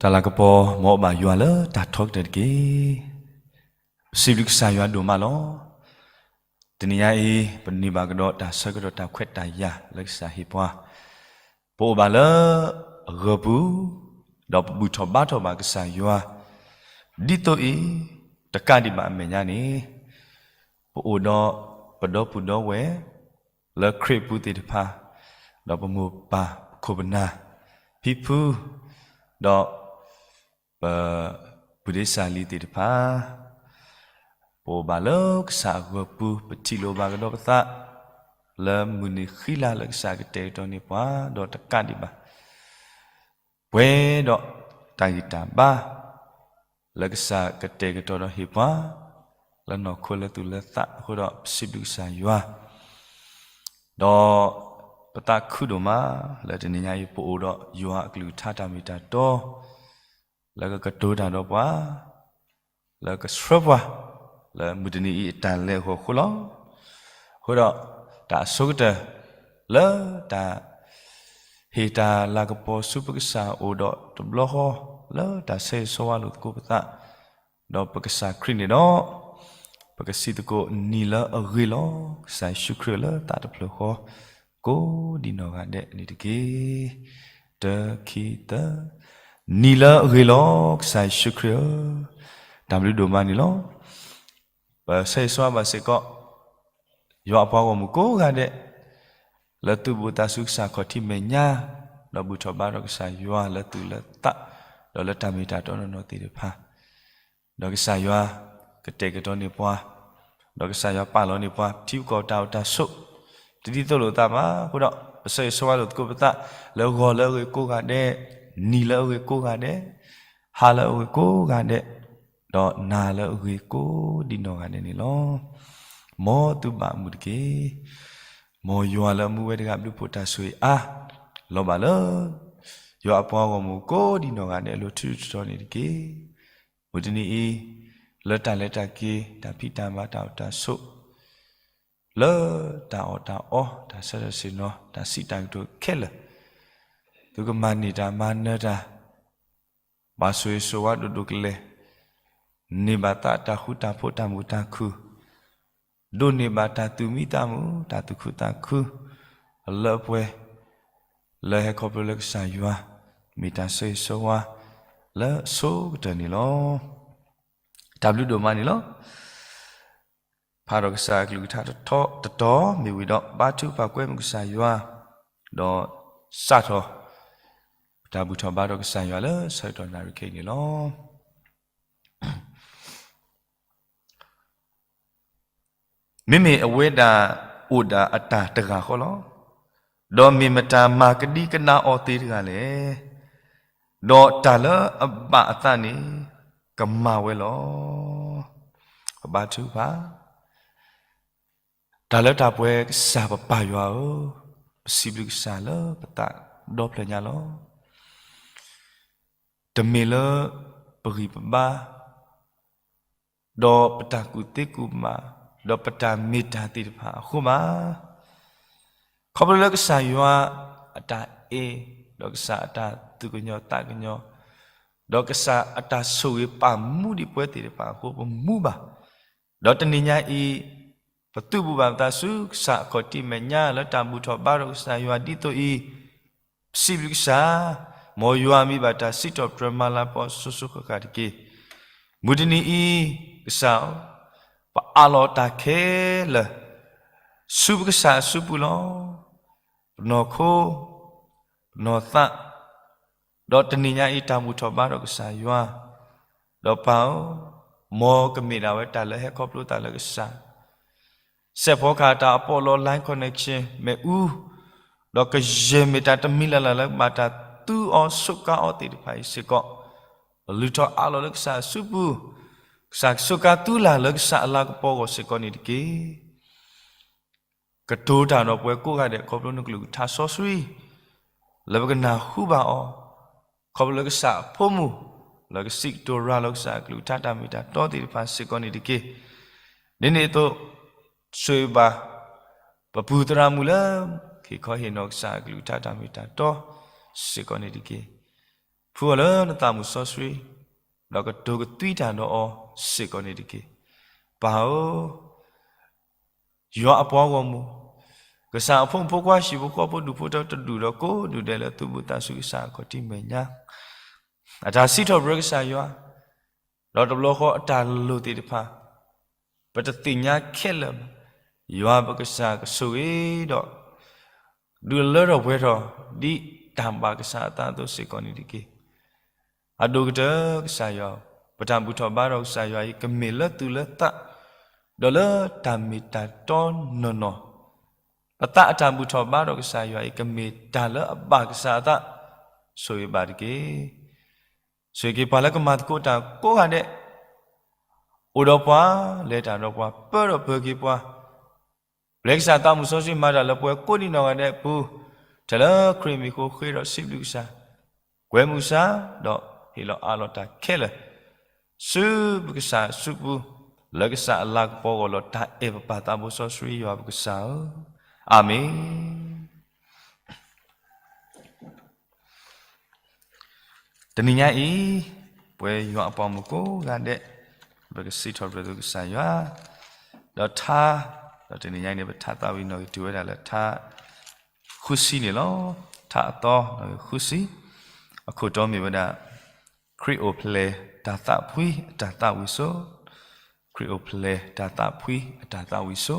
တၢ်လၤကပီၤ မ်အဘၣ်ယွၤလၢတၢ်ထီကတၢၢ်တက့ၢ်. ပစံးဘျုးကစၢ်ယွၤဒိၣ်မးလီၤ. တနံၤညါအံၤ ပန့ၢ်ဘၣ်ကဒီးတၢ်ဆၢကတီၢ်တၢ်ခွဲးတၢ်ယာ်လၢကစၢ်ဟ့ၣ်ပှၤ, ပအိၣ်ဘၣ်လၢအဂၢၤပူၤ, ဒီးပဘူၣ်ထီၣ်ဘါထီၣ်ဘၣ်ကစၢ်ယွၤ, ဒ်သိးအံၤ, တကးဒံးဘၣ်အမဲာ်ညါန့ၣ်, ပအိၣ်ဒီးပဒီပုၢ်ဒီဝဲၢ် လၢခရံာ်အပူၤသ့ၣ်တဖၣ်, ဒီးပမိၢ်ပၢ်ပခိၣ်ပနၢ်, ဖံဖု, ဒီး ပပုၢ်ဒ့စၢ်လံၤသ့ၣ်တဖၣ်, ပအိၣ်ဘၣ်လၢကစၢ်အဂၢၤပူၤ, ပထံၣ်လိာ်ဘၣ်ကဒီးပသး လၢမုၢ်နံၤဃံလၤလၢကစၢ်ကတဲာ်ကတီၤန့ၢ်ပှၤ ဒီးတကးဒံးဘၣ် ပှဲၤဒီးတၢ်ဂံၢ်တၢ်ဘါ လၢကစၢ်ကတဲာ်ကတီၤဒီးဟ့ၣ်ပှၤ လၢနီၢ်ခိလၢသူၣ်လၢသးအဃိဒီး ပစံးဘျုးကစၢ်ယွၤ, ဒီးပသးခုဒိၣ်မး လၢတနံၤညါအံၤ ပအိၣ်ဒီးယွၤအကလုၢ်ကထါတၢ်မ့ၢ်တၢ်တီ လၢကကတိၤတၢ်ဒီးပှၤ, လၢကဆှၢပှၤ လၢမုၢ်တနံၤအံၤအတၢ်လဲၤအဂီၢ်အဃိလီၤ. အဃိဒီး တၢ်အဆိကတၢၢ် လၢတၢ်ဟ့ၣ်တၢ်လၤကပီၤဆူပကစၢ်အိၣ်ဒီးတဘျီဃီ လၢတၢ်ဆၢဂ့ၤဆၢဝါလိာ်သကိးပသး ဒီးပကစၢ်ခရံာ်န့ၣ်ဒီး ပကစံးသကိးနံၤလၢအဂ့ၤလီၤ ကစၢ်ယ့ၣ်ၡူးခရံာ်လၢသးတဖျၢၣ်ဃီ ကိးဒံနီၢ်ဂၤဒဲးန့ၣ်တက့ၢ်. တၢ ခံ သၢ, နံၤလၢအဂ့ၤလီၤ ကစၢ်ယ့ၣ်ၡူးခရံာ်ဧၢ, တၢ်ဘျုးဒိၣ်မးန့ၣ်လီၤ. ပဆၢဂ့ၤဆၢဝါဘၣ်စ့ၢ်ကီး ယွၤအပှၤဂီၢ်မုၢ်ကိးဂၤဒဲး လၢသူၣ်ဘီၣ်သးစူၤကစၢ်ခီၣ်ထံးမဲာ်ညါ, ဒီးဘူၣ်ထီၣ်ဘါထီၣ်ကစၢ်ယွၤလၢသူၣ်လၢသး, ဒီးလၢတၢ်မ့ၢ်တၢ်တီနီၢ်နီၢ်သ့ၣ်တဖၣ်, ဒီးကစၢ်ယွၤကတဲာ်ကတီၤန့ၢ်ပှၤ, ဒီးကစၢ်ယွၤပာ်လီၤန့ၢ်ပှၤ ထံကီၢ်တၢ်အိၣ်တၢ်ဆိး တဒ်သိးလိာ်သးဘၣ်အဃိဒီး ပဆၢဂ့ၤဆၢဝါလိာ်သကိးပသး လၢဂီၤလၢအဂ့ၤကိးဂၤဒဲး, နံၤလၢအဂ့ၤကိးဂၤဒဲး, ဟါလၢအဂ့ၤကိးဂၤဒဲး, ဒီးနၤလၢအဂ့ၤကိးဒံနီၢ်ဂၤဒဲးန့ၣ်လီၤ. မ်သုဘၣ်မုာ်တက့ၢ်. မ်ယွၤလၢအမူဝဲတဂၤဘျုးဖှိၣ်တၢ်ဆိၣ်ဂ့ၤအါ လီၤဘၣ်လၢ ယွၤအပှၤဂီၢ်မုၢ်ကိးဒံနီၢ်ဂၤဒဲးအလိၤထူးထီၣ်န့ၣ်တက့ၢ်. မုၢ်တနံၤအံၤ လၢတၢ်လဲၤတၢ်က့ၤ တၢ်ဖံးတၢ်မၤတၢ်အိၣ်တၢ်ဆိး လၢတၢ်အီၣ်တၢ်အီ တၢ်ဆၢထၢၣ်ဆ့ၣ်နီၤ တၢ်စံးတၢ်ကတိၤခဲလၢာ် သုကမၤန့ၢ်တၢ်မၤနၢၤတၢ် ဘၣ်ဆိၣ်ဂ့ၤဆိၣ်ဝါဒိၣ်ဒိၣ်ကလဲာ်, န့ၢ်ဘၣ်သးတၢ်ဃူတၢ်ဖိးတၢ်မုာ်တၢ်ခုၣ်, ဒိးန့ၢ်ဘၣ်တၢ်သူၣ်မံသးမုာ် တၢ်သူၣ်ခုသးခု, အလၢအပှဲၤ လၢဟဲခီဖျိလၢကစၢ်ယွၤ မ့ၢ်တၢ်ဆိၣ်ဂ့ၤဆိၣ်ဝါ လၢအဆိကတၢၢ်န့ၣ်လီၤ. တၢ်ဘျုးဒိၣ်မးန့ၣ်လီၤ. ဖးဒီးကစၢ်အကလုၢ်ကထါတတီၤမ့ၢ်ဝံၤဒီး ဘါထုကဖၣ်ကွဲမုာ်ကစၢ်ယွၤ, ဒီးစးထီၣ် တၢ်ဘူၣ်ထီၣ်ဘါထီၣ်ကစၢ်ယွၤလၢဆၢကတီၢ်နၣ်ရံၣ်ခဲအံၤန့ၣ်လီၤ. မ့မ့ၢ်အဝဲဒၣ်အိၣ်ဒၣ်အတၢ်တဂၤဃီလီၤ. ဒီးမ့ၢ်မတၤမၤကဒံကဒါအီၤသ့တဂၤလဲၣ်. ဒီးတၢ်လၢအဘၣ်အသးန့ၣ် ကမၤဝဲလီၤ. ပဘါထုကဖၣ်, တၢ်လၢတၢ်ပှဲၤကစၢ်ပပၢ်ယွၤဧၢ, ပစံးဘျုးကစၢ်လၢပသးဒီဖျၢၣ်ညါလီၤ. တမ့ၢ်လၢပဂံၢ်ပဘါ ဒီးပတၢ်ကူၣ်သ့ကူၣ်ဘၣ်, ဒီးပတၢ်မ့ၢ်တၢ်သ့ၣ်တဖၣ်အဃိဘၣ်. ခီဖျိလၢကစၢ်ယွၤအတၢ်အဲၣ်, ဒီးကစၢ်အတၢ်သူၣ်ကညီၤသးကညီၤ, ဒီးကစၢ်အတၢ်ဆိၣ်ဂ့ၤပာ်မူဒံးပဝဲသ့ၣ်တဖၣ်အဃိ ပမူဘၣ်. ဒီးတနံၤညါအံၤ ပသုးဘူးဘၣ်ပသးဆူကစၢ်အခီၣ်ထံးမဲာ်ညါ လၢတၢ်ဘူၣ်ထီၣ်ဘါထီၣ်ကစၢ်ယွၤဒ်သိးအံၤ, ပစံးဘျုးကစၢ်, မ်ယွၤမံၤဘၣ်တၢ်စံးထီၣ်ပတြၢၤမၤလၤကပီၤစိၤစိၤဃၣ်ဃၣ်တက့ၢ်. မုၢ်တနံၤအံၤ, ကစၢ်ဧၢ, ပအးလီၤတၢ်ခဲလၢာ် ဆူပကစၢ်အစုပူၤလီၤ. ပနီၢ်ခိ, ပနီၢ်သး, ဒီးတနံၤညါအံၤတၢ်ဘူၣ်ထီၣ်ဘါထီၣ်ကစၢ်ယွၤ, ဒီးပၢ်ဧၢ, မ်ကမ့ၢ်ဒၣ်ဝဲတၢ်လၢဟဲခီဖျိသးလၢကစၢ် စဲးဖီကဟၣ်တၢ်အပီးလီ line connection မ့ၣ်အူ, ဒီးကယဲၢ်မ့ၢ်တၢ်တမံၤလၢ်လၢ်လၢ ဘၣ်တၢ်သူအီၤစူးကါအီၤသ့ၣ်တဖၣ်အံၤစ့ၢ်ကီး, ပလုၢ်ထီၣ်အးလီၤလၢကစၢ်အစုပူၤ, ကစၢ်ကစူးကါသုလၢ်လၢကစၢ်အလၤကပီၤအဂီၢ်စ့ၢ်ကီးန့ၣ်တက့ၢ်. ကတိၤတၢ်ဒီးပဝဲကိးဂၤဒဲးခီဖျိနကလုၢ်ကထါစီဆှံ လၢပကနၢ်ဟူဘၣ်အီၤ, ခီဖျိလၢကစၢ်အဖိမုၣ်, လၢကစံးကတိၤရၤလီၤကစၢ်အကလုၢ်ကထါတၢ်မ့ၢ်တၢ်တီသ့ၣ်တဖၣ်စ့ၢ်ကီးန့ၣ်တက့ၢ်. ဒ်န့ၣ်အသိး, ဆိၣ်ဂ့ၤဘၣ် ပပုၢ်သရၣ်မုၣ်လၢ ဟ့ၣ်ခီဟ့ၣ်နီၤကစၢ်အကလုၢ်ကထါတၢ်မ့ၢ်တၢ်တီစ့ၢ်ကီးန့ၣ်တက့ၢ်. ဖုအီၤလၢနသးမုၢ်စီဆှံ, ဒီးကတိၤကသွံတၢ်ဒီးအီၤစ့ၢ်ကီးန့ၣ်တက့ၢ်. ပၢ်ဧၢ, ယွၤအပှၤဂီၢ်မုၢ်, ကစၢ်အဖိမုၣ်ဖိခွါဟံၣ်ဖိဃီဖိဒူၣ်ဖိထၢဖိတဒူၣ်ဒီးကိးဒူၣ်ဒဲးလၢသုဘူးသးဆူကစၢ်အခီၣ်ထံးမဲာ်ညါ, အတၢ်စံးထီၣ်ပတြၢၤကစၢ်ယွၤ, ဒီးတဘျီဃီအတၢ်လိၣ်သ့ၣ်တဖၣ် ပတသ့ၣ်ညါခဲလၢာ်ဘၣ်. ယွၤပကစၢ်ကဆိၣ်ဂ့ၤဒီး ဒုးလၢထီၣ်ပှဲၤထီၣ် ဒ်တၢ်ဘၣ်ကစၢ်အသးအသိးစ့ၢ်ကီးန့ၣ်တက့ၢ်. အဒိၣ်ကတၢၢ်ကစၢ်ယွၤ, ပတၢ်ဘူၣ်ထီၣ်ဘါထီၣ်ကစၢ်ယွၤအံၤ ကမ့ၢ်လၢသူၣ်လၢသး, ဒီးလၢတၢ်မ့ၢ်တၢ်တီနီၢ်နီၢ်, ပသးအတၢ်ဘူၣ်ထီၣ်ဘါထီၣ်ကစၢ်ယွၤအံၤ ကမ့ၢ်တၢ်လၢအဘၣ်ကစၢ်အသး, ဆိၣ်ဂ့ၤဘၣ်တက့ၢ်. ဆိၣ်ဂ့ၤက့ၤပှၤလၢကမၤသကိးတၢ်ကိးဂၤဒဲး, အိၣ်ဒီးပှၤ, လဲၤတၢ်ဒီးပှၤ, ပၢဒီးပၢၤက့ၤပှၤ, ပျဲကစၢ်သးမုၢ်စီဆှံမၤတၢ်လၢပှၤကိးဒံးနီၢ်ဂၤဒဲးအပူၤ, ထဲလၢခရံာ်မံၤအဃိဃ့ဒီးစံးဘျုးကစၢ်, ကွဲမုာ်ကစၢ်, ဒီးဟ့ၣ်လီၤအးလီၤတၢ်ခဲလၢာ်, ဆူပကစၢ်စုပူၤ, လၢကစၢ်အလၤကပီၤအဂီၢ်လီၤ. တၢ်အဲၣ်ပပၢ်သးဘိစီဆှံယွၤပကစၢ်ဧၢ, အၤမ့ၣ်. တနံၤညါအံၤ, ပဝဲယွၤအပှၤမုၣ်ကိးဂၤဒဲး, ပကစံးထီၣ်ပတြၢၤသုကစၢ်ယွၤ, ဒီးထါ, ဒီးတနံၤညါအံၤန့ၣ် ပထါသးဝံၣ်နီၣ်ဂံၢ်တုၤဝဲဒၣ်လၢထါဃုဆံန့ၣ်လီၤ. ထါအသီနီၣ်ဂံၢ်ဃုဆံ, အခိၣ်တီမ့ၢ်ဝဲဒၣ်, ခရံာ်အိၣ်ဖျဲၣ်တၢ်သးဖှံအတၢ်သးဝံၣ်ဆိ, ခရံာ်အိၣ်ဖျဲၣ်တၢ်သးဖှံအတၢ်သးဝံၣ်ဆိ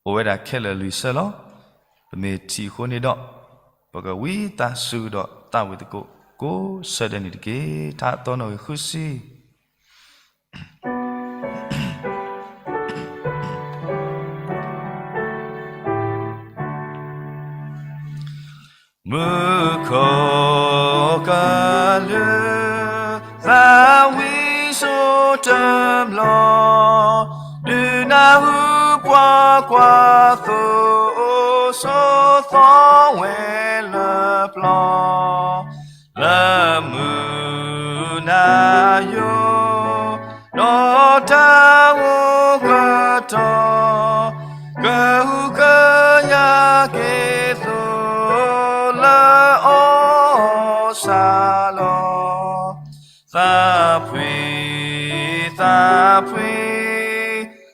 အိၣ်ဝဲဒၣ်ခဲလၢာ်လွံၢ်ဆၢလီၤ. ပမ့ၢ်ထံၣ်အဃိန့ၣ်ဒီး, ပကဝံသးစူၤဒီးသးဝံၣ်သကိးကိးဆၢဒဲးန့ၣ်တက့ၢ်. ထါအသီနီၣ်ဂံၢ်ဃုဆံ. မူခိၣ်ကလူး သးဝံၣ်ဆိတဘျီ, ဒုးနၢ်ဟူပှၤကွၢ်သိ, ဆိးသီဝဲလၢပျီ, လၢမုၢ်နၤယိာ် ဒီးတၢ်ဂိၢ်ကတီၤ, ကဟုကယာ်က့ၤသိး လၢအီၣ်စၤလီၤ. သးဖှံ, သးဖှံ,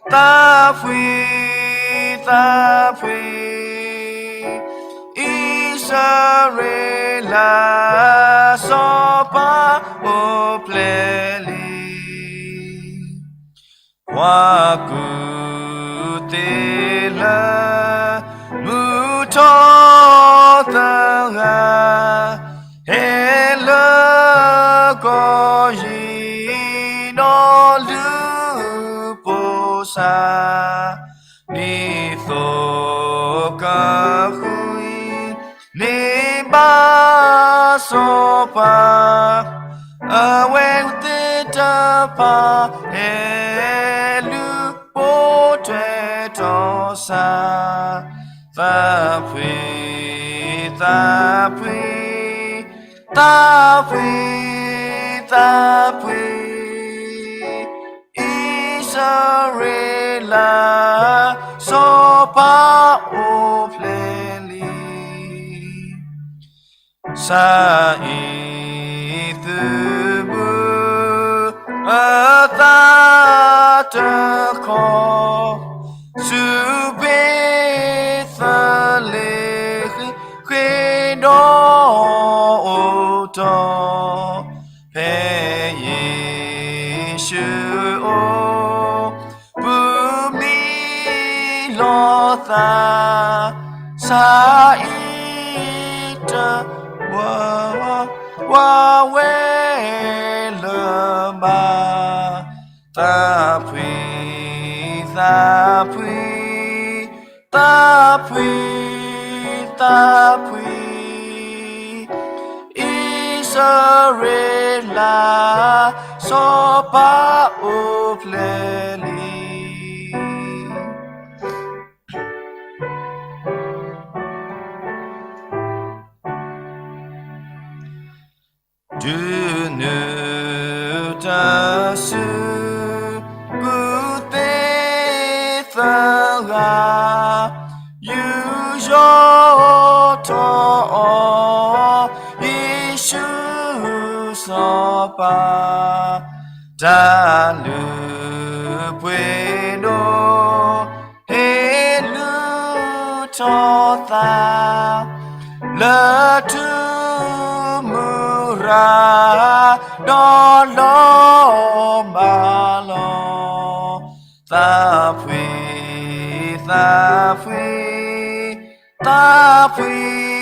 သးဖှံ, သးဖှံ, အံၣ်စရ့လး စီၤပၤအိၣ်ဖျဲၣ်လံ. ပှၤကူၣ်သ့လၢ မုၢ်ထီၣ်သဂၢၢ်, ဟဲလၢကီၢ်ယံၤ ဒီးလုၢ်ပိၢ်စၢ်, ဒ်သိးကဃုန့ၢ်ဘၣ်စီၤပၤ, အဝဲသ့ၣ်တဖၣ် ဟဲလုၢ်ပိၢ်ထွဲထီၣ်စၢ်, သးဖှံ, သးဖှံ, သးဖှံ, သးဖှံ, အံၣ်စရ့လး စီၤပၤအိၣ်ဖျဲၣ်လံ. စၤအံၤသုးဘူး အသးတခီ, ဆူဘ့းသလ့ဃ့ၣ် ဃ့ဒီးအိၣ်တီၢ်, ဖဲယ့ၣ်ၡူးအိၣ် ပူၤမံလီၤသး, စၤအံၤတဘှီ ဘှီဝဲလၢၤဘၣ်. သးဖှံ, သးဖှံ, သးဖှံ, သးဖှံ, အံၣ်စရ့လး စီၤပၤအိၣ်ဖျဲၣ်လံ. တုၤနုၤတၢ်ဆူ ကူၣ်သ့သဂၢၢ်, ယူးယီၣ်ထီၣ်အီၤ ယ့ၣ်ၡူး တၢ်လုၢ်ပှ့ၤဒိၣ် ဟ့ၣ်လုၢ်ထီၣ်သး လၢထူမူရၤ ဒီးလီၤမၢ်လီၤ. သးဖှံ, သးဖှံ, သးဖှံ,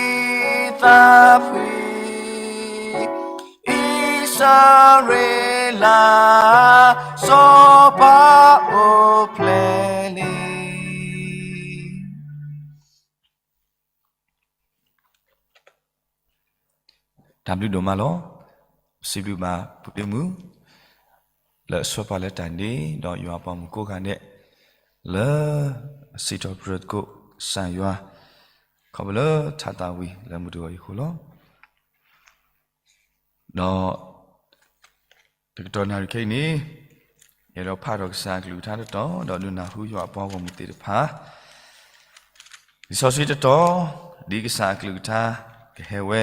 သးဖှံ, အံၣ်စရ့လး စီၤပၤအိၣ်ဖျဲၣ်လံ. တၢ်ဘျုးဒိၣ်မးလီၤ. စံးဘျုးဘၣ်ပုၢ်ဒ့မုၣ် လၢအဆှၢပှၤလၢတၢ်န့ၣ် ဒီးယွၤအပှၤမုၣ်ကိးဂၤဒဲး လၢအစံးထီၣ်ပတြၢၤသကိးကစၢ်ယွၤ ခီဖျိလၢထါသးဝံၤလၢမုၢ်တဂီၤအံၤအဃိလီၤ. ဒီး တကတီၢ်နၣ်ရံၣ်ခဲအံၤန့ၣ် ယအဲၣ်ဒိးဖးထီၣ်ကစၢ်အကလုၢ်ကထါတတီၤ ဒီးဒုးနၢ်ဟူယွၤအပှၤဂီၢ်မုၢ်သ့ၣ်တဖၣ် လံာ်စီဆှံတတီၤ ဒ်ကစၢ်အကလုၢ်ကထါကဟဲဝဲ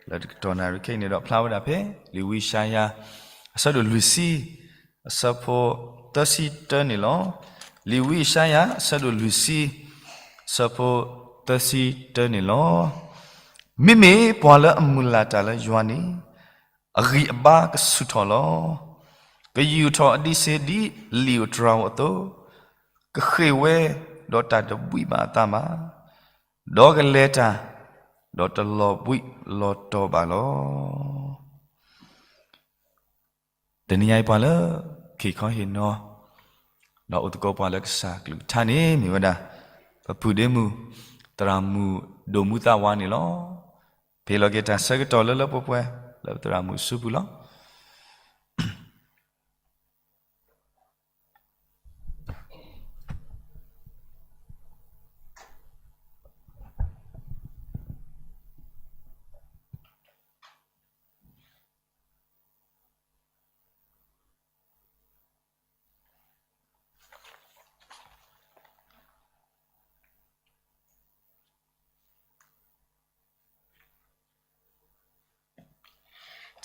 လၢတကတီၢ်နၣ်ရံၣ်ခဲအံၤန့ၣ်ဒီး ဖျါဝဲဒၣ်ဖဲ လံာ်ဝံယၡါယၤ အဆၢဒိၣ်လွံၢ်ဆံ အဆၢဖိသၢဆံတၢန့ၣ်လီၤ. လံာ်ဝံယၡါယၤ အဆၢဒိၣ်လွံၢ်ဆံ အဆၢဖိသၢဆံတၢန့ၣ်လီၤ. မ့မ့ၢ်ပှၤလၢအမုၢ်လၢ်တၢ်လၢယွၤန့ၣ် အဂံၢ်အဘါကဆူၣ်ထီၣ်လီၤ. ကယူာ်ထီၣ်အဒံးဆ့ဒ်လံာ်ဧိၤတြၤဧိၤအသိး, ကဃ့ၢ်ဝဲဒီးတၢ်တဘှံးဘၣ်အသးဘၣ်, ဒီးကလဲၤတၢ် ဒီးတလီၤဘှံးလီၤတီၤဘၣ်လီၤ. တနံၤညါအံၤပှၤလၢ ခ့ၣ်ခီဟ့ၣ်နီၤ ဒီးအိၣ်သကိးပှၤလၢကစၢ်ကလုၢ်ကထါန့ၣ် မ့ၢ်ဝဲဒၣ် ပပုၢ်ဒ့မုၣ် သရၣ်မုၣ်ဒိၣ်မူသးဝါန့ၣ်လီၤ. ပဟ့ၣ်လီၤက့ၤတၢ်ဆၢကတီၢ်လၢလၢပှဲၤပှဲၤ လၢပသရၣ်မုၣ်အစုပူၤလီၤ.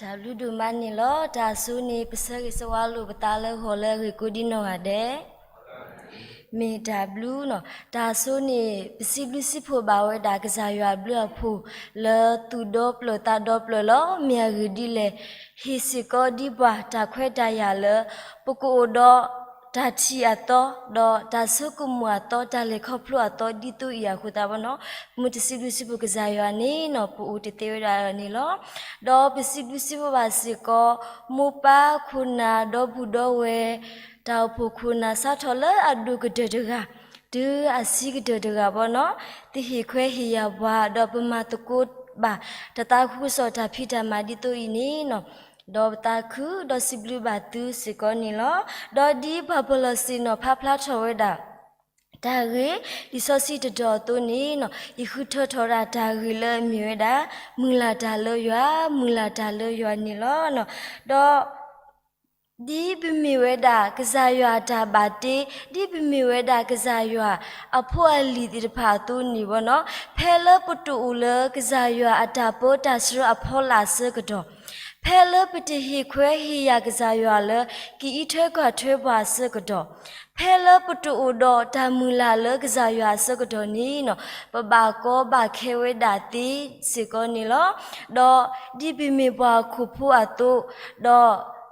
တၢ်ဘျုးဒိၣ်မးန့ၣ်လီၤ. တၢ်အဆိန့ၣ် ပဆၢဂ့ၤဆၢဝါလိာ်ပသးလၢဂီၤလၢအဂ့ၤကိးဒံနီၢ်ဂၤဒဲး မ့ၢ်တၢ်ဘျုးနီၤ. တၢ်အဆိန့ၣ် ပစံးဘျုးစံးဖှိၣ်ဘၣ်ဝဲဒၣ်ကစၢ်ယွၤအဘျုးအဖှိၣ် လၢသူၣ်ဒီဖျၢၣ်သးဒီဖျၢၣ်လီၤ. မ့ၢ်အဂ့ၢ်ဒ်လဲၣ်, ဟ့ၣ်စ့ၢ်ကီးဒံးပှၤတၢ်ခွဲးတၢ်ယာ်လၢ ပကအိၣ်ဒီးတၢ်ထံၣ်အသီ ဒီးတၢ်ဆိကမိၣ်အသီ တၢ်လဲၤခီဖျိအသီဒ်သိးအံၤအဃိသတးဘၣ်နီၤ, မ့ၢ်တစံးဘျုးစံးဖှိၣ်ကစၢ်ယွၤန့ၣ်နီၤ ပအိၣ်တသ့ဝဲဒၣ်န့ၣ်လီၤ. ဒီးပစံးဘျုးစံးဖှိၣ်ဘၣ်စ့ၢ်ကီး မိၢ်ပၢ်ခိၣ်နၢ်ဒီပုၢ်ဒီဝဲၢ် တၢ်အိၣ်ဖှိၣ်ခိၣ်နၢ်စးထီၣ်လၢအဒိၣ်ကတၢၢ်တဂၤ တုၤအဆံးကတၢၢ်တဂၤဘၣ်နီၤ, တဟ့ၣ်ခွဲးဟ့ၣ်ယာ်ပှၤ ဒီးပမၤသကိးဘၣ် တၢ်သးခုကစီၣ်တၢ်ဖံးတၢ်မၤဒ်သိးအံၤန့ၣ်နီၤ, ဒီးပသးခုဒီးစံးဘျုးဘၣ်သုစ့ၢ်ကီးန့ၣ်လီၤ. ဒီးဒ်ပှၤပလီၢ်စ့ၣ်နီၤဖးဖျါထီၣ်ဝဲဒၣ် တၢ်ဂ့ၢ် လံာ်စီဆှံတတီၤအသိးန့ၣ်နီၤ, ယဃုထၢထီၣ်ဝဲဒၣ်တၢ်ဂ့ၢ်လၢအမ့ၢ်ဝဲဒၣ် မုၢ်လၢ်တၢ်လၢယွၤ, မုၢ်လၢ်တၢ်လၢယွၤန့ၣ်လီၤ. ဒီး ဒ်ပမ့ၢ်ဝဲဒၣ်ကစၢ်ယွၤအတၢ်ဘၣ်တ့, ဒ်ပမ့ၢ်ဝဲဒၣ်ကစၢ်ယွၤအဖိအလံၤသ့ၣ်တဖၣ်အသိးန့ၣ်ဘၣ်နီၤ, ဖဲလၢပတအိၣ်လၢကစၢ်ယွၤအတၢ်ပၢတၢ်ဆှၢအဖီလာ်အဆၢကတီၢ်, ဖဲလၢပတဟ့ၣ်ခွဲးဟ့ၣ်ယာ်ကစၢ်ယွၤလၢ ကအံးထွဲကွၢ်ထွဲပှၤအဆၢကတီၢ်, ဖဲလၢပတအိၣ်ဒီးတၢ်မုၢ်လၢ်လၢကစၢ်ယွၤအဆၢကတီၢ်န့ၣ်နီၤ, ပဘၣ်ကီဘၣ်ခဲဝဲဒၣ်သ့စ့ၢ်ကီးန့ၣ်လီၤ. ဒီးဒ်ပမ့ၢ်ပှၤဟီၣ်ခိၣ်ဖိအသိး,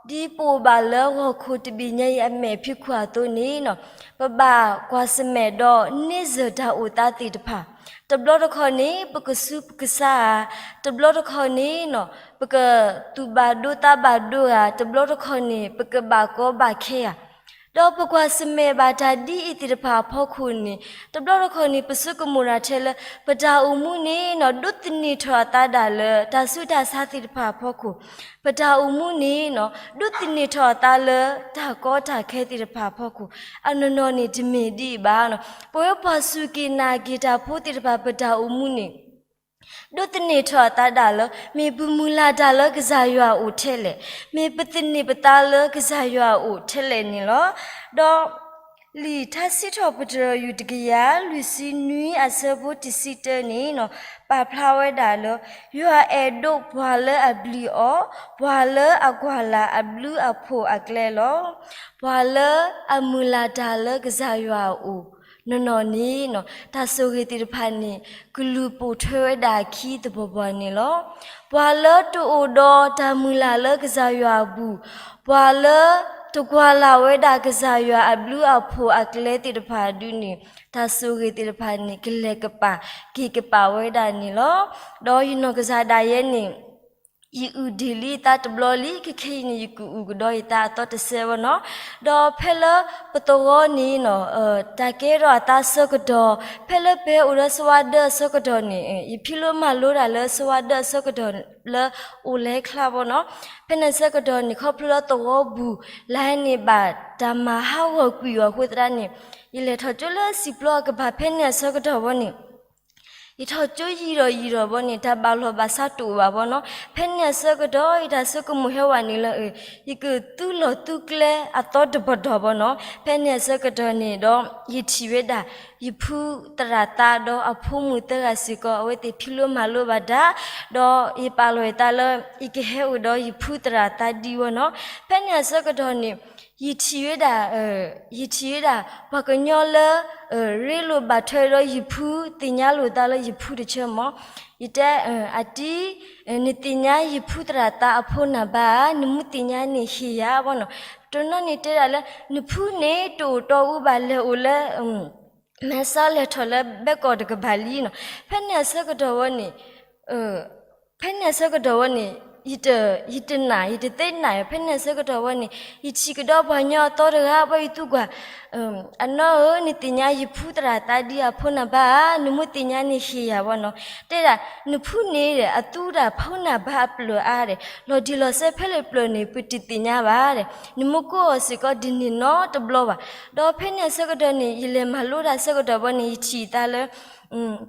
ဒီးဒ်ပအိၣ်ဘၣ်လၢဟီၣ်ခိၣ်တဘ့ၣ်ညါအံၤအမဲာ်ဖံးခိၣ်အသိးန့ၣ်နီၤ, ပဘၣ်ကွၢ်ဆၢၣ်မဲာ်ဒီးန့ၢ်စၢၤတၢ်အိၣ်သးသ့ၣ်တဖၣ်, တဘျီတခီၣ်န့ၣ် ပကဆူးပကဆါဧါ, တဘျီတခီၣ်န့ၣ်နီၤ ပကသူၣ်ဘၣ်ဒိသးဘၣ်ဒိဧါ, တဘျီတခီၣ်န့ၣ် ပကဘၣ်ကီဘၣ်ခဲဧါ, ဒီးပကွၢ်ဆၢၣ်မဲာ်ဘၣ်တၢ်ဒ်အံၤသ့ၣ်တဖၣ်အဖီခိၣ်န့ၣ်, တဘျီတခီၣ်န့ၣ် ပဆိကမိၣ်တၢ်ထဲလၢ ပတၢ်အိၣ်မူန့ၣ်နီၤ ဒိးသန့ၤထီၣ်အသးဒၣ်လၢ တၢ်ဆူးတၢ်ဆါသ့ၣ်တဖၣ်အဖီခိၣ်, ပတၢ်အိၣ်မူန့ၣ်နီၤ ဒိးသန့ၤထီၣ်အသးလၢ တၢ်ကီတၢ်ခဲသ့ၣ်တဖၣ်အဖီခိၣ်, အနီၢ်နီၢ်န့ၣ်တမ့ၢ်ဒ်အံၤဘၣ်နီၤ, ပဝဲပှၤစူၢ်က့ၤနာ်က့ၤတၢ်ဖိသ့ၣ်တဖၣ် ပတၢ်အိၣ်မူန့ၣ် ဒိးသန့ၤထီၣ်အသးဒၣ်လၢ မ့ၢ်ပမုၢ်လၢ်တၢ်လၢကစၢ်ယွၤအအိၣ်ထဲလဲၣ်, မ့ၢ်ပသန့ၤပသးလၢကစၢ်ယွၤအအိၣ်ထဲလဲၣ်န့ၣ်လီၤ. ဒီး လံာ်ထါစံးထီၣ်ပတြၢၤ ယူၢ်တကယၤလွံၢ်ဆံနွံအဆၢဖိတဆံတၢန့ၣ် ပာ်ဖျါဝဲဒၣ်လၢ ယွၤအဲၣ်ဒိးပှၤလၢအဘျုးအီၤ, ပှၤလၢအကွၢ်လၢ်အဘျုးအဖှိၣ်အကျဲလီၤ. ပှၤလၢအမုၢ်လၢ်တၢ်လၢကစၢ်ယွၤအအိၣ် နီၢ်နီၢ်န့ၣ် တၢ်ဆိၣ်ဂ့ၤသ့ၣ်တဖၣ်န့ၣ် ကလူၤပိာ်ထွဲဝဲဒၣ်အခံတပှီၤပှီၤန့ၣ်လီၤ. ပှၤလၢတအိၣ်ဒီးတၢ်မုၢ်လၢ်လၢကစၢ်ယွၤအပူၤ, ပှၤလၢတကွၢ်လၢ်ဝဲဒၣ်ကစၢ်ယွၤအဘျုးအဖှိၣ်အကျဲသ့ၣ်တဖၣ်ဒုန့ၣ် တၢ်ဆိၣ်ဂ့ၤသ့ၣ်တဖၣ်န့ၣ် ကလဲၤကပၤ က့ၤကပၤဝဲဒၣ်န့ၣ်လီၤ. ဒီးယနီၢ်ကစၢ်ဒၣ်ယဲန့ၣ် ယအုၣ်ဒံးလံယသးတဘျီလံ, ခဲခဲအံၤန့ၣ် ယကအုၣ်ကဒီးယသးအသီတစဲးဘၣ်နီၤ. ဒီးဖဲလၢပသဝီန့ၣ်နီၤ, တၢ်ကဲထီၣ်အသးအဆၢကတီၢ်, ဖဲလၢပဟဲအိၣ်ဒီးဆဝါဒၢအဆၢကတီၢ်န့ၣ် ယဖံးလိမၤလိတၢ်လၢဆဝါဒၢအဆၢကတီၢ်လၢအိၣ်လဲၤချါဘၣ်နီၤ. ဖဲန့ၣ်အဆၢကတီၢ်န့ၣ် ခီဖျိလၢသဝီပူၤ လၢန့ၣ်ဘၣ်တၢ်မၤဟးဂီၤကွံာ်အီၤအဃိသတးန့ၣ် ယလဲၤထီၣ်ကၠိလၢစံာ်ပျီအကပၤ ဖဲန့ၣ်အဆၢကတီၢ်ဘၣ်န့ၣ် ယထီၣ်ကၠိယံာ်ဒီးယံာ်ဒီးဘၣ်န့ၣ် တၢ်ဘၣ်လီၢ်ဘၣ်စးတအိၣ်ဘၣ်ဘၣ်နီၤ. ဖဲန့ၣ်အဆၢကတီၢ် ယတၢ်ဆိကမိၣ်ဟဲဝဲန့ၣ်လၢ ယကသူလီၢ်သူကျဲအသီတပတီၢ်ဘၣ်နီၤ. ဖဲန့ၣ်အဆၢကတီၢ်န့ၣ်ဒီး ယထံၣ်ဝဲဒၣ် ယဖုသရၣ်သါဒီးအဖိမုၣ်သၢဂၤ စ့ၢ်ကီး အဝဲသ့ၣ်ဖံးလိမၤလိဘၣ်တၢ်, ဒီးယပာ်လီၤယသးလၢ ယကဟဲအိၣ်ဒီးယဖုသရၣ်သါဒံးဘၣ်နီၤ. ဖဲန့ၣ်အဆၢကတီၢ်န့ၣ် ယထံၣ်ဝဲဒၣ် ယထံၣ်ဝဲဒၣ် ပှၤကညီလၢ ရ့လိာ်ဘၣ်ထွဲဒီးယဖု သ့ၣ်ညါလိာ်သးလၢယဖုတဆၢမး. ယတဲ အတံၤ နသ့ၣ်ညါယဖုသရၣ်သါအဖိနၢ်ဘၣ်ဧါ, နမ့ၢ်သ့ၣ်ညါန့ၣ်ဟ့ၣ်ယၤဘၣ်နီၤ. တနီၤန့ၣ်တဲဒၣ်လၢ နဖုန့ၣ်တအိၣ်တီအူဘၣ် လဲၤအိၣ်လၢ မဲာ်ဆှးလဲၤထီၣ်လၢဘဲကီၢ်တကပၤလံနီၤ. ဖဲန့ၣ်အဆၢကတီၢ်ဝဲန့ၣ် ဖဲန့ၣ်အဆၢကတီၢ်ဝဲန့ၣ် ယတနာ် ယတသ့နာ် ဖဲန့ၣ်အဆၢကတီၢ်ဝဲန့ၣ် ယထံၣ်ကဒီးပှၤကညီအသီတဂၤ ဘၣ်ယသူကွၢ် အနီၢ်ဧၢ နသ့ၣ်ညါယဖုသရၣ်သါဒံးအဖိနၢ်ဘၣ်ဧါ, နမ့ၢ်သ့ၣ်ညါန့ၣ်ဟ့ၣ်ယၤဘၣ်နီၤ. တဲဒၣ် နဖုန့ၣ်ဒီး အသူတၢ်ဖိနၢ်ဘၣ်အပျၢၢ်အါဒီး လီၤတံၢ်လီၤဆဲးဖဲလဲၣ်ပျၢၢ်န့ၣ် ပတသ့ၣ်ညါဘၣ်ဒီး နမ့ၢ်ကိးအီၤစ့ၢ်ကီးဒ်န့ၣ်နီတဘျီဘၣ်. ဒီးဖဲန့ၣ်အဆၢကတီၢ်န့ၣ် ယလဲၤမၤလိတၢ်အဆၢကတီၢ်ဘၣ်န့ၣ် ယထံၣ်သးလၢ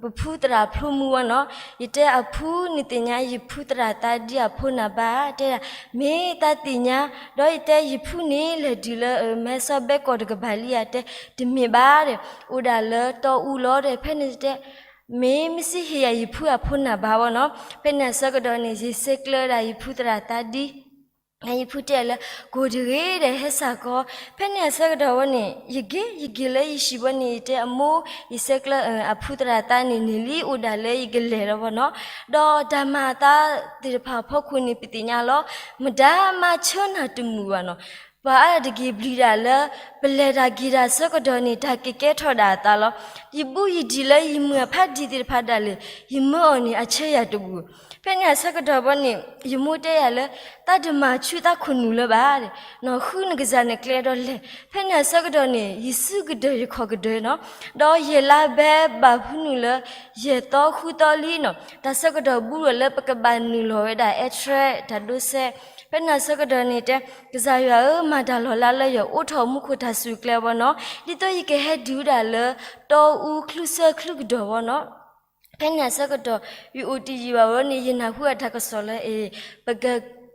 ပဖုသရၣ်ဖျိမုၢ်ဝဲနီၤ. ယတဲအဖု နသ့ၣ်ညါယဖုသရၣ်သါဒံးအဖိနၢ်ဘၣ်ဧါ, တဲဒၣ် မ့ၢ်သးသ့ၣ်ညါ, ဒီးယတဲယဖုန့ၣ် လဲၤတုၤလၢ မဲာ်ဆှးဘဲကီၢ်တကပၤလံဧါ, တဲ တမ့ၢ်ဘၣ်ဒီး အိၣ်ဒၣ်လၢတီအူလီၤဒီး ဖဲန့ၣ်တဲ မ့ၢ်မ့ၢ်စ့ၢ်ဟ့ၣ်ယၤယဖုအဖိနၢ်ဘၣ်ဝဲနီၤ. ဖဲန့ၣ်အဆၢကတီၢ်န့ၣ် ယဆဲးကျၢဒၣ်ယဖုသရၣ်သါဒံး ယဖုတဲလၢ ကိၢ်တဂ့ၤဒီး ဟဲစးကီး. ဖဲန့ၣ်အဆၢကတီၢ်ဝဲန့ၣ် ယက့ၤ ယက့ၤလၢယဟံၣ်ဝဲန့ၣ် ယတဲအမိၢ် ယဆဲးကျၢအဖုသရၣ်သါန့ၣ်န့ၣ်လံ အိၣ်ဒၣ်လၢယကလဲၤလီၤဘၣ်နီၤ. ဒီးတၢ်မၤအသးသ့ၣ်တဖၣ်အဖီခိၣ်န့ၣ် ပသ့ၣ်ညါလီၤ. မတၤမၤဆၢနၤတမုာ်ဘၣ်နီၤ. ပှၤအါဒၣ်တက့ၢ်ဘျံၤဒၣ်လၢ ပလဲၤတၢ်က့ၤတၢ်ဆၢကတီၢ်န့ၣ် တၢ်ကကဲထီၣ်ဒၣ်အသးလီၤ. ယဘူးယဒံးလၢယမုၢ်အဖါဒံးသ့ၣ်တဖၣ်ဒၣ်လဲာ် ယမၢအီၤန့ၣ် အဆၢယၤတဘူး ဖဲန့ၣ်အဆၢကတီၢ်ဘၣ်န့ၣ် ယမိၢ်တဲယၤလၢ သးတမၤဆူသးခိၣ်နူာ်လၢၤဘၣ်, နီၢ်ဃုနကစၢ်နကျဲဒီးလဲၤ. ဖဲန့ၣ်အဆၢကတီၢ်န့ၣ် ယစုကဒၢၢ်ယခီၣ်ကဒၢၢ်နီၤ, ဒီးယဲၢ်လါဘဲဘၣ်ဖုနုာ်လၢ ယဲၢ်သီဃုသီလံနီၤ, တၢ်ဆၢကတီၢ်ဘူးဒီးလၢပကဘၣ်နုာ်လီၤဝဲဒၣ် အဲၣ်ထရဲ တၢ်ဒိးစဲး. ဖဲန့ၣ်အဆၢကတီၢ်န့ၣ်တဲ ကစၢ်ယွၤဧၢ မၤတၢ်လီၤလးလၢယအိးထီၣ်မူခိၣ်တၢ်စူၢ်ကျဲဘၣ်နီၤ, ဒ်သိးယကဟဲတုၤဝဲဒၣ်လၢ တီအူချုးဆၢချုးကဒီးဘၣ်နီၤ. ဖဲန့ၣ်အဆၢကတီၢ် ယအိၣ်တယံာ်ဘၣ်ဝဲန့ၣ် ယနၢ်ဟူအတၢ်ကစီၣ်လၢအံၤ ပက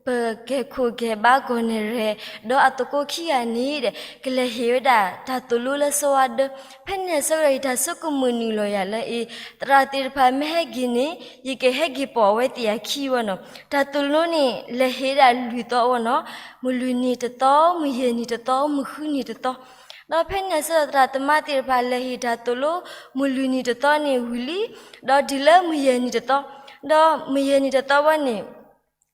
ပကဲခိၣ်ကဲဘါကီၢ်နဲၣ်ရဲၣ် ဒီးအသကိးခံဂၤန့ၣ်ဒီး ကလဲၤဟ့ၣ်ဝဲဒၣ်တၢ်သိၣ်လိလၢဆၢဝါဒၢ. ဖဲန့ၣ်အဆၢကတီၢ် ယတၢ်ဆိကမိၣ်နုာ်လီၤယၤလၢအံၤ သရၣ်သ့ၣ်တဖၣ်မ့ၢ်ဟဲက့ၤန့ၣ် ယကဟဲက့ၤပိာ်အဝဲသ့ၣ်အခံဝဲနီၤ. တၢ်သိၣ်လိန့ၣ် လဲၤဟ့ၣ်ဒၣ်လွံၢ်သီဝဲနီၤ, မုၢ်လွံၢ်နံၤတသီ, မုၢ်ယဲၢ်နံၤတသီ, မုၢ်ဃုနံၤတသီ ဒီးဖဲန့ၣ်အဆၢကတီၢ် သရၣ်သမါသ့ၣ်တဖၣ်လဲၤဟ့ၣ်တၢ်သိၣ်လိ မုၢ်လွံၢ်နံၤတသီန့ၣ်ဝံၤလံ, ဒီးတုၤလၢမုၢ်ယဲၢ်နံၤတသီ, ဒီးမုၢ်ယဲၢ်နံၤတသီဝဲန့ၣ်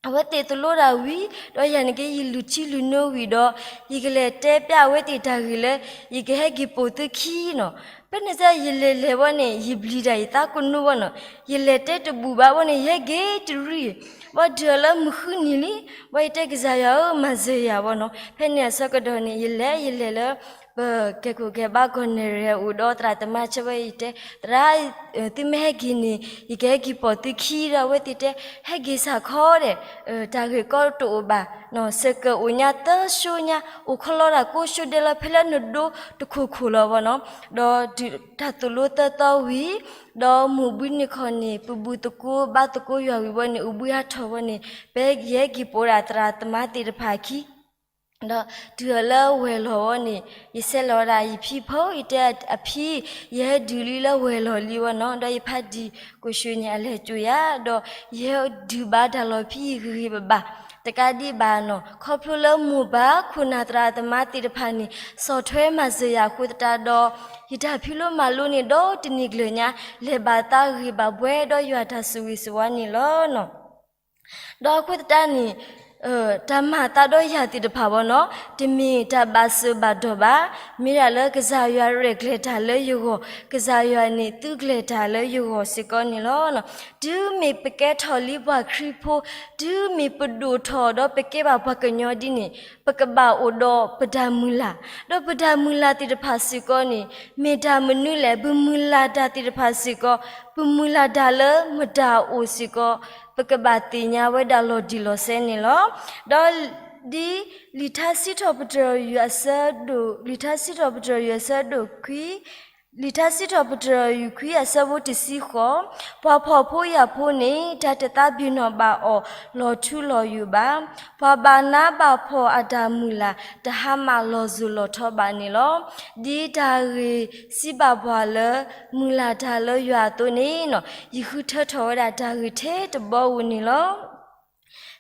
အဝဲသ့ၣ်သိၣ်လိတၢ်ဝံၤ ဒီးယၤန့ၣ်က့ ယလုၢ်ထံလုၢ်နိဝံၤဒီး ယကလဲၤတဲပျးအဝဲသ့ၣ်တၢ်ဂ့ၢ်လၢ ယကဟဲက့ၤပိာ်သုခံနီၤ. ဖဲန့ၣ်စ့ၢ် ယလဲၤလဲၤဝဲန့ၣ် ယဘျံၤတၢ်ယသးကနိဝဲနီၤ, ယလဲၤတဲတဘူၣ်ဘၣ်ဝဲန့ၣ် ယဟဲက့ၤတရံး ဘၣ်ဒုးအီၤလၢမုၢ်ဃုနံၤလံ, ဘၣ်ယတဲကစၢ်ယွၤဧၢ မၤစၢၤယၤဝဲနီၤ. ဖဲန့ၣ်အဆၢကတီၢ်န့ၣ် ယလဲၤ ယလဲၤလၢ ပကဲခိၣ်ကဲဘါကီၢ်နဲၣ်ရဲၣ်အိၣ်ဒီးသရၣ်သမါဆၢဝဲ ယတဲ သရၣ် သုမ့ၢ်ဟဲက့ၤန့ၣ် ယကဟဲက့ၤပိာ်သုခံဒီး အဝဲသ့ၣ်တဲ ဟဲက့ၤစးခီဒီး တၢ်ဂ့ၢ်ကီတအိၣ်ဘၣ်, စဲးကၢးအိၣ်ညါသၢၡိညါ အိၣ်ခီလီတၢ်ကိးၡိဒဲလၢ ဖဲလၢနဒိတခိၣ်ခိၣ်လီၤဝဲနီၤ. ဒီးတၢ်သိၣ်လိသၢသီဝံၤ ဒီးမုၢ်ဘှံးနံၤခီန့ၣ် ပဘူၣ်သကိးဘါသကိးယွၤဝံၤဝဲန့ၣ် အိၣ်ဘှံးဟးထီၣ်ဝဲန့ၣ် ပယဟဲက့ၤပိာ်ဒၣ်သရၣ်သမါသ့ၣ်တဖၣ်အခံ ဒီးတုၤလၢဝဲၢ်လီၤဝဲန့ၣ် ယဆဲးလီၤဝဲဒၣ်ယဖံဖိ, ယတဲအဖံ, ယဟဲဒုးလံလၢဝဲၢ်လီၤလံဝဲနီၤ, ဒီးယဖးဒံၣ်ကိၣ်ၡူၣ်န့ၣ် အလဲၤစိာ်ယၤ, ဒီးယဟဲဒုးဘၣ်တၢ်လီၢ်ဖံဂ့ၤဂ့ၤဘၣ်ဘၣ်, တကးဒံးဘၣ်နီၤ, ခီဖျိလၢမိၢ်ပၢ်ခိၣ်နၢ်သရၣ်သမါသ့ၣ်တဖၣ်န့ၣ် ဆီၣ်ထွဲမၤစၢၤယၤအဃိသတးဒီး ယတၢ်ဖံးလိမၤလိန့ၣ်ဒီးတနံၤကျၢၤညါ လဲၤဘၣ်သးဂ့ၤဘၣ်ဘှဲဒီးယွၤတၢ်ဆိၣ်ဂ့ၤဆိၣ်ဝါန့ၣ်လီၤ. ဒီးအဃိသတးန့ၣ် တၢ်မၤသးဒီးယၤသ့ၣ်တဖၣ်ဘၣ်နီၤ, တမ့ၢ်တၢ်ဘၣ်စၢၤဘၣ်ဒိၣ်ဘၣ်, မ့ၢ်ဒၣ်လၢကစၢ်ယွၤရဲၣ်ကျဲၤတၢ်လၢယဂီၢ်, ကစၢ်ယွၤန့ၣ်သုကျဲၤတၢ်လၢယဂီၢ်စ့ၢ်ကီးန့ၣ်လီၤ. တုၤမ့ၢ်ပကဲထီၣ်လံပှၤခရံာ်ဖိ, တုၤမ့ၢ်ပဒိၣ်ထီၣ်ဒီးပကဲဘၣ်ပှၤကညီဒ်န့ၣ်, ပကဘၣ်အိၣ်ဒီးပတၢ်မုၢ်လၢ်, ဒီးပတၢ်မုၢ်လၢ်သ့ၣ်တဖၣ်စ့ၢ်ကီးန့ၣ် မ့ၢ်တၢ်မနုၤလဲၣ်, ပမုၢ်လၢ်တၢ်သ့ၣ်တဖၣ်စ့ၢ်ကီး, ပမုၢ်လၢ်တၢ်လၢမတၤအအိၣ်စ့ၢ်ကီး, ပကဘၣ်သ့ၣ်ညါဝဲဒၣ်လီၤတံၢ်လီၤဆဲးန့ၣ်လီၤ. ဒီးဒ်လံာ်ထါစံးထီၣ်ပတြၢၤယွၤအဆၢဒိၣ်, လံာ်ထါစံးထီၣ်ပတြၢၤယွၤအဆၢဒိၣ်ခွံ, လံာ်ထါစံးထီၣ်ပတြၢၤယွၤခွံအဆၢဖိတဆံဃိး, ပှၤဖှီၣ်ဖိယာ်ဖိန့ၣ် တၢ်တသးပ့ၤနီၣ်ဘၣ်အီၤလီၤထူလီၤယိာ်ဘၣ်. ပှၤဘၣ်နးဘၣ်ဖှီၣ်အတၢ်မုၢ်လၢ် တဟါမၢ်လီၤစိၤလီၤထီဘၣ်န့ၣ်လီၤ. ဒ်တၢ်ဂ့ၢ်စံးဘၣ်ပှၤလၢ မုၢ်လၢ်တၢ်လၢယွၤအသိးန့ၣ်, ယဃုထၢထီၣ်ဝဲဒၣ်တၢ်ဂ့ၢ်ထဲတဘီဧိၤန့ၣ်လီၤ.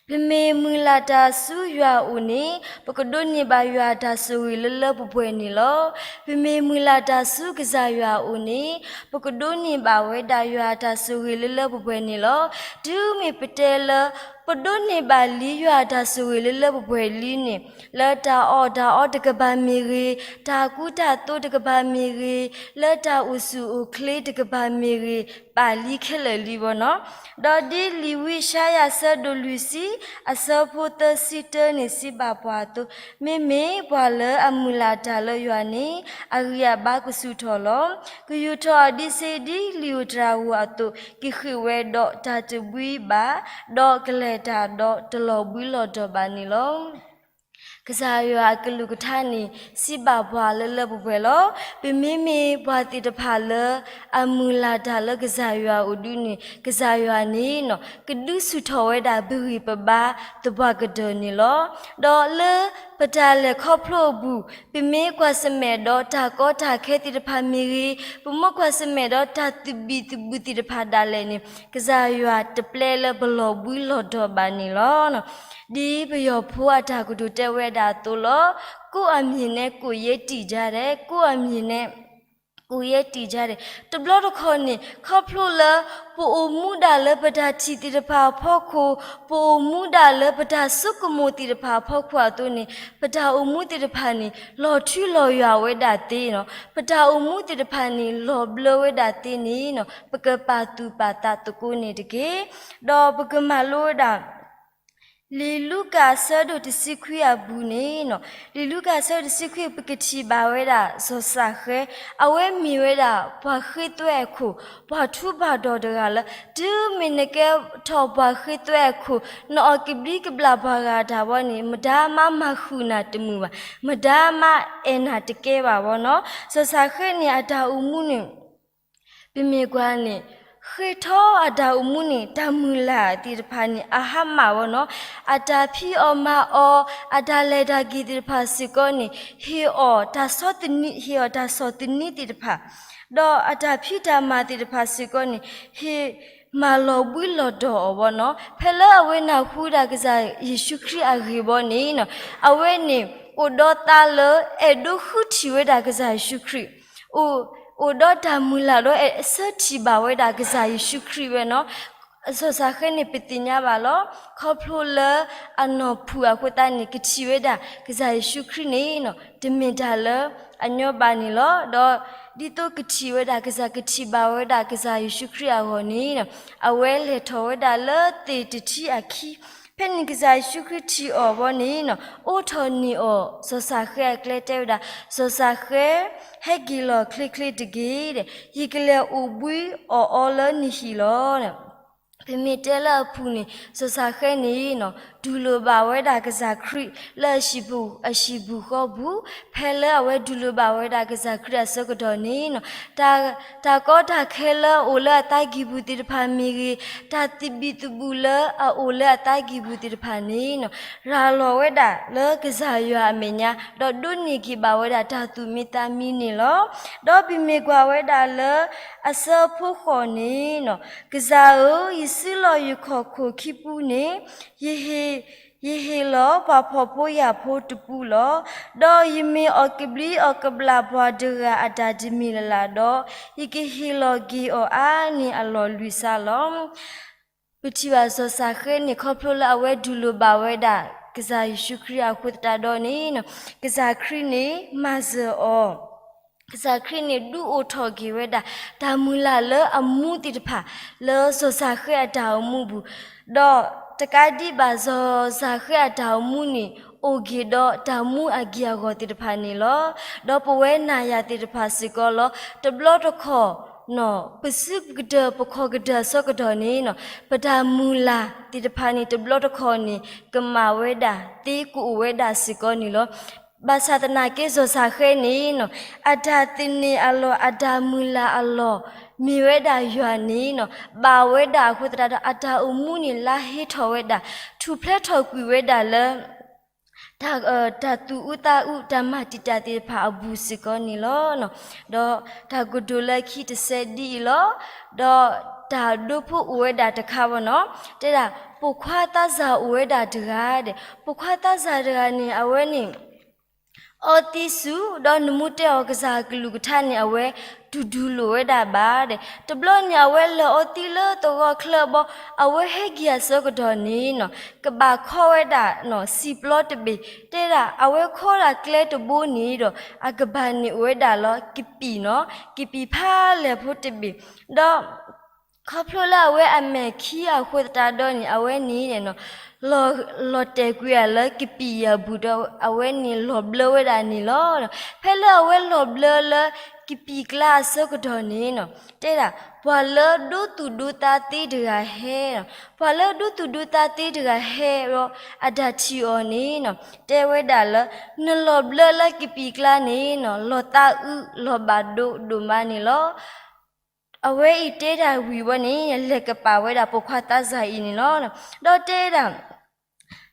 ပမ့ၢ်မုၢ်လၢ်တၢ်ဆူယွၤအအိၣ်န့ၣ်, ပကဒိးန့ၢ်ဘၣ်ယွၤအတၢ်ဆိၣ်ဂ့ၤလၢလၢပှဲၤပှဲၤန့ၣ်လီၤ. ပမ့ၢ်မုၢ်လၢ်တၢ်ဆူကစၢ်ယွၤအအိၣ်န့ၣ်, ပကဒိးန့ၢ်ဘၣ်ဝဲဒၣ်ယွၤအတၢ်ဆိၣ်ဂ့ၤလၢလၢပှဲၤပှဲၤန့ၣ်လီၤ. တုၤမ့ၢ်ပတဲလၢ ပဒိးန့ၢ်ဘၣ်လံယွၤအတၢ်ဆိၣ်ဂ့ၤလၢလၢပှဲၤပှဲၤလံန့ၣ်, လၢတၢ်အီၣ်တၢ်အီတကပၤမ့ၢ်ဂ့ၤ, တၢ်ကူတၢ်သိးတကပၤမ့ၢ်ဂ့ၤ, လၢတၢ်အိၣ်ဆူၣ်အိၣ်ချ့တကပၤမ့ၢ်ဂ့ၤ, ပာ်လံခဲလၢာ်လံဘၣ်နီၤ. ဒီးဒ်လံာ်ဝံယၡါယၤအဆၢဒိၣ်လွံၢ်ဆံ, အဆၢဖိသၢဆံတၢန့ၣ်စံးဘၣ်ပှၤအသိး, မ့မ့ၢ်ပှၤလၢအမုၢ်လၢ်တၢ်လၢယွၤန့ၣ်, အဂံၢ်အဘါကဆူၣ်ထီၣ်လီၤ. ကယူာ်ထီၣ်အီၤဒ်စ့ဒ်လံာ်ဧိၤတြၤဧိၤအသိး, ကဃ့ၢ်ဝဲဒီးတၢ်တဘှံးဘၣ်, ဒီးကလဲၤတၢ်ဒီးတလီၤဘှံးလီၤတီၤဘၣ်န့ၣ်လီၤ. ကစၢ်ယွၤအကလုၢ်ကထါန့ၣ် စံးဘၣ်ပှၤလၢလၢပှဲၤပှဲၤလီၤ. ပမ့မ့ၢ်ပှၤသ့ၣ်တဖၣ်လၢ အမုၢ်လၢ်တၢ်လၢကစၢ်ယွၤအိၣ်ဒုန့ၣ်, ကစၢ်ယွၤန့ၣ် ကဒုးဆူၣ်ထီၣ်ဝဲဒၣ်ပဂံၢ်ပဘါသပှၢ်ကတၢၢ်န့ၣ်လီၤ. ဒီးလၢပတၢ်လဲၤခီဖျိအပူၤ, ပမ့ၢ်ကွၢ်ဆၢၣ်မဲာ်ဒီးတၢ်ကီတၢ်ခဲသ့ၣ်တဖၣ်မ့ၢ်ဂ့ၤ, ပမ့ၢ်ကွၢ်ဆၢၣ်မဲာ်ဒီးတၢ်သဘံၣ်သဘုၣ်သ့ၣ်တဖၣ်ဒၣ်လဲာ်န့ၣ်, ကစၢ်ယွၤတပျဲလၢပလီၤဘှံးလီၤတီၤဘၣ်န့ၣ်လီၤ. ဒ်ပယီၤဖိအတၢ်ကတိၤတဲဝဲဒၣ်အသိးလီၤ, ကိုယ့်အမြင်နဲ့ ကိုယ်ရပ်တည်ကြတယ်, ကိုယ့်အမြင်နဲ့ ကိုယ်ရပ်တည်ကြတယ်. တဘျီတခီၣ်န့ၣ် ခီဖျိလၢ ပအိၣ်မူဒၣ်လၢပတၢ်ထံၣ်သ့ၣ်တဖၣ်အဖီခိၣ်, ပအိၣ်မူဒၣ်လၢပတၢ်ဆိကမိၣ်သ့ၣ်တဖၣ်အဖီခိၣ်အသိးန့ၣ်, ပတၢ်အိၣ်မူသ့ၣ်တဖၣ်န့ၣ် လီၤထူလီၤယိာ်ဝဲဒၣ်သ့နီၤ, ပတၢ်အိၣ်မူသ့ၣ်တဖၣ်န့ၣ် လီၤဘျၢဝဲဒၣ်သ့န့ၣ်နီၤ, ပကပာ်သူၣ်ပာ်သးသကိးန့ၣ်တက့ၢ်. ဒီးပကမၤလိဝဲဒၣ် လံာ်လူၤကၣ်အဆၢဒိၣ်တဆံခွံအပူၤန့ၣ်နီၤ, လံာ်လူၤကၣ်အဆၢဒိၣ်တဆံခွံ ပကထံၣ်ဘၣ်ဝဲဒၣ် စီၤစၤဃဲ, အဝဲမ့ၢ်ဝဲဒၣ် ပှၤဃ့သွဲအခိၣ်, ပှၤထူးပှၤတီၤတဂၤလၢ တုၤမ့ၢ်နကဲထီၣ်ပှၤဃ့သွဲအခိၣ်, နအီၣ်ကဘျံးကဘျၣ်ပှၤဂၤတၢ်ဝဲန့ၣ် မတၤမးမၤဃုာ်နၤတမုာ်ဘၣ်, မတၤမးအဲၣ်နၤတကဲဘၣ်ဝဲနီၤ. စီၤစၤဃဲန့ၣ် အတၢ်အိၣ်မူန့ၣ် ပမ့ၢ်ကွၢ်န့ၣ် ဃ့ထီၣ်အတၢ်အိၣ်မူန့ၣ် တၢ်မုၢ်လၢ်သ့ၣ်တဖၣ်န့ၣ် အဟါမၢ်ဝဲနီၤ, အတၢ်ဖံးအီၣ်မၤအီၣ်, အတၢ်လဲၤတၢ်က့ၤသ့ၣ်တဖၣ်စ့ၢ်ကီးန့ၣ် ဟ့ၣ်အီၣ်တၢ်ဆီၣ်သနံး, ဟ့ၣ်အီၣ်တၢ်ဆီၣ်သနံးသ့ၣ်တဖၣ်, ဒီးအတၢ်ဖံးတၢ်မၤသ့ၣ်တဖၣ်စ့ၢ်ကီးန့ၣ် ဟ့ၣ်မၤလီၤဘှံးလီၤတီၤအီၤဝဲနီၤ. ဖဲလၢအဝဲနၢ်ဟူဒၣ်ကစၢ်ယ့ၣ်ၡူးခရံာ်အဂ့ၢ်ဘီန့ၣ်နီၤ, အဝဲန့ၣ် အိၣ်ဒီးသးလၢအဲၣ်ဒိးဃုထံၣ်ဝဲဒၣ်ကစၢ်ယ့ၣ်ၡူးခရံာ် အိၣ်ဒီးတၢ်မုၢ်လၢ်ဒီးအဲၣ်ဆၢထံၣ်ဘၣ်ဝဲဒၣ်ကစၢ်ယ့ၣ်ၡူးခရံာ်ဝဲနီၤ. စီၤစၤဃဲန့ၣ် ပသ့ၣ်ညါဘၣ်လီၤ. ခီဖျိလၢအနီၢ်ဖုၣ်အဃိသတးန့ၣ် ကထံၣ်ဝဲဒၣ်ကစၢ်ယ့ၣ်ၡူးခရံာ်န့ၣ်နီၤ, တမ့ၢ်တၢ်လၢအညီဘၣ်န့ၣ်လီၤ. ဒီးဒ်သိးကထံၣ်ဝဲဒၣ်ကစၢ်, ကထံၣ်ဘၣ်ဝဲဒၣ်ကစၢ်ယ့ၣ်ၡူးခရံာ်အဂီၢ်န့ၣ်နီၤ, အဝဲလဲၤထီၣ်ဝဲဒၣ်လၢသ့ၣ်တထံအခံ ဖဲန့ၣ်ကစၢ်ယ့ၣ်ၡူးခရံာ်ထံၣ်အီၤဘီန့ၣ်နီၤ, အိးထီၣ်န့ၢ်အီၤ စီၤစၤဃဲအကျဲတဲဝဲဒၣ်, စီၤစၤဃဲ, ဟဲက့ၤလီၤချ့ချ့တက့ၢ်, ယကလဲၤအိၣ်ဘှံးအီၣ်အီလၢနဟံၣ်လီၤ. ပမ့ၢ်တဲလၢအပူၤန့ၣ် စီၤစၤဃဲန့ၣ်နီၤ ဒုးလိာ်ဘၣ်ဝဲဒၣ်ကစၢ်ခရံာ်လၢအဟံၣ်ပူၤဃီပူၤ, ဖဲလၢအဝဲဒုးလိာ်ဘၣ်ဝဲဒၣ်ကစၢ်ခရံာ်အဆၢကတီၢ်န့ၣ်, တၢ်ကီတၢ်ခဲလၢအအိၣ်လၢအသးကံၢ်ပူၤသ့ၣ်တဖၣ်မ့ၢ်ဂ့ၤ, တၢ်သဘံၣ်သဘုၣ်လၢအအိၣ်လၢအသးကံၢ်ပူၤသ့ၣ်တဖၣ်န့ၣ်, ရၤလီၤဝဲဒၣ်လၢကစၢ်ယွၤအမဲာ်ညါ, ဒီးဒိးန့ၢ်က့ၤဘၣ်ဝဲဒၣ်တၢ်သူၣ်မံသးမံန့ၣ်လီၤ. ဒီးပမ့ၢ်ကွၢ်ဝဲဒၣ်လၢအဆၢဖိဃိးန့ၣ်, ကစၢ်ဧၢ, ယစုလီၢ်ယခီၣ်ခိၣ်ခံပူၤန့ၣ်, ယဟ့ၣ်လီၤပှၤဖှီၣ်ဖိယာ်ဖိတပူၤလီၤ. ဒီးယမ့ၢ်အီၣ်ကဘျံအီၣ်ကဘျၣ်ပှၤတဂၤအတၢ်တမံၤလၢ်လၢ်ဒီး, ယကဟ့ၣ်လီၤက့ၤအီၤအါန့ၢ်အလီၢ်လွံၢ်စးလီၤ. ပထံၣ်ဘၣ်စီၤၡၤဃဲန့ၣ် ခီဖျိလၢအဝဲဒုးလိာ်ဘၣ်ဝဲဒၣ် ကစၢ်ယ့ၣ်ၡူးခရံာ်အဃိသတးဒီးန့ၣ်, ကစၢ်ခရံာ်န့ၣ်မၤစၢၤအီၤ, ကစၢ်ခရံာ်န့ၣ်ဒုးအိၣ်ထီၣ်က့ၤဝဲဒၣ် တၢ်မုၢ်လၢ်လၢအမူသ့ၣ်တဖၣ် လၢစီၤၡၤဃဲအတၢ်အိၣ်မူပူၤ, ဒီးတကးဒံးဘၣ်စီၤၡၤဃဲအတၢ်အိၣ်မူန့ၣ် အိၣ်က့ၤဒီးတၢ်မူအဂ့ၢ်အဂီၢ်သ့ၣ်တဖၣ်န့ၣ်လီၤ. ဒီးပဝဲနၤယၤသ့ၣ်တဖၣ်စ့ၢ်ကီးလီၤ. တဘျီတခီၣ် ပစုကတၢၢ်ပခီၣ်ကတၢၢ်အဆၢကတီၢ်န့ၣ်, ပတၢ်မုၢ်လၢ်သ့ၣ်တဖၣ်န့ၣ် တဘျီတခီၣ်န့ၣ် ကမၣ်ဝဲဒၣ်သ့ကအိၣ်ဝဲဒၣ်စ့ၢ်ကီးန့ၣ်လီၤ. ဘၣ်ဆၣ်သနာ်က့စီၤၡၤဃဲန့ၣ်, အတၢ်သန့ၤအလီၢ် အတၢ်မုၢ်လၢ်အလီၢ် မ့ၢ်ဝဲဒၣ်ယွၤန့ၣ်, ဘၣ်ဝဲဒၣ်အဃိသတးဒီး အတၢ်အိၣ်မူန့ၣ်လါဟ့ထီၣ်ဝဲဒၣ်, ထူၣ်ဖျဲးထီၣ်ကွံာ်ဝဲဒၣ်လၢ တၢ်သူၣ်အုးသးအုး တၢ်မၤတံာ်တာ်သ့ၣ်တဖၣ်အပူၤစ့ၢ်ကီးန့ၣ်လီၤ. ဒီးတၢ်ကတိၤလၢခံတဆဲဒ်အံၤလီၤ. ဒီးတၢ်ဒိဖိအိၣ်ဝဲဒၣ်တခါဘၣ်နီၤ, တဲဒၣ် ပိာ်ခွါသးစၢ်အိၣ်ဝဲဒၣ်တဂၤဒီး ပိာ်ခွါသးစၢ်တဂၤန့ၣ် အဝဲန့ၣ် အီသံးဆူၣ် ဒီးနမူတဲအီၤကစၢ်အကလုၢ်ကထါန့ၣ် အဝဲတဒုးလိာ်ဝဲဒၣ်ဘၣ်ဒီး တဘျီန့ၣ် အဝဲလဲၤအီသံးလၢသဝီချၢဘီ, အဝဲဟဲက့ၤအဆၢကတီၢ်န့ၣ်နီၤ, ကဘၣ်ခီဝဲဒၣ်နီၤ စံာ်ပျီတဘ့ၣ်, တဲဒၣ် အဝဲခီဒၣ်ကျဲတဘိန့ၣ်ဒီး အကဘၣ်န့ၣ်အိၣ်ဝဲဒၣ်လၢကပံာ်နီၤ, ကပံာ်ဖးလဲၢ်ဖိတဘ့ၣ်, ဒီး ခီဖျိလၢအဝဲအမဲာ်ခံအဃိသတးဒီးန့ၣ် အဝဲန့ၣ် လီၤတဲာ်ကွံာ်အီၤလၢကပံာ်အံၤအပူၤဒီး အဝဲန့ၣ်လီၤဘျၢဝဲဒၣ်န့ၣ်လီၤ. ဖဲလၢအဝဲလီၤဘျၢလၢကပံာ်ကျါအဆၢကတီၢ်န့ၣ်နီၤ, တဲဒၣ် ပှၤလၢဒိသူၣ်ဒိသးသ့တဂၤဟဲ, ပှၤလၢဒိသူၣ်ဒိသးသ့တဂၤဟဲဒီး အတၢ်ထံၣ်အီၤန့ၣ်နီၤ, တဲဝဲဒၣ်လၢ နလီၤဘျၢလၢကပံာ်ကျါန့ၣ်နီၤ လီၤသးအုးလီၤဘၣ်ဒိဒိၣ်မးန့ၣ်လီၤ. အဝဲအံၤတဲဒၣ်ဝံၤဝဲန့ၣ် လဲၤကပာ်ဝဲဒၣ်ပိာ်ခွါသးစၢ်အံၤန့ၣ်လီၤ. ဒီးတဲဒၣ်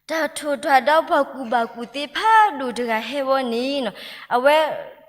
တၢ်ထိၣ်တၢ်ဒီးပှၤကူၣ်ဘၣ်ကူၣ်သ့ဖးဒိၣ်တဂၤဟဲဝဲန့ၣ်နီၤ, အဝဲ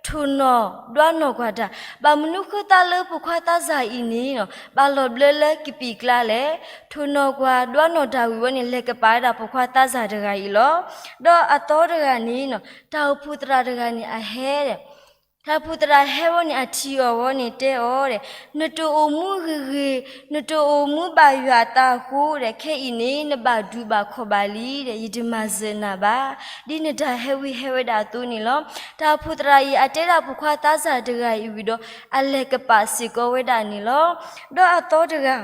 ထိၣ်နီၣ်ဒွးနီၣ်ကွၢ်တၢ်, ဘၣ်မနုၤဃိသတးလၢပိာ်ခွါသးစၢ်အံၤန့ၣ်နီၤ ဘၣ်လီၤဘျၢလၢကပံာ်ကျါလဲၣ်. ထိၣ်နီၣ်ကွၢ်ဒွးနီၣ်တၢ်ဝံၤဝဲန့ၣ် လဲၤကပာ်ဝဲဒၣ်ပိာ်ခွါသးစၢ်တဂၤအံၤလီၤ. ဒီးအသီတဂၤန့ၣ်နီၤ တၢ်အိၣ်ဖှိၣ်သရၣ်တဂၤန့ၣ်အဟဲဒီး တၢ်အိၣ်ဖှိၣ်သရၣ်ဟဲဝဲန့ၣ် အထံၣ်အီၤဝဲန့ၣ်တဲအီၤဒီး နတအိၣ်မူဂ့ၤဂ့ၤ, နတအိၣ်မူဘၣ်ယွၤအသးအဃိဒီး ခဲအံၤန့ၣ် နဘၣ်ဒူဘၣ်ခီၣ်ဘၣ်လံဒီး ယတမၤစၢၤနၤဘၣ်, ဒ်နတၢ်ဟဲဝံဟဲဝဲဒၣ်အသိးန့ၣ်လီၤ. တၢ်အိၣ်ဖှိၣ်သရၣ်အံၤ အတဲဒၣ်ပိာ်ခွါသးစၢ်တဂၤအံၤဝံၤဒီး အလဲၤကပာ်စ့ၢ်ကီးဝဲဒၣ်န့ၣ်လီၤ. ဒီးအသီတဂၤ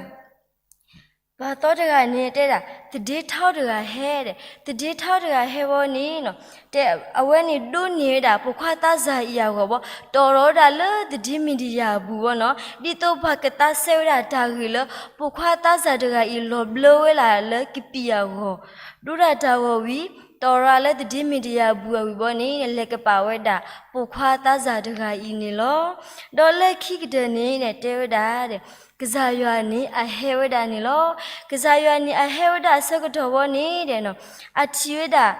ပှၤသီတဂၤန့ၣ်တဲဒၣ် သဒ့ထီတဂၤဟဲဒီး သဒ့ထီတဂၤဟဲဝဲန့ၣ်နီၤ, တဲအဝဲန့ၣ်ဒိးန့ၢ်ဝဲဒၣ် ပိာ်ခွါသးစၢ်အံၤအဂီၢ်ဘီ, တီၣ်ထီၣ်ဝဲဒၣ်လၢသဒ့မံၤဒယၣ်အပူၤဝဲနီၤ, ဒ်သိးပှၤကသးစဲဝဲဒၣ်တၢ်ဂ့ၢ်လၢ ပိာ်ခွါသးစၢ်တဂၤအံၤလီၤဘျၢဝဲဒၣ်လၢကပံာ်အဂီၢ်, ဒိးတၢ်တၢ်ဂီၤဝံၤ, တီၣ်ထီၣ်လၢသဒ့မံၤဒယၣ်အပူၤအဝံၤဘီန့ၣ် လဲၤကပာ်ဝဲဒၣ် ပိာ်ခွါသးစၢ်တဂၤအံၤန့ၣ်လီၤ. ဒီးလၢခံကတၢၢ်န့ၣ်တဲဝဲဒၣ် ကစၢ်ယွၤန့ၣ်အဟဲဝဲဒၣ်န့ၣ်လီၤ. ကစၢ်ယွၤန့ၣ်အဟဲဝဲဒၣ်အဆၢကတီၢ်ဝဲန့ၣ်ဒီးနီၤ, အထံၣ်ဝဲဒၣ်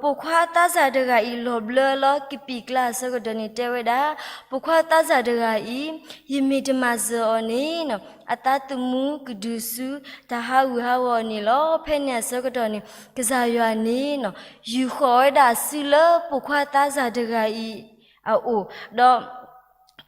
ပိာ်ခွါသးစၢ်တဂၤအံၤလီၤဘျၢလီၤကပံာ်ကျါအဆၢကတီၢ်န့ၣ်တဲဝဲဒၣ်, ပိာ်ခွါသးစၢ်တဂၤအံၤ, ယမ့ၢ်တမၤစၢၤအီၤန့ၣ်နီၤ, အသးသမူကဒုးဆူတၢ်ဟးဂူာ်ဟးဂီၤန့ၣ်လီၤ. ဖဲန့ၣ်အဆၢကတီၢ်န့ၣ် ကစၢ်ယွၤန့ၣ်နီၤ, ယူာ်ဃီၤဝဲဒၣ်အစုလၢပိာ်ခွါသးစၢ်တဂၤအံၤ အအိၣ်, ဒီး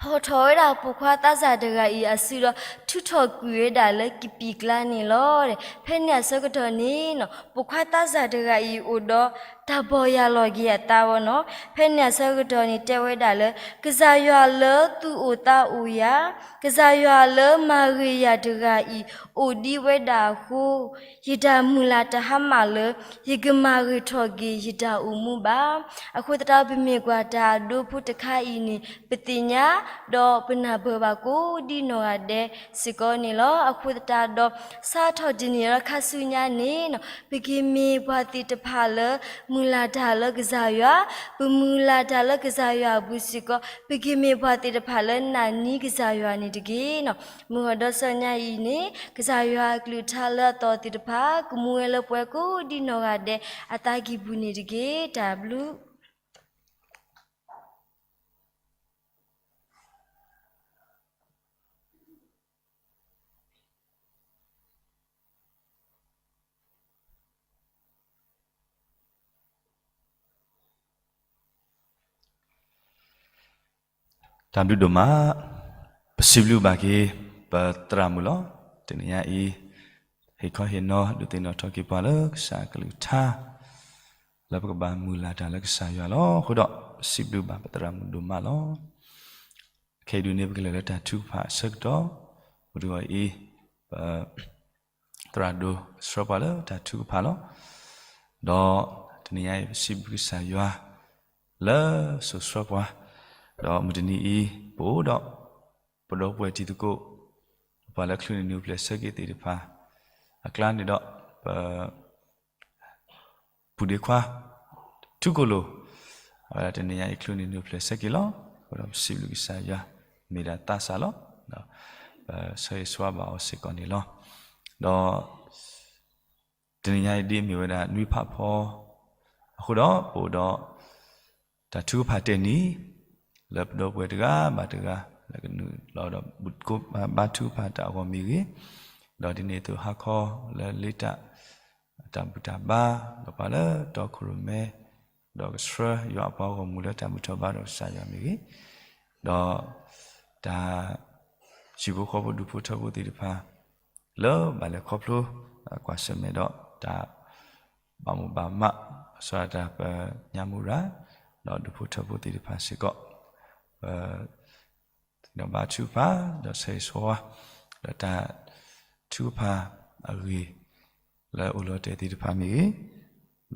ဖီၣ်ထီၣ်ဝဲဒၣ်ပိာ်ခွါသးစၢ်တဂၤအံၤအစုဒီး ထုးထီၣ်ကွံာ်ဝဲဒၣ်လၢကပံာ်ကျါန့ၣ်လီၤ. ဖဲန့ၣ်အဆၢကတီၢ်န့ၣ်နီၤ, ပိာ်ခွါသးစၢ်တဂၤအံၤအိၣ်ဒီးတၢ်ဘီၣ်ယၢ်လီၤက့ၤအသးဝဲနီၤ. ဖဲန့ၣ်အဆၢကတီၢ်န့ၣ်တဲဝဲဒၣ်လၢ ကစၢ်ယွၤလၢသူၣ်အိၣ်သးအိၣ်ယၤ, ကစၢ်ယွၤလၢမၤဂ့ၤယၤတဂၤအံၤ အိၣ်ဒံးဝဲဒၣ်အဃိ ယတၢ်မုၢ်လၢ်တဟါမၢ်လၢ ယကမၤဂ့ၤထီၣ်က့ၤယတၢ်အိၣ်မူဘၣ်. အဃိသတးပမ့ၢ်ကွၢ်တၢ်အဒိဖိတခါအံၤန့ၣ် ပသ့ၣ်ညါ ဒီးပနၢ်ပၢၢ်ဘၣ်ကိးဒံနီၢ်ဂၤဒဲးစ့ၢ်ကီးန့ၣ်လီၤ. အဃိသတးဒီး စးထီၣ်တနံၤဒီးခါဆူညါန့ၣ် ပက့ၤမ့ၢ်ပှၤသ့ၣ်တဖၣ်လၢ မုၢ်လၢ်တၢ်လၢကစၢ်ယွၤ, ပမုၢ်လၢ်တၢ်လၢကစၢ်ယွၤအပူၤစ့ၢ်ကီး ပက့ၤမ့ၢ်ပှၤသ့ၣ်တဖၣ်လၢနာ်န့ၢ်ကစၢ်ယွၤန့ၣ်တက့ၢ်. မုၢ်ဂီၤဒီးဆၢညါအံၤန့ၣ် ကစၢ်ယွၤအကလုၢ်ကထါလၢအသီၣ်သ့ၣ်တဖၣ် ကမူဝဲလၢပှၤကိးဒံနီၢ်ဂၤဒဲးအသးကံၢ်ပူၤန့ၣ်တက့ၢ်. တၢ်ဘျုး တၢ်ဘျုးဒိၣ်မး, ပစံးဘျုးဘၣ်က့ၤ ပသရၣ်မုၣ်လီၤ. တနံၤညါအံၤ ဟ့ၣ်ခီဟ့ၣ်နီၤ ဒုးသ့ၣ်နီၣ်ထီၣ်က့ၤပှၤလၢကစၢ်အကလုၢ်ကထါ လၢပကဘၣ်မုၢ်လၢ်တၢ်လၢကစၢ်ယွၤလီၤ. အဃိဒီး ပစံးဘျုးဘၣ်ပသရၣ်မုၣ်ဒိၣ်မးလီၤ. ခဲအံၤဒုးန့ၣ် ပကလဲၤလၢတၢ်ထုကဖၣ်အဆၢကတီၢ်, မုၢ်တဂီၤအံၤ ပ သရၣ်ဒိၣ်ဆှၢပှၤလၢတၢ်ထုကဖၣ်လီၤ. ဒီးတနံၤညါအံၤ ပစံးဘျုးကစၢ်ယွၤ လၢစိာ်ဆှၢပှၤ, ဒီးမုၢ်တနံၤအံၤ ပအိၣ်ဒီး ပဒီပုၢ်ဝဲၢ်တံၤသကိး ပှၤလၢချုးန့ၢ်နုာ်ပျဲၢ်ဆၢက့ၤသ့ၣ်တဖၣ် အကျါန့ၣ်ဒီး ပ ပုၢ်ဒ့ခွါ ထူကိၣ်လိၤ အဝဲဒၣ်တနံၤညါအံၤ ချုးန့ၢ်နုာ်ပျဲၢ်ဆၢက့ၤလီၤ. အဃိဒီးပစံးဘျုးကစၢ်ယွၤ မ့ၢ်ဒၣ်သးစၢ်လီၤ. ဒီးပဆၢဂ့ၤဆၢဝါဘၣ်အီၤစ့ၢ်ကီးန့ၣ်လီၤ. ဒီးတနံၤညါအံၤဒ်အမ့ၢ်ဝဲဒၣ်နွံဖးဖီ အဃိဒီးပအိၣ်ဒီး တၢ်ထုကဖၣ်တဲာ်နံၤ လၢပဒီပုၢ်ဝဲၢ်တဂၤဘၣ်တဂၤ လၢကနုာ်လီၤဒီး ဘုၣ်ကိးဘါထုကဖၣ်တၢ်အဂီၢ်မ့ၢ်ဂ့ၤ, ဒီးဒ်န့ၣ်အသိးဟါခီလၢလ့တၢ် တၢ်ဘူၣ်တၢ်ဘါ ဒီးပှၤလၢတီခိၣ်ရိၣ်မဲ ဒီးကဆှၢယွၤအပှၤဂီၢ်မုၢ်လၢတၢ်ဘူၣ်ထီၣ်ဘါထီၣ်ကစၢ်ယွၤမ့ၢ်ဂ့ၤ, ဒီးတၢ် ဟံၣ်ဖိဃီဖိဒူၣ်ဖိထၢဖိသ့ၣ်တဖၣ် လၢဘၣ်လဲၤခီဖျိ ကွၢ်ဆၢၣ်မဲာ်ဒီးတၢ် ဘၣ်မိၣ်ဘၣ်မး စီၤတၢ်ပညါမူရၤ ဒီးဒူၣ်ဖိထၢဖိသ့ၣ်တဖၣ်စ့ၢ်ကီး ပ ဒီးဘါထုကဖၣ် ဒီးဆၢဂ့ၤဆၢဝါ ဒီးတၢ်ထုကဖၣ်အဂ့ၢ် လၢအိၣ်လီၤတဲာ်သ့ၣ်တဖၣ်မ့ၢ်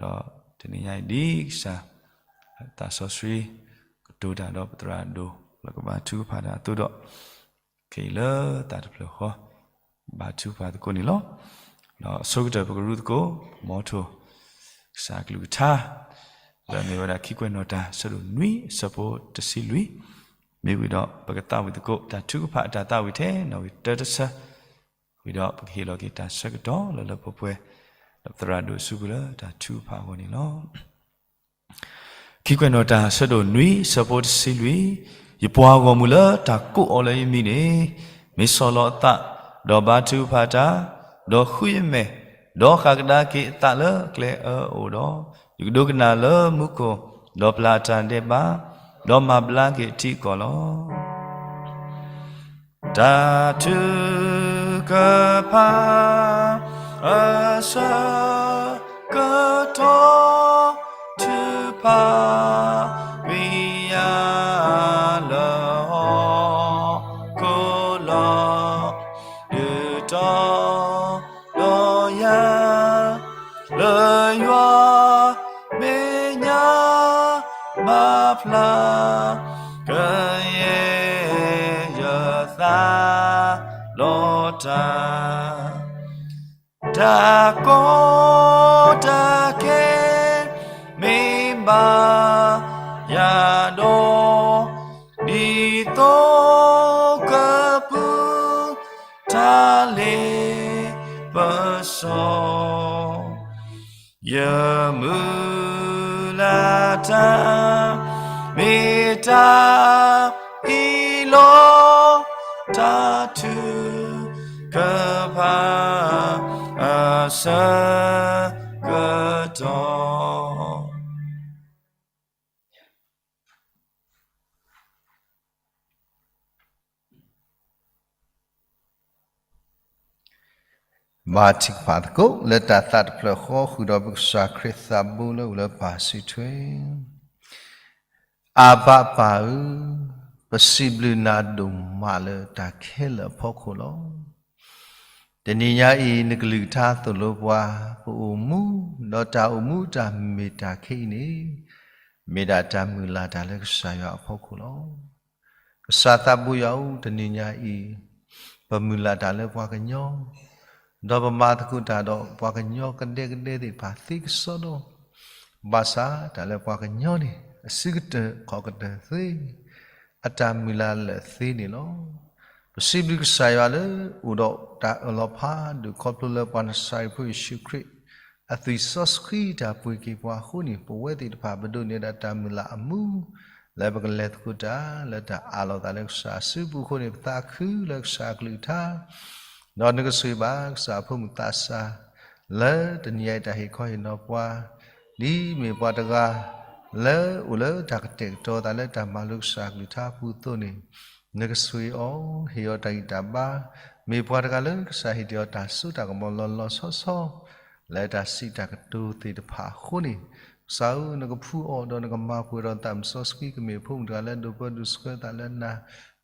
ဂ့ၤ, ဒီးတနံၤညါအံၤဒ်ကစၢ် သးစီဆှံ ကတိၤတၢ်ဒီးပသရၣ်ဒိၣ် လၢကဘါထုကဖၣ်တၢ်အသိးဒီး ခဲအံၤလၢသးတဖျၢၣ်ဃီ ဘါထုကဖၣ်သကိးန့ၣ်လီၤ. ဒီးအဆိကတၢၢ်ပကရူသကိး မ်ထိၣ် ကစၢ်ကလုၢ်ကထါ လၢအမ့ၢ်ဝဲဒၣ်ခံကွဲးနီၣ်တၢ် ဆၢဒိၣ်နွံ အဆၢဖိတဆံလွံၢ်, မ့ၢ်ဝံၤဒီးပကသးဝံၣ်သကိး တၢ်ထုကဖၣ်အတၢ်သးဝံၣ်ထဲ နီၣ်ဂံၢ်တၢတဆၢ, ဝံၤဒီးပကဟ့ၣ်လီၤက့ၤတၢ်ဆၢကတီၢ်လၢလၢပှဲၤပှဲၤ ဒီးပသရၣ်ဒိၣ်အစုပူၤလၢတၢ်ထုကဖၣ်အဂီၢ်န့ၣ်လီၤ. ခံကွဲးနီၣ်တၢ် ဆၢဒိၣ်နွံ ဆၢဖိတဆံလွံၢ်, ယပှၤဂီၢ်မုၢ်လၢတၢ်ကိးအီၤလၢယမံၤန့ၣ် မ့ၢ်ဆီၣ်လီၤအသး, ဒီးဘါထုကဖၣ်တၢ်, ဒီးဃုယမဲာ်, ဒီးဃၣ်ကဒါက့ၤအသးလၢကျဲအၢအအိၣ်ဒီး, ယကဒိကနၣ်လၢမူခိၣ်, ဒီးပျၢ်အတၢ်ဒဲးဘး, ဒီးမၤဘျါက့ၤအထံအကီၢ်လီၤ. တၢ်ထုကဖၣ် အဆၢကတီၢ် ထုကဖၣ် ဝံယၢလၢဟီၣ်ခိၣ်လီၤ. ဒုးတီဒီးယၤ လၢယွၤမဲာ်ညါမၤဖျါ ကယဲၢ်ယသးလီၤတၢ် တၢ်ကီတၢ်ခဲ မ့ၢ်ဘၣ်ယၤဒီး ဒ်သိးကပုၢ် တၢ်လ့ပစီ ယမုၢ်လၢ်တၢ် မ့ၢ်တၢ်အံၤလီၤ. တၢ်ထုကဖၣ် အဆၢကတီၢ် ဘါထုကဖၣ်သကိး လၢတၢ်သးတဖျၢၣ်ဃီ ဃုာ်ဒီးပကစၢ်ခရံာ်သးဘိ လၢအိၣ်လၢပၢ်စုထွဲ အဘၣ်ပၢ်ဧၢ, ပစံးဘျုးနၤဒိၣ်မးလၢတၢ်ခဲလၢာ်အဖီခိၣ်လီၤ. တနံၤညါအံၤ နကလုၢ်ကထါသိၣ်လိပှၤ ပအိၣ်မူ, ဒီးတၢ်အိၣ်မူတၢ်မ့ၢ်တၢ်ခဲအံၤန့ၣ် မ့ၢ်ဒၣ်တၢ်မုၢ်လၢ်တၢ်လၢကစၢ်ယွၤအဖီခိၣ်လီၤ. ကစၢ်သးဘိယွၤဧၢ, တနံၤညါအံၤ ပမုၢ်လၢ်တၢ်လၢပှၤကညီ, ဒီးပမၤသကိးတၢ်ဒီးပှၤကညီကဒဲကဒဲသ့ၣ်တဖၣ်သ့ကစီဒီ, ဘၣ်ဆၣ်တၢ်လၢပှၤကညီန့ၣ် အစုကတၢၢ်ခီၣ်ကတၢၢ်သ့, အတၢ်မုၢ်လၢ်လၢာ်သ့န့ၣ်လီၤ. ပစံးဘျုးကစၢ်ယွၤလၢ အိၣ်ဒီးတၢ်အၢၣ်လီၤဖးဒိၣ်ခီဖျိလၢပှၤနစၤရ့းဖိယ့ၣ်ၡူးခရံာ် အသွံၣ်စီဆှံတၢ်ပှ့ၤက့ၤပှၤအဃိန့ၣ် ပဝဲသ့ၣ်တဖၣ်ပဒိးန့ၢ်ဒၣ်တၢ်မုၢ်လၢ်အမူ လၢပကလဲၤသကိးတၢ်လၢတၢ်အးလီၤသးလၢကစၢ်အစုပူၤအဃိန့ၣ် ပသးခုလၢကစၢ်အကလုၢ်ကထါ ဒီးနကဆိၣ်ဂ့ၤဘၣ်ကစၢ်အဖိမုၣ်သးစၢ် လၢတနံၤအံၤတၢ်ဟ့ၣ်ခီဟ့ၣ်နီၤပှၤ ဒ်မ့ၢ်ပှၤတဂၤ လၢအိၣ်လၢတၢ်ကတဲာ်ကတီၤသးလၢတၢ်မၤလိကစၢ်အကလုၢ်ကထါအပူၤအသိးန့ၣ် နကဆိၣ်ဂ့ၤအီၤ ဟ့ၣ်အီၤတၢ်ဂံၢ်တၢ်ဘါ, မ့ၢ်ပှၤတဂၤလၢကစၢ်ဟ့ၣ်တ့ၢ်အီၤတၢ်စိတၢ်ကမီၤလီၤလီၤဆီဆီ လၢတၢ်စံးတၢ်ကတိၤသ့ၣ်တဖၣ်အဃိန့ၣ် ကစၢ်ဧၢ နကဖှူအီၤဒီးနကမၤပှဲၤဒီးသးစီဆှံ ကမ့ၢ်ဖိမုၣ်တဂၤလၢဒိၣ်ပၢဒိၣ်ဆှၢသးလၢနၤ,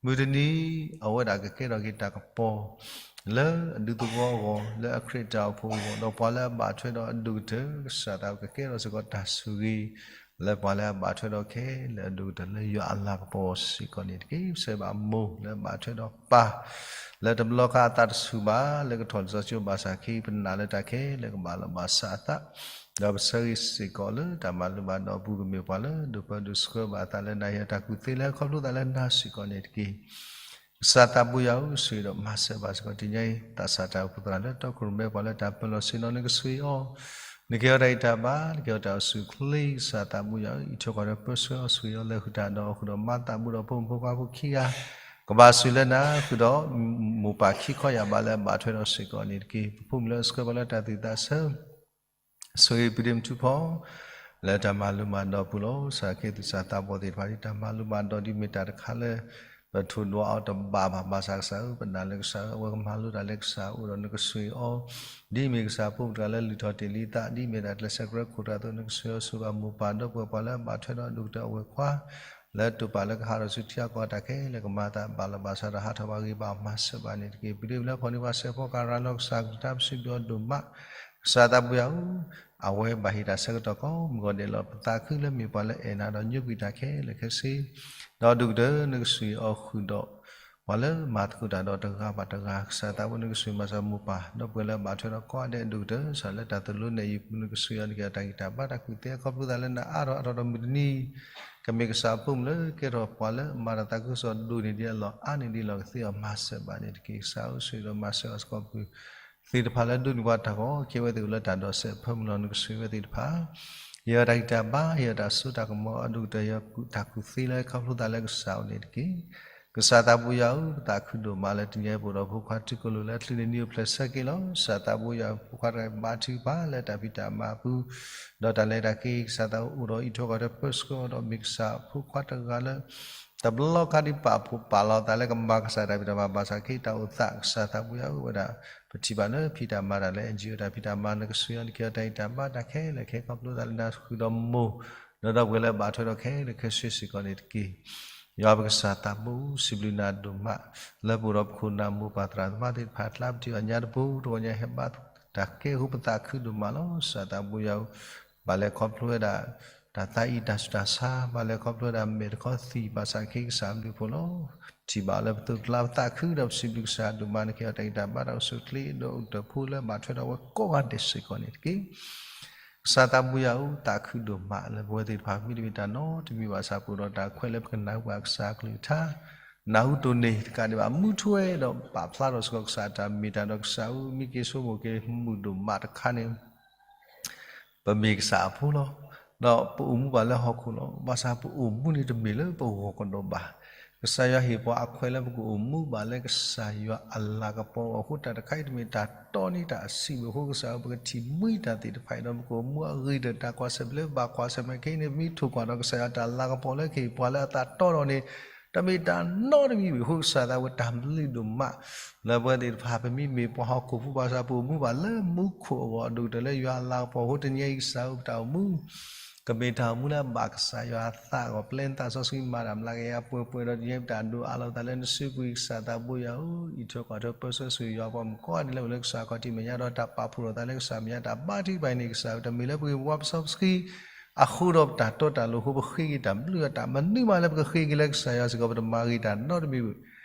မုၢ်တနံၤ အဝဲဒၣ်ကကဲထီၣ်က့ၤတၢ်ကပီၤ လၢအဒူသဝီအဂီၢ် လၢအခရံာ်တၢ်အိၣ်ဖှိၣ်အဂီၢ် ဒီးပှၤလၢအဘၣ်ထွဲဒီးအဒိၣ်ကတၢၢ် ကစၢ်သးကကဲထီၣ်စ့ၢ်ကီးတၢ်ဆိၣ်ဂ့ၤ လၢပှၤလၢအဘၣ်ထွဲဒီးခဲလၢာ်အဒိၣ်ကတၢၢ်လၢယွၤအလၤကပီၤစ့ၢ်ကီးန့ၣ်တက့ၢ်. ပဆၢဘၣ်မိၢ်လၢအဘၣ်ထွဲဒီးပၢ် လၢတဘျီခါအသးတဆူၣ်ဘၣ် လၢကထီၣ်လံာ်စီဆှံဘၣ်ဆၣ်ခဲအံၤ ပနာ်လၢတၢ်ခဲလၢာ်ကဘၣ်လီၤဘၣ်စးအသး ဒီးပဆၢဂ့ၤစ့ၢ်ကီးလၢတၢ်မၤလိဘၣ်ဒီးအပူၤ ကမ့ၢ်ပှၤလၢဒိၣ်ပၢဒိၣ်ဆှၢဘၣ်အသးလၢနၤ ဟ့ၣ်အီၤတၢ်ကူၣ်သ့လၢခီဖျိသးလၢနၤစ့ၢ်ကီးန့ၣ်တက့ၢ်. ကစၢ်သးဘိယွၤဧၢ, ဆိၣ်ဂ့ၤဒီးမၤစၢၤဘၣ်စ့ၢ်ကီးတနံၤညါအံၤ သးစၢ်တၢ်အိၣ်ဖှိၣ်သရၣ်လၢတီခိၣ်ရိၣ်မဲ ပှၤလၢတၢ်ပၢလီၤဆ့ၣ်နီၤ နကဆိၣ်ဂ့ၤအီၤ, နကဟ့ၣ်အီၤတၢ်ဂံၢ်တၢ်ဘါ, နကဟ့ၣ်အီၤတၢ်အိၣ်ဆူၣ်အိၣ်ချ့, ကစၢ်သးဘိယွၤဧၢ, အံးထွဲကွၢ်ထွဲပၢဆှၢအီၤ ဆိၣ်ဂ့ၤအီၤလၢာ်ဃုာ်တၢ်ဒီးအီၣ်ဃုာ်ဒီးမၤသးဘူးဒီးဖိမုၣ်ဖိခွါဖိခံဂၤ ကဘၣ်ဆိၣ်ဂ့ၤလၢနၤ ဃုာ်ဒီးမိၢ်ပၢ်ခံခီယၢ်ဘး လၢအဘၣ်ထွဲဒီးစ့ၢ်ကီးန့ၣ်တက့ၢ်. ပဖိမုၣ်လၢအဆှၢပှၤလၢတၢ်သူၣ်သးဆၢ ဆိၣ်ဂ့ၤပဒ့မုၣ်ထူဖီ လၢတၢ်မၤလိမၤဒိးအပူၤလီၤ. ကစၢ်ခ့သူၣ်စၢ်သးဘီၣ်သ့ၣ်တဖၣ် ဒ်တၢ်မၤလိမၤဒိးဒ်မ့ၢ်တၢ်တခါလၢ ပထိၣ်ဒွးအီၤတဘၣ်ဘၣ် ဘၣ်ဆၣ်ကစၢ်ဧၢ, ပနာ်လၢကစၢ်ဧၢ အဝဲကမၤလိတၢ်လၢကစၢ်အအိၣ်ဒီးနကဆိၣ်ဂ့ၤအီၤ, ဒ်မ့ၢ်ကစၢ်ဖိမုၣ်တဂၤလၢလုၢ်ထီၣ်တ့ၢ်လံအသး ဒ်မ့ၢ်တၢ်ကျဲးစၢးကြၢးခိၣ်တဂၤအသိး နကဆိၣ်ဂ့ၤအီၤ ဆိၣ်ဂ့ၤဘၣ်မိၢ်ပၢ်ဒီပုၢ်ဝဲၢ်ပှၤလၢအဘၣ်ထွဲဒီးအဒိၣ်ကတၢၢ်အဝဲၢ်ခွါ လၢတိာ်ပာ်လၢကဟးထီၣ်ဆူထံအကီၢ်တၢ်ခဲလၢာ် ကမၤအသးဘၣ်လီၤဘၣ်စးဒီးဟးထီၣ်ဘၣ်ဂ့ၤဘၣ်မၤစၢၤဘၣ်န့ၣ်တက့ၢ်. ပဒ့မုၣ်လၢဖီၣ်န့ၢ်ပှၤစဲးဖီကၤရၤလီၤ ကစၢ်ကလုၢ်ကထါ ပစံးဘျုးအီၤဒိၣ်မး ကစၢ်သးဘိယွၤဧၢ, အဝဲဘၣ်ဟ့ၣ်တၢ်ဆၢကတီၢ်ကိးမုၢ်ဂီၤဒဲးလီၤ. ပသးခုလၢမ့ၢ်ပှၤလၢအဲၣ်နၤဒီးညိကွံာ်တၢ်ခဲလၢာ်ခဲဆ့, ဒီးဒိၣ်ကတၢၢ်နကဆိၣ်ဂ့ၤအီၤဃုာ်ဒီး ပှၤလၢမၤသကိးတၢ်ဒီးတဂၤဘၣ်တဂၤ ကစၢ်သးဘိနကဆိၣ်ဂ့ၤမၤစၢၤမိၢ်ပၢ် ဒီပုၢ်ဝဲၢ်လၢအဘၣ်ထွဲဒီးကိးဂၤဒဲးအဒိၣ်ကတၢၢ် ကစၢ်လၢတၢ်သိၣ်လိနဲၣ်ယုာ်ပူၤ နကဆိၣ်ဂ့ၤအီၤ နကဟ့ၣ်အီၤတၢ်ဂံၢ်တၢ်ဘါတၢ်ကူၣ်သ့ခီဖျိသးလၢနၤအါထီၣ်အါထီၣ်ဒီးမုၢ်တနံၤ ကမ့ၢ်ကစၢ်အဖိမုၣ်လၢကဲထီၣ်ပှၤလၢမၤတၢ်သးခုကစီၣ်ဒိၣ်န့ၢ်ဒံးအလီၢ်အါန့ၢ်ဒံးလီၢ်ကသ့အီၤ မၤစၢၤဘၣ်န့ၣ်တက့ၢ်. ကစၢ်ဧၢ, ဆိၣ်ဂ့ၤဒီးမၤစၢၤအီၤစ့ၢ်ကီး ပုၢ်သ့ၣ်တဖၣ်လၢဒိးန့ၢ်ပှၤတၢ်ဂီၤ ကဲဝဲသ့ၣ်အိၣ်လၢတၢ်ဒိးစဲးအဖၢမုၢ်လီၤ. နကဆိၣ်ဂ့ၤဝဲသ့ၣ်တဖၣ် ဟ့ၣ်အီၤတၢ်ဂံၢ်တၢ်ဘါ, ဟ့ၣ်အီၤတၢ်စိတၢ်ကမီၤအဒိၣ်ကတၢၢ် ဟ့ၣ်အီၤတၢ်ကူၣ်သ့လၢခီဖျိသးလၢကစၢ်အအိၣ်န့ၣ်တက့ၢ်. ကစၢ်သးဘိယွၤဧၢ, ပသးခုဒိၣ်မးလၢတနံၤအံၤ ပအိၣ်ဒီးဖိခွါထံကီၢ်လိၤလၢအချုးန့ၣ် နံၤအိၣ်ဖျဲၣ်ဆၢက့ၤလီၤ. ကစၢ်သးဘိယွၤဧၢ, ဖိခွါတဂၤအံၤဘါထုကဖၣ်လၢတၢ်ဖံးတၢ်မၤအပူၤ ဒီးတၢ်လဲၤတၢ်က့ၤ ကစၢ်သးအိၣ်ဒီးအံးထွဲကွၢ်ထွဲပၢဆှၢအီၤဒီး မ့ၢ်ကစၢ်ဖိခွါတဂၤလၢ တဘျီခါဒ်ပာ်ဖှိၣ်ပာ်လီၤသးလၢကမၤကစၢ်တၢ်ဖံးတၢ်မၤ ဘၣ်ဆၣ်ခဲအံၤတၢ်အိၣ်သး ကစၢ်သးဘိယွၤဧၢ, ဝဲဒၣ် ပထံၣ်ဘၣ်လၢဖံးတၢ်မၤတၢ်လၢ NGO တၢ်ဖံးတၢ်မၤ နကဆိၣ်ဂ့ၤအီၤ နကဟ့ၣ်အီၤတၢ်ဂံၢ်တၢ်ဘါတၢ်ခဲလၢာ်ခဲဆ့ ခီဖျိသးလၢနၤ ဃုာ်ဒီးမိၢ် ဒီးဒီပုၢ်ဝဲၢ်လၢအဘၣ်ထွဲဒီးခဲလၢာ်ခဲဆ့စ့ၢ်ကီးန့ၣ်တက့ၢ်. ယွၤပကစၢ်သးဘိဧၢ, စံးဘျုးနၤဒိၣ်မး လၢပအိၣ်ဒီးပခိၣ်နၢ်မိၢ်ပၢ်သရၣ်သမါသ့ၣ်တဖၣ်အကျါ ပထံၣ်ဘၣ်ညါတပူၤ တဂီၤညါဟဲဘါတၢ်ကဲအဃိ ပသးခုဒိၣ်မးလီၤ. ကစၢ်သးဘိယွၤဧၢ, ဘၣ်လဲၤခီဖျိဝဲဒၣ် တၢ်သးအံၤတၢ်ဆူးတၢ်ဆါ ဘၣ်လဲၤခီဖျိဝဲဒၣ်မဲာ်တခီသံၣ် ဘၣ်ဆၣ်ခဲအံၤကစၢ်အဘျုးအဖှိၣ်လီၤ. ထံၣ်ဘၣ်အီၤလၢပသိးကျါ ပသးခုဒီးပစံးဘျုးကစၢ်ဒိၣ်မး နကဟ့ၣ်အီၤတၢ်ဂံၢ်တၢ်ဘါ တၢ်အိၣ်ဆူၣ်အိၣ်ချ့ဒီးအိၣ်ကတၢၢ်ဖိလၢအဘၣ်ထွဲဒီးအဝဲကိးဂၤဒဲးစ့ၢ်ကီးန့ၣ်တက့ၢ်. ကစၢ်သးဘိယွၤဧၢ, သးခုဒိၣ်မးလၢပဝဲသ့ၣ်တဖၣ် မ့တမ့ၢ်တၢ်နီတမံၤဘၣ်ဆၣ် ပအိၣ်ဒီးတၢ်ခွဲးလၢပကနၢ်ဟူဘၣ်ကစၢ်အကလုၢ်ကထါ နၢ်ဟူတိၢ်န့ၢ်တကးဒံးဘၣ် မူထွဲဒီးပာ်ဖျါထီၣ်စ့ၢ်ကီးကစၢ်အတၢ်မ့ၢ်တၢ်ဒီး ကစၢ်ဧၢ မ့ၢ်က့ၤဆိကမိၣ်က့ၤမုာ်ဒိၣ်မးတခါန့ၣ် ပမ့ၢ်ကစၢ်အဖိလီၤ. ဒီးပအိၣ်မူဘၣ်လၢဟီၣ်ခိၣ်လီၤ. ဘၣ်ဆၣ်ပအိၣ်မူန့ၣ်တမ့ၢ်လၢပဂီၢ်ကဒီးဘၣ်. ကစၢ်ယွၤဟ့ၣ်ပှၤအခွဲးလၢပကအိၣ်မူဘၣ်လၢကစၢ်ယွၤအလၤကပီၤအဃိ တၢ်တခါအံၤတမ့ၢ်တၢ်တီန့ၢ်တၢ်အဆံးဘၣ်အဃိ ကစၢ်ဧၢ ပကထံၣ်မှံတၢ်သ့ၣ်တဖၣ်အံၤဒီး ပကအိၣ်မူအဂ့ၤဒီးတၢ်ကွၢ်ဆၢၣ်မဲာ်လၢပဘၣ်ကွၢ်ဆၢၣ်မဲာ်ခဲအံၤန့ၣ် ပမ့ၢ်ထိၣ်ကွၢ်ဒီးကစၢ်ယွၤတၢ်လၤကပီၤလၢကဟ့ၣ်ပှၤလၢအသးတီဒီးန့ၣ် တမ့ၢ်တၢ်နီတမံၤဘၣ်အဃိ ကစၢ်သးဝဲတၢ်ဘျုးဒိၣ်မး လၢပဝဲသ့ၣ်တဖၣ် ပမ့မ့ၢ်ပှၤဟီၣ်ခိၣ်ဖိဘၣ်ဆၣ် ပအိၣ်မူဘၣ်လၢမူခိၣ်အဂီၢ် အဒိၣ်ကတၢၢ်လၢယွၤအလၤကပီၤအဃိ တနံၤအံၤကစၢ်ဧၢ ပတၢ်အိၣ်မူ ကမ့ၢ်တၢ်အိၣ်မူလၢအဘၣ်ကစၢ်ယွၤအသးအဂီၢ် ပျဲနသးစီဆှံမၤတၢ်မျးကယၤပှဲၤပှဲၤဒီး တနံၤအံၤပတၢ်ဒိးအးလီၤသးလၢနစုပူၤ ကစၢ်သးဘိယွၤဧၢ အံးထွဲကွၢ်ထွဲပၢဆှၢဆိၣ်ဂ့ၤယွၤပှၤမုၣ်ကိးဂၤဒဲးလၢအိၣ်လၢ ကစၢ်ခီၣ်ထံးမဲာ်ညါဒီးတၢ်ပာ်ဖှိၣ်ထီၣ်သးလၢကစၢ်မဲာ်ညါ တၢ်ဘါထုကဖၣ်အံၤန့ၣ် ကစၢ်ဧၢ တမ့ၢ်လၢပဂ့ၢ်ပဝါပစီပဆှံ အဃိဒီးပတၢ်တီတၢ်လိၤအဃိ ပဃ့က့ၤတၢ်ဘျုးယွၤတၢ်မနုၤမးလၢပကဃ့က့ၤလၢကစၢ်ယွၤစ့ၢ်ကီး ပတမၤဂ့ၤတၢ်နီတမံၤဘၣ်.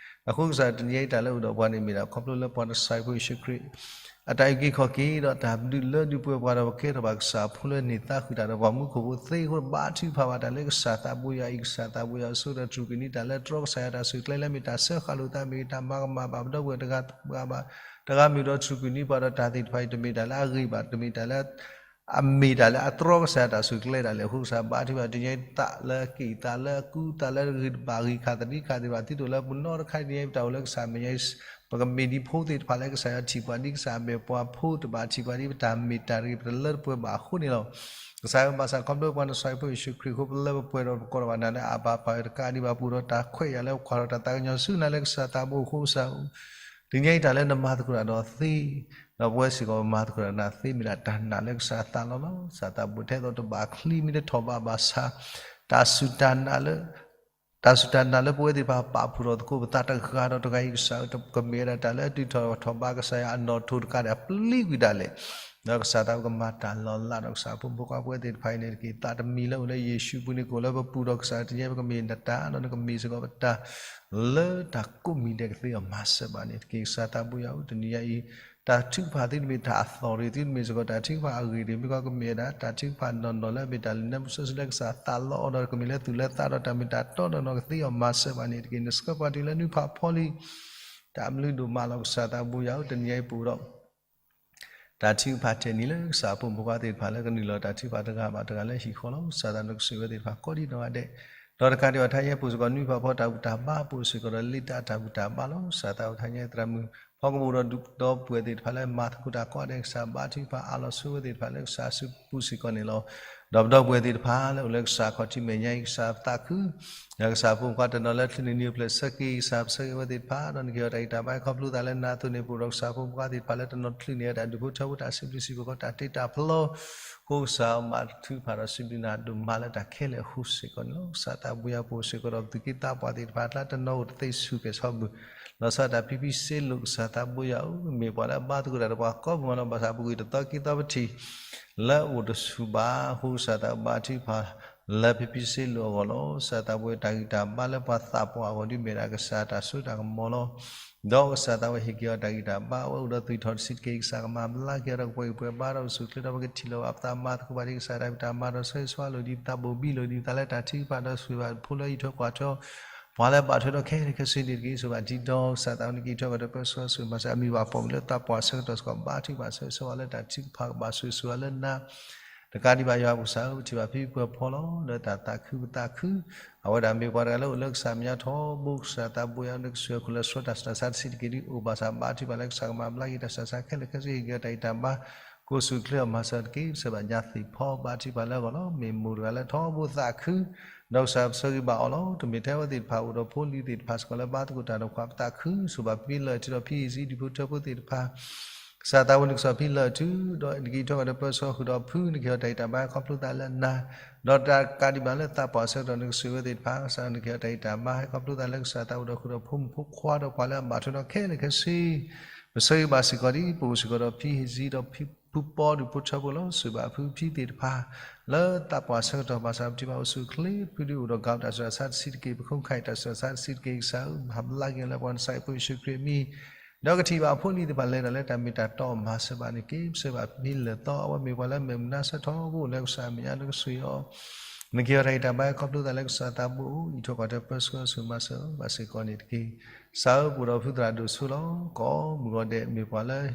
အဃိကစၢ်တနံၤအံၤတၢ်လၢအိၣ်ဒီးပှၤန့ၣ် မ့ၢ်ဒၣ်ခီဖျိလၢပှၤကစၢ်ယ့ၣ်ၡူးခရံာ် အတၢ်အုၣ်က့ၤခီၣ်က့ၤဒီးတၢ်ဒုးလၢဒုးပှဲၤပှၤဒီး ပကဲထီၣ်ဘၣ်ကစၢ်အဖိလၢန့ၢ်သါဃုာ်တၢ်ဒီးပှၤမူခိၣ်ဖိသ့အဃိ ဘါထုကဖၣ်ဘၣ်တၢ်လၢကစၢ်သးဘိယွၤအံၤ ကစၢ်သးဘိယွၤအံၤ ဆိကတီၢ်တြူာ်ကစၢ်ယွၤတၢ်ဆူးကျဲလၢအမ့ၢ်တၢ်စၢဃာ်လိာ်သး မ့ၢ်တၢ်မၤကမၣ်ဘၣ်ပဒီပုၢ်ဝဲၢ်တဂၤဘၣ် တဂၤမ့ၢ်ဒီးထူၣ်ကွံာ်န့ၢ်ပှၤဒီးတၢ်သ့ၣ်တဖၣ်အံၤ တမ့ၢ်တၢ်လၢအဂ့ၤဘၣ် တမ့ၢ်တၢ်လၢ အမ့ၢ်တၢ်လၢအတြီကစၢ်ယွၤတၢ်ဆူးကျဲဒၣ်လဲာ်အဃိ ကစၢ်ဘါထုကဖၣ်တနံၤအံၤ သးလၢအက့ၢ်သးလၢအကူ သးလၢဂံၢ်တဘၣ်ဂံၢ်ခးသဒံခးသ့ၣ်တဖၣ် သုတအိၣ်လၢပနီတခါတနံၤအံၤ ပတၢ်အိၣ်လၢကစၢ်မဲာ်ညါအံၤ ပကမ့ၢ်ဒ်ဖိသ့ၣ်တဖၣ်လၢကစၢ်ယွၤထံၣ်ပှၤဒ်ကစၢ်မဲာ်ပှၤဖိတဘၣ်ထံၣ်ပှၤဒ်ပတၢ်မ့ၢ်တၢ်တဂ့ၤ ပတလၢတပှဲၤဘၣ်အဃိန့ၣ်လီၤ. ကစၢ်ဘၣ်ဆၣ်ခီဖျိပှၤနဆှၢဖုယ့ၣ်ၡူးခရံာ်အဃိ ပလၢပပှဲၤဒီးပကိးထီၣ်ဘၣ်နၤလၢအဘၤဖးဝဲတကးဒံးဘၣ် ပအိၣ်ဒီးတၢ်ခွဲးယာ်လၢပကွၢ်ထီၣ်တၢ်သးကညီၤဆူနၤလၢကစၢ်သးဘိအဃိ ကစၢ် တနံၤအံၤတၢ်လၢနမၤသကိးတၢ်ဒီးသ့ ဒီးပဝဲစ့ၢ်ကီးပမၤသကိးတၢ်နၤသ့ မ့ၢ်ဒၣ်တၢ်နာ်လၢကစၢ်သးလီၤလီၤ. ကစၢ်သးဘိထဲသိးတဘၣ်ချံမ့ၢ်တထီၣ်ဘးဘၣ်ဆၣ် တၢ်စူၢ်တၢ်နာ်လၢ တၢ်စူၢ်တၢ်နာ်လၢပဝဲသ့ၣ်တဖၣ်ပာ်ဖှိၣ်ထီၣ်သကိးပသးတဂၤဒီးတဂၤအံၤ ကစၢ်ဧၢ ကမ့ၢ်ဝဲဒၣ်တၢ်လၢအတုၤထီၣ်ထီၣ်ဘးကစၢ်ယွၤအနီၣ်ထိးတကးဒံး အပျံၤကွံာ်ဒၣ်လဲာ် ဒီးကစၢ်သးဘိကမၤတၢ်လီၤလးဒီးကစၢ်ဖိမုၣ်ဖိခွါပဝဲသ့ၣ်တဖၣ်အံၤန့ၣ်တက့ၢ်. သးတမံၤလၢအိၣ်လၢယ့ၣ်ၡူးအပူၤန့ၣ် ကအိၣ်လၢပပူၤဒီးကစၢ်တနံၤအံၤ ပကမ့ၢ်နတၢ်ဒီးနကမ့ၢ်စ့ၢ်ကီးပတၢ် လၢတၢ်ကိးမံၤဒဲးကသ့အီၤမၤစၢၤဘၣ်န့ၣ်တက့ၢ်. ကစၢ်သးဘိယွၤဧၢ တနံၤအံၤ တၢ်ထုကဖၣ်သုတမ့ၢ်တၢ်အသီၣ်ရ့ၣ် သုတမ့ၢ်စ့ၢ်ကီးတၢ်ထုကဖၣ်အဂ့ၢ်ဒ်မ့ၢ်ကီး ကမ့ၢ်ဝဲဒၣ်တၢ်ထုကဖၣ်နီၢ်နီၢ်လၢအမ့ၢ်တၢ်လၢနၢမူစီဆှံလၢကစၢ်သးလီအီၤဒီး ကမ့ၢ်လၢသူၣ်လၢသးဒီးတၢ်မ့ၢ်တၢ်တီနီၢ်နီၢ်ကသ့အီၤမၤစၢၤဘၣ်န့ၣ်တက့ၢ်. နဆှၢပှၤတုၤလၢနွံဖးဖီလံ တၢ်အဘျုးဒိၣ်မးလီၤ. ကစၢ်သးဘိယွၤဧၢ တနံၤအံၤပအိၣ်ဒီး တၢ်ထုကဖၣ်ထဲၣ်နံၤလၢကစၢ်အဖိမုၣ်ဖိခွါသ့ၣ်တဖၣ်လၢကနုာ်လီၤတၢ်ထုကဖၣ်တဂၤဘၣ်တဂၤလၢဟံၣ်ဃီလီၤ. ကစၢ်သးနကဆိၣ်ဂ့ၤဝဲသ့ၣ်တဖၣ်ကိးဒံးနီၢ်ဂၤဒဲး ဒီးတကးဒံးဘၣ် တဟါညါပအိၣ်စ့ၢ်ကီးနွံဖးဖီတၢ်ဘူၣ်တၢ်ဘါ ပအိၣ်စ့ၢ်ကီးဒီးလ့တၢ်တၢ်ဘူၣ်တၢ်ဘါလီၤ. ကစၢ်သးဘိတဟါညါသရၣ်မုၣ်ဖီကမူၣ်ဒီးဒူၣ်ဒီပုၢ်ဝဲၢ်သ့ၣ်တဖၣ်လၢမၤသကိးတၢ်ကိးဂၤဒဲး ကစၢ်ဘါထုကဖၣ်အးလီၤဆိဝဲသ့ၣ်တဖၣ်လၢကစၢ်အစုပူၤစ့ၢ်ကီးန့ၣ်လီၤ. ဒီးပဒီပုၢ်ဝဲၢ်သ့ၣ်တဖၣ်လၢအိၣ်လၢကစၢ်ခီၣ်ထံးမဲာ်ညါအံၤ ကစၢ်ပသးခု ဒီးကစၢ်ဖိမုၣ်ဖိခွါတနီၤလၢချုးန့ၢ်နံၤအိၣ်ဖျဲၣ်ဆၢက့ၤ ကစၢ်ပဆၢဂ့ၤဝဲသ့ၣ်တဖၣ် ဒီးနကဟ့ၣ်အီၤတၢ်ဂံၢ်တၢ်ဘါခီဖျိသးလၢနၤအသိးန့ၣ် ပအိၣ်ဒီးကစၢ်ဖိမုၣ်ဖိခွါသ့ၣ်တဖၣ်လၢတနီၤချုးန့ၢ်ဝဲတၢ်ဒူၣ်ဖိထၢဖိတၢ်စံးဘျုးစံးဖှိၣ်ကီးတၢ်တ့တၢ်ဖျီ ဃိကစၢ်မၤထုကဖၣ်ဒီးစံးဘျုးနၤဒိၣ်မးလၢတၢ်ခဲလၢာ်အဃိစ့ၢ်ကီးန့ၣ်လီၤ. ကစၢ်သးဘိယွၤပအိၣ်စ့ၢ်ကီးဒီးပသူၣ်က့သးပှၢ်သ့ၣ်တဖၣ် တၢ်လၢတနီၤအိၣ်တသ့ဆူၣ်ကဲၤဆီဘုၣ် လီၤဆီဒၣ်တၢ်ဖံဖံစ့လိာ် ကစၢ်သးဘိယွၤဧၢ မ့ၢ်ပှၤလၢအဘါသကိးတၢ်ဒီးပှၤကိးမုၢ်နံၤလီၤ. ဘၣ်ဆၣ်ပဂံၢ်တသီက့သီပထံၣ် လၢအအိၣ်တဆူၣ်ဘၣ် အဃိကစၢ်သးဘိဘါထုကဖၣ် လၢဖံဖံစ့လိာ်အဂီၢ်လီၤ. ကစၢ်သးဘိတၢ်ဂံၢ်တၢ်ဘါလၢပှၤသးပှၢ်အဂီၢ်ဒ်မ့ၢ်ဒၣ်ကစၢ်တၢ်စိတၢ်ကမီၤလီၤ. ဒီးကစၢ်သးဘိဟ့ၣ်က့ၤအီၤတၢ်ဂံၢ်တၢ်ဘါ အဝဲအိၣ်ဒီးသွံၣ်ထီၣ်တဆံးတက့ၢ် ကစၢ်ကမၤဘျါက့ၤအီၤဒီးကပှဲၤဂံၢ်ပှဲၤဘါဒီးအိၣ်ဆူၣ်အိၣ်ချ့ဒီးပကထံၣ်လိာ်ဘၣ်ပသးမၤသကိးဘၣ်ဒ်ကစၢ်တၢ်ဖံးတၢ်မၤဒီးဆၢဂ့ၤဆၢဝါလိာ်ဒ်ပသးဘိၣ်ဘံလိာ်ဒ်ပသးလၢတၢ်ထုကဖၣ်ဒီးဆိၣ်ဂ့ၤဘၣ်ဖိလၢအအံးထွဲကွၢ်ထွဲ ပှၤလၢဘၣ်ထွဲဒီးခဲလၢာ်ခဲဆ့န့ၣ်တက့ၢ်. ဆိၣ်ဂ့ၤဘၣ်ဒ်ဒီး ကစၢ်သးဘိနကဟ့ၣ်ထွဲကွၢ်ထွဲပၢဆှၢဆိၣ်ဂ့ၤမၤစၢၤအမံၤဘၣ်ပိာ်မုၣ်လၢသးပှၢ်ဆၢကတီၢ်စ့ၢ်ကီး ဘါထုကဖၣ်ဆၢဂ့ၤဆၢဝါလၢတၢ်ထုကဖၣ်ကဘၣ်ဆိၣ်ဂ့ၤဆိၣ်ဝါလၢနၤ တကးဒံးဘၣ်ယွၤပကစၢ်ဧၢ ပထံၣ်ဘၣ်ဖံပှဲၤဖီလီၤ လၢတၢ်သးခုပသးခု အဝဲဒၣ်မ့ၢ်ပှၤတဂၤလၢအိၣ်လၢကစၢ်မဲာ်ညါထီဘိ ကစၢ်သးဘိယွၤနကဆိၣ်ဂ့ၤအခိၣ်လၢဆှၢတၢ်စၢ်သးတဆံးတက့ၢ်ဒ်အိၣ်ဘၣ်ဆၣ် ဘါထုကဖၣ်လၢကစၢ်ကမၤဘျါက့ၤတၢ်စၢ်သးခဲလၢာ်ခဲဆ့ ဟ့ၣ်က့ၤအီၤတၢ်ဂံၢ်တၢ်ဘါ ကိးဆူၣ်ချ့အီၤမၤစၢၤတက့ၢ်. ပဆၢဘၣ်ညါသ့ၣ်ဖီဘါထုကဖၣ်လၢအဂီၢ်လီၤ. မ့ၢ်မိၢ်တဂၤလၢထီဘိသးခု ဒီးကစၢ်ပဆၢဂ့ၤဘၣ်အီၤလီၤ. တမ့ၢ်ထဲအဝဲသ့ၣ်တဖၣ်အိၣ်ဒီးဖိလံၤသ့ၣ်တဖၣ်စ့ၢ်ကီးလၢဘါသကိးတၢ်ဒီးပှၤပသးခု ဆိၣ်ဘၣ်ဖံလၢာ်ထံဒီးဖံဟံးစံဒူၣ်ဖိထၢဖိသ့ၣ်တဖၣ် ကစၢ်သးဘိနကစၢ်ဖံလၢာ်ထူ ဒီးနကဟ့ၣ်ထွဲကွၢ်ထွဲပၢဆှၢဃုာ်ဒီးဖု နကဟ့ၣ်အီၤတၢ်ဂံၢ်တၢ်ဘါခီဖျိသးလၢနၤ ဒီးတကးဒံးဘၣ်လၢသးပှၢ်ဆၢကတီၢ်နကဆိၣ်ဂ့ၤဝဲသ့ၣ်တဖၣ် ကစၢ်နကဟ့ၣ်အီၤတၢ်ဂံၢ်တၢ်ဘါ ဟဲခီဖျိသးလၢကစၢ်သးအိၣ်ဒီးဃုာ်ဒီးဖိမုၣ်ဖိခွါဒီးပှၤလၢအဘၣ်ထွဲဒီးခဲလၢာ်ခဲဆ့ ပဆၢဂ့ၤဘၣ်စ့ၢ်ကီးဒ် ပအိၣ်စ့ၢ်ကီးဒီးဖံဟံးစံဒီးဖံဖုပီဒူၣ်ဖိထၢဖိလီၤ. ဆိၣ်ဂ့ၤဘၣ်ဖုဖံသ့ၣ်တဖၣ် လၢသးပှၢ်ဆၢကတီၢ်ဘၣ်ဆၣ် ပထံၣ်ဘၣ်အိၣ်ဆူၣ်အိၣ်ချ့ ဖုဒုးအိၣ်ဒီးကးတၢ်စၢ်သးတဆံးတက့ၢ် ပခိၣ်ခါအံၤတၢ်စၢ်သးတဆံးတက့ၢ် ကစၢ်ဧၢ မၤဘျါက့ၤအီၤလၢပှၤနဆးအံၤဖိယ့ၣ်ၡူးခရံာ်အမံၤ ဒီးကထံၣ်ဘၣ်အဖိအလံၤသ့ၣ်တဖၣ်လဲၤတၢ်လၢတၢ်မ့ၢ်တၢ်တီအမၤစၢၤဘၣ်န့ၣ်တက့ၢ်. ပဆၢဘၣ်ဖံလၢာ်သီ အဝဲမ့ၢ်ပှၤလၢမဲာ်မုာ်နါဆၢထီဘိလၢကစၢ်မဲာ်ညါ နကဆိၣ်ဂ့ၤအီၤ နကဟ့ၣ်အီၤတၢ်ဂံၢ်တၢ်ဘါခီဖျိသးလၢကစၢ်သးဘိအအိၣ် အံးထွဲကွၢ်ထွဲပၢဆှၢဆိၣ်ဂ့ၤမၤစၢၤဘၣ်စ့ၢ်ကီးန့ၣ်တက့ၢ်. ကစၢ်ဧၢ ပအိၣ်ဒီးဖုသရၣ်ဒိၣ်ဆိလီၤ. ကိးမုၢ်ဂီၤဒဲးမ့ၢ်ပှၤလၢ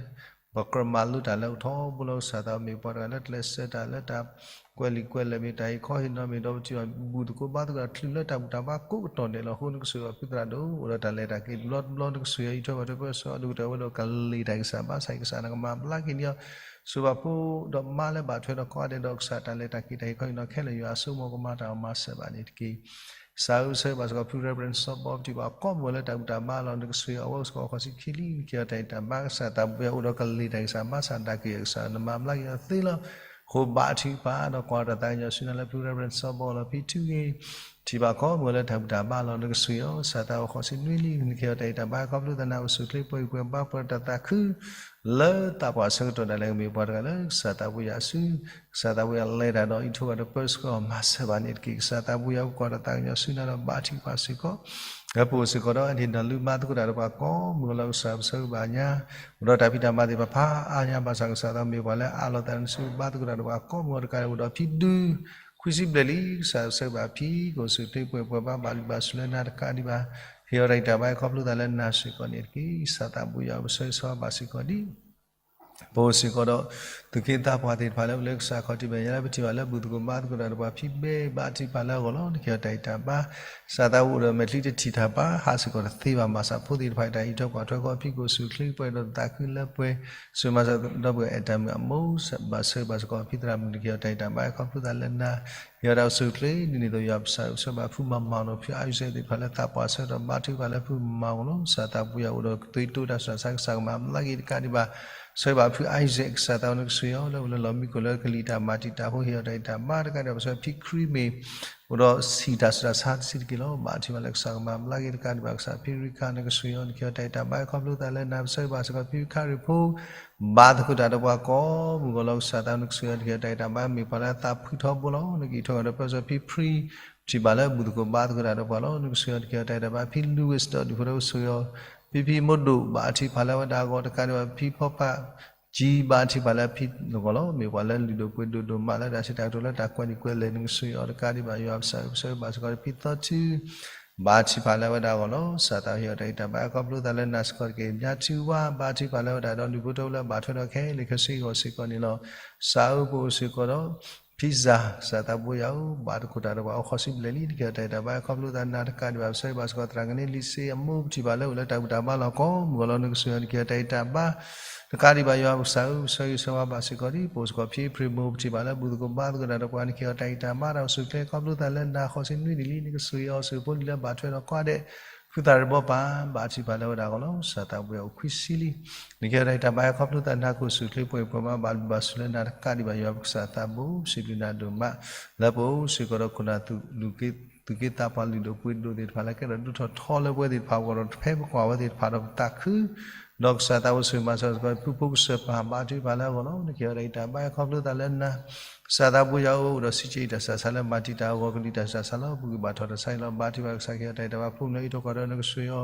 ပကြၢးမၤလိတၢ်လၢအအိၣ်ထီဘိလီၤ. ကစၢ်သးဘိမ့ၢ်ပှၤတဂၤလၢကျဲးစၢးတၢ်လၢတၢ်ကွဲးလံာ်ကွဲးလဲၢ်မ့ၢ်တၢ်ဟ့ၣ်ခီဟ့ၣ်နီၤမ့ၢ်ဒီးပထံၣ်အီၤဘူၣ်သကိးဘါသကိးတၢ်ချုးလၢတၢ်ဘူၣ်တၢ်ဘါကိးကတီၢ်ဒဲးလီၤ. အဃိနကဆိၣ်ဂ့ၤအီၤဖုသရၣ်ဒိၣ် အိၣ်ဒီးတၢ်လဲၤတၢ်က့ၤတဘျီတဘျီ နကဆိၣ်ဂ့ၤအီၤအံးထွဲကွၢ်ထွဲပၢဆှၢအီၤ ဒိၣ်ကတၢၢ်ဝဲဒီးကလ့ၢ်တၢ်ဂံၢ်စၢ်ဘါစၢ် ကစၢ်နကမၤဘျါက့ၤန့ၢ်အီၤ ဆိၣ်ဂ့ၤဘၣ်ဖိဒီးမါလၢဘၣ်ထွဲဒီးကိးဂၤဒဲးဒီး ကစၢ်တၢ်လဲၤတၢ်က့ၤတၢ်ဟ့ၣ်ခီဟ့ၣ်နီၤခဲလၢာ် ယွၤအစိကမီၤကမၤတၢ်အီၤမၤစၢၤဘၣ်န့ၣ်တက့ၢ်. ကစၢ်ဧၢ ပဆၢဂ့ၤဘၣ်စ့ၢ်ကီးဖု Reverend စီၤဘီ ပထံၣ်ဘၣ်ကိးမုၢ်ဂီၤလၢတၢ်ဘူၣ်တၢ်ဘါလီၤ နကဆိၣ်ဂ့ၤအီၤဝဲစ့ၢ်ကီး ခီၣ်ဆံခံလံ နကဟ့ၣ်အီၤတၢ်ဂံၢ်တၢ်ဘါ ကစၢ်သးဘိယွၤအိၣ်ဒီးကလ့ၢ်တၢ်ဂံၢ်စၢ်ဘါစၢ်ဒၣ်က့ၤ ကစၢ်နမၤဘျါက့ၤအီၤသ့လီၤ. ဃိဘါထုကဖၣ်ဒီးကွၢ်တၢ်သးကညီၤဆူနၤလၢဖု Reverend စီၤဘီလီၤ ဖံထုဂ့ၤ ထံၣ်ဘၣ်ကီးမုၢ်ဂီၤလၢတၢ်ဘူၣ်တၢ်ဘါလီၤ နကစၢ်ယွၤ စးသးအိၣ်ဃိးဆံနွံလံ နကဟ့ၣ်အီၤတၢ်ဂံၢ်တၢ်ဘါ ခီဖျိသးနၤအိၣ်ဆူၣ်ချ့ပှဲၤပှဲၤဘါပှဲၤတၢ်သးခု လၢသးပှၢ်ဆၢကတီၢ်ဒၣ်လဲာ် ကမ့ၢ်ပှၤတဂၤလၢကစၢ်သးဘိယွၤအစု ကစၢ်သးဘိယွၤလဲၤတၢ်ဒီးအံးထွဲကွၢ်ဒီးပၢဆှၢအီၤမၤစၢၤဘၣ်န့ၣ်တက့ၢ်. ကစၢ်သးဘိယွၤအိၣ်ကီးဒီးသးကညီၤဆူနၤဒီးဘါထုကဖၣ်စ့ၢ်ကီး လၢပအိၣ်စ့ၢ်ကီးဒီးအဒ့ၣ်နီၢ်လုၢ်ဘါသကိးတၢ်ဒီးပှၤ ကိးမုၢ်ဂီၤလၢကစၢ်ပဆၢဂ့ၤဘၣ်ညါ အိၣ်ဒီးတၢ်ဖံးတၢ်မၤသ့ၣ်တဖၣ်ဖးအါညါ ဘၣ်ဆၣ်ကစၢ်သးမ့ၢ်ပှၤလၢအးလီၤသးနစုဘါသကိးတၢ်ဒီးပှၤ ကိးမုၢ်ဂီၤတကးဒံး အိၣ်ဒီးဖံဒု ခွံဆံဘျဲၣ်လံ ကစၢ်ပဆၢဂ့ၤဘၣ်ဖံ ကအိၣ်ဆူၣ်ချ့ပှဲၤပှဲၤဘါ ဘၣ်လုၢ်ဘၣ်စူၢ်လၢနၤတကးဒံးဘၣ် ဟ့ၣ်အီၤတၢ်ဂံၢ်တၢ်ဘါ ခီဖျိသးလၢနၤစ့ၢ်ကီးန့ၣ်တက့ၢ်. ကစၢ်သးဘိယွၤပဆၢဂ့ၤဆၢဝါဘၣ်စ့ၢ်ကီးဒံး ပအိၣ်စ့ၢ်ကီးဒီး သူၣ်က့သးပှၢ်သ့ၣ်တဖၣ်လၢအိၣ်လၢကစၢ်ခီၣ်ထံးမဲာ်ညါလၢပထံၣ်ဘၣ်လၢဘူၣ်သကိးဘါသကိးတၢ်ဒီးပှၤဖံဘဲ ဘါထုကဖၣ်လၢအဂီၢ်လီၤ. နကဟ့ၣ်အီၤတၢ်ဂံၢ်တၢ်ဘါ ကစၢ်သးအိၣ်ဒီးမဲာ်ချံတထံၣ်တၢ်ဘါ ဟးစ့ၢ်ကီးတသ့ဘၣ် ဘၣ်ဆၣ်ဖိသ့ၣ်တဖၣ်တၢ်အံးထွဲကွၢ်ထွဲကီး ဖံကအိၣ်ဆူၣ်ချ့ပှဲၤဒီးသးခုလၢပှဲၤ စူၢ်မၤစၢၤဒီပုၢ်ဝဲၢ်အဲၣ်တၢ်မုၢ်အမိၢ် ဘၣ်ဆၢဂ့ၤဘၣ်စ့ၢ်ကီး ဖံသရၣ်မုၣ် နကဟ့ၣ်အီၤတၢ်ဂံၢ်တၢ်ဘါ ခီဖျိသးလၢနၤ ဟ့ၣ်အီၤတၢ်အိၣ်ဆူၣ်ချ့ ဒ်န့ၣ်အသိး ယွၤပစၢ်ဂ့ၤဆၢဝါဘၣ်ဖုမၤမၤအီၤဒီးဖုအါယံၤစဲးသ့ၣ်တဖၣ်လၢသးပှၢ်ဆၢကတီၢ်ဘါထုကဖၣ်လၢဖုမၤအီၤလီၤ. ကစၢ်သးဘိယွၤအိၣ်ဒီးကသွံတိတၢ်ဆူးတၢ်ဆါ ကစၢ်ကမၤဘျါက့ၤတကးဒံးဘၣ် ဆၢဂ့ၤဘၣ်ဖုအါယံၤစဲး ကစၢ်သးအိၣ်နကစၢ်ယွၤ လၢအိၣ်လၢလီၢ်မံခိၣ်လၢကလံၤတၢ်မၤတံာ်တာ်ဖိ ဟ့ၣ်အီၤတၢ်ဂံၢ်တၢ်ဘါတကးဒံးဘၣ် ပဆၢဖံခရံာ်မ့ၢ် အိၣ်ဒီးဆံးတၢ်ဆူးတၢ်ဆါတဆံးတက့ၢ်လီၤ. ဘါထုကဖၣ်လၢကစၢ်ကမၤဘျါက့ၤတကးဒံးဘၣ် ကစၢ်ဖံရံခါ နကစၢ်ယွၤ နကဟ့ၣ်အီၤတၢ်ဂံၢ်တၢ်ဘါ ခီဖျိသးလၢနၤ ပဆၢဂ့ၤဘၣ်စ့ၢ်ကီး ဖံခါရံၣ်ဖိ ဘါသကိးတၢ်ဒီးပှၤကိးမုၢ်ဂီၤလီၤ. ကစၢ်သးအိၣ်နကစၢ်ယွၤ နကဟ့ၣ်အီၤတၢ်ဂံၢ်တၢ်ဘါ မ့ၢ်ပှၤလၢအသးဖှံထီဘိလီၤ. နကအံးထွဲကွၢ်ဒီးပၢဆှၢဖံဖရံ ထံၣ်ဘၣ်လၢဘူၣ်သကိးဘါသကိးတၢ်ဒီးပှၤလီၤ. နကစၢ်ယွၤ နကဟ့ၣ်အီၤတၢ်ဂံၢ်တၢ်ဘါ ဖံလူးဝ့းဒီးဒူၣ်ဖိထၢဖိဆိၣ်ဂ့ၤအီၤ ဖံဖံမိၢ်ဒိၣ် ဘါထုကဖၣ်လၢဝဲဒၣ်အဂီၢ်တကးဒံးဘၣ် ဖံဖီဖး ကၠံ ဘါထုကဖၣ်လၢဖံအဂီၢ်လီၤ. မ့ၢ်ပှၤလၢလုၢ်ဒိၣ်ပှ့ၤဒိၣ်ဒိၣ်မးလၢတၢ်စံးတၢ်ကတိၤလၢတၢ်ကွဲးလံာ်ကွဲးလဲၢ် နကစၢ်ယွၤတကးဒံးဘၣ် ယွၤပစၢ်ဂ့ၤပဆၢဂ့ၤဘၣ်စ့ၢ်ကီး ဖံသီထူ ဘါထုကဖၣ်လၢဝဲဒၣ်အဂီၢ်လီၤ. ကစၢ်သးဟ့ၣ်အီၤတၢ်ဂံၢ်တၢ်ဘါ ခီဖျိသးလၢနၤစ့ၢ်ကီးတက့ၢ်. ညါထုဝါ ဘါထုကဖၣ်လၢဝဲဒၣ်ဒီးဒူၣ်ဖိထၢဖိလၢဘၣ်ထွဲဒီးခဲလၢာ်ခဲဆ့အဂီၢ်စ့ၢ်ကီးန့ၣ်လီၤ. ကစၢ်ဧၢ ပအိၣ်စ့ၢ်ကီးဒီး ဖံစၢ် ကစၢ်သးဘိယွၤဧၢ ဘါသကိးတၢ်ဒီးပှၤအိၣ်ဃိးဆံဘျဲၣ်လံ နကဟ့ၣ်အီၤတၢ်ဂံၢ်တၢ်ဘါ ခီဖျိသးနၤတကးဒံးဘၣ် ပဆၢဂ့ၤဘၣ်စ့ၢ်ကီး သရၣ်ကန့လံစ့အမိၢ် ပထံၣ်ဘၣ်လၢအိၣ်လၢတၢ်ဘူၣ်တၢ်ဘါလီၢ်ကိးမုၢ်ဂီၤလီၤ. နကစၢ်ယွၤ နကဟ့ၣ်အီၤတၢ်ဂံၢ်တၢ်ဘါ တကးဒံးဘၣ် ယွၤပကစၢ်ဧၢ ပဆၢဂ့ၤဆၢဝါဘၣ်စ့ၢ်ကီးဒံး ပအိၣ်စ့ၢ်ကီးဖံအ့ဖြ့ၣ်မိၢ် ပထံၣ်ဘၣ်လၢဘူၣ်သကိးဘါသကိးတၢ်ဒီးပှၤ နကဟ့ၣ်အီၤတၢ်ဂံၢ်တၢ်ဘါ တၢ်အိၣ်ဆူၣ်ချ့ ခီဖျိသးလၢနၤဃိးဆံနွံနံၣ်လံ နကစၢ်ယွၤအိၣ်ဆူၣ်ဖိလံၤလၢဘၣ်ထွဲဒီးကွၢ်ဒဲး ဖုသၣ်ရ့ဘီပၢ် ဘါထုကဖၣ်လၢဝဲဒၣ်အဂီၢ်လီၤ. ကစၢ်သးဘိယွၤအိၣ်ခွံဆံလံ နကဟ့ၣ်အီၤတၢ်ဂံၢ်တၢ်ဘါ ခီဖျိသးနၤကအိၣ်ဆူၣ်ချ့ပှဲၤပှဲၤမး ဘၣ်လုၢ်ဘၣ်စူၢ်လၢနၤတကးဒံးဘၣ် ယွၤပကစၢ်သးဘိ ပစံးဘျုးနၤဒိၣ်မး လၢပအိၣ်စ့ၢ်ကီးဒီးခိၣ်နၢ် သူၣ်က့သးပှၢ်လုၢ်ဒိၣ်ပှ့ၤဒိၣ်သ့ၣ်တဖၣ်လၢကဲထီၣ်ဒိၣ်ထီၣ်ထီလၢပဝဲသ့ၣ်တဖၣ်အဂီၢ်ဒီး တဖဲပကွၢ်ဝဲသ့ၣ်တဖၣ်ဒီးပသးခု ဒီးကစၢ်သးအိၣ်ဆူၣ်မၤစၢၤစ့ၢ်ကီး ဖုဖိကစၢၢ်ပၢ် ဘါထုကဖၣ်လၢအဂီၢ်လီၤ. နကဟ့ၣ်အီၤတၢ်ဂံၢ်တၢ်ဘါ ခီဖျိသးလၢနၤ ကစၢ်သးဘိယွၤဧၢ အိၣ်ဒီးစံးကဲအံၤတၢ်ဆူးတၢ်ဆါလၢမၤတံာ်တာ်အဂီၢ် ကလံၤတၢ်ဆူးတၢ်ဆါလီၤ ပဂံၢ်ဘါထီၣ်တၢ်ဆါအံၤလီၤ. ဘါထုကဖၣ်ကစၢ် ကဟ့ၣ်အီၤတၢ်ဂံၢ်တၢ်ဘါ ဖိမုၣ်လၢအံးထွဲကွၢ်ထွဲဒီးနကစၢ်ယွၤ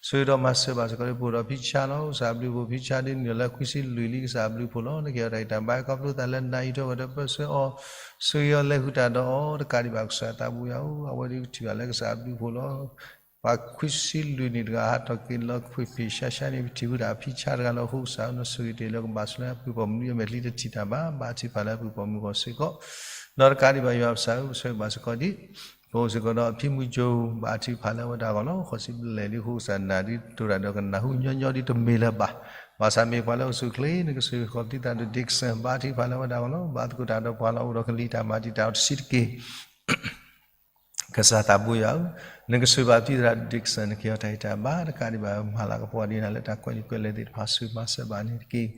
ဆၢဂ့ၤဒီးမၤစၢၤဘၣ်စ့ၢ်ကီး ပအိၣ်ဒီးဖံဆါလီၤ. ကစၢ်အဘျုးအဖှိၣ် ဖံဆါဒ်န့ၣ်လၢခွံဆံလွံၢ်လံ ကစၢ်အဘျုးအဖှိၣ်လီၤ. နကဟ့ၣ်အီၤတၢ်ဂံၢ်တၢ်ဘါ ခီဖျိသးလၢနၤ အံးထွဲကွၢ်ထွဲပၢဆှၢအီၤ ဆၢဂ့ၤအီၤလဲၤဃုာ်တၢ်ဒီးအီၤတကးဒံးဘၣ် ကစၢ်သးဘိယွၤဧၢ အဝဲဒၣ်ကထံၣ်ဘၣ်လၢကစၢ်အဘျုးအဖှိၣ်လီၤ. ပှၤခွံဆံလွံၢ်နံၣ်တဂၤ ဟးထီၣ်က့ၤလီၤကွံာ်ဖံၣ်ရှါရှါန့ၣ် ပထံၣ်ဝဲဒၣ်ဖံဆါတဂၤလီၤ. အဃိကစၢ်ဧၢ နဆိၣ်ဂ့ၤတ့ၢ်လၢကဘၣ်ဆိလၢအပုၢ်ပိာ်မုၣ် အမဲာ်ချံတထံၣ်တၢ်ဘါ ဘါထုကဖၣ်လၢအပုၢ်ပိာ်မုၣ်အဂီၢ်စ့ၢ်ကီး ဒီးတကးဒံးဘၣ် ယွၤပကစၢ်ဧၢ ပဆၢဂ့ၤဘၣ်စ့ၢ်ကီးဒ် ပအိၣ်စ့ၢ်ကီးဒီးဖံမုၢ်ကၠိ ဘါထုကဖၣ်လၢဝဲဒၣ်အဂီၢ်လီၤ. ဃိးဆံဘျဲၣ်လံ အဃိကစၢ်နၤဒ်တိၢ်တၢ်ဒီး ကနၢ်ဟူညီညီဒ်တမ့ၢ်လၢၤဘၣ်. ဘၣ်ဆၣ်မ့ၢ်ပှၤလၢအိၣ်ဆူၣ်ချ့ နကစၢ်ယွၤ ဃီၤပသံသးဒီး Dickson ဘါထုကဖၣ်လၢဝဲဒၣ်အဂီၢ်လီၤ. ဘါသကိးတၢ်ဒီးပှၤလီၤ အိၣ်ဒီးကလံၤတၢ်မၤတံာ်တာ်အီၤတဆံးတက့ၢ် ကစၢ်သးဘိယွၤဧၢ, နကစၢ်ဘၣ်ဖံသရၣ် Dickson နကဟ့ၣ်အီၤတၢ်ဂံၢ်တၢ်ဘါ တကးဒံးဘၣ် မၤလၤကပီၤဒ်နၤလၢတၢ်ကွဲးလံာ်ကွဲးလဲၢ်သ့ၣ်တဖၣ် ဆူးမၤစၢၤဘၣ်န့ၣ်တက့ၢ်.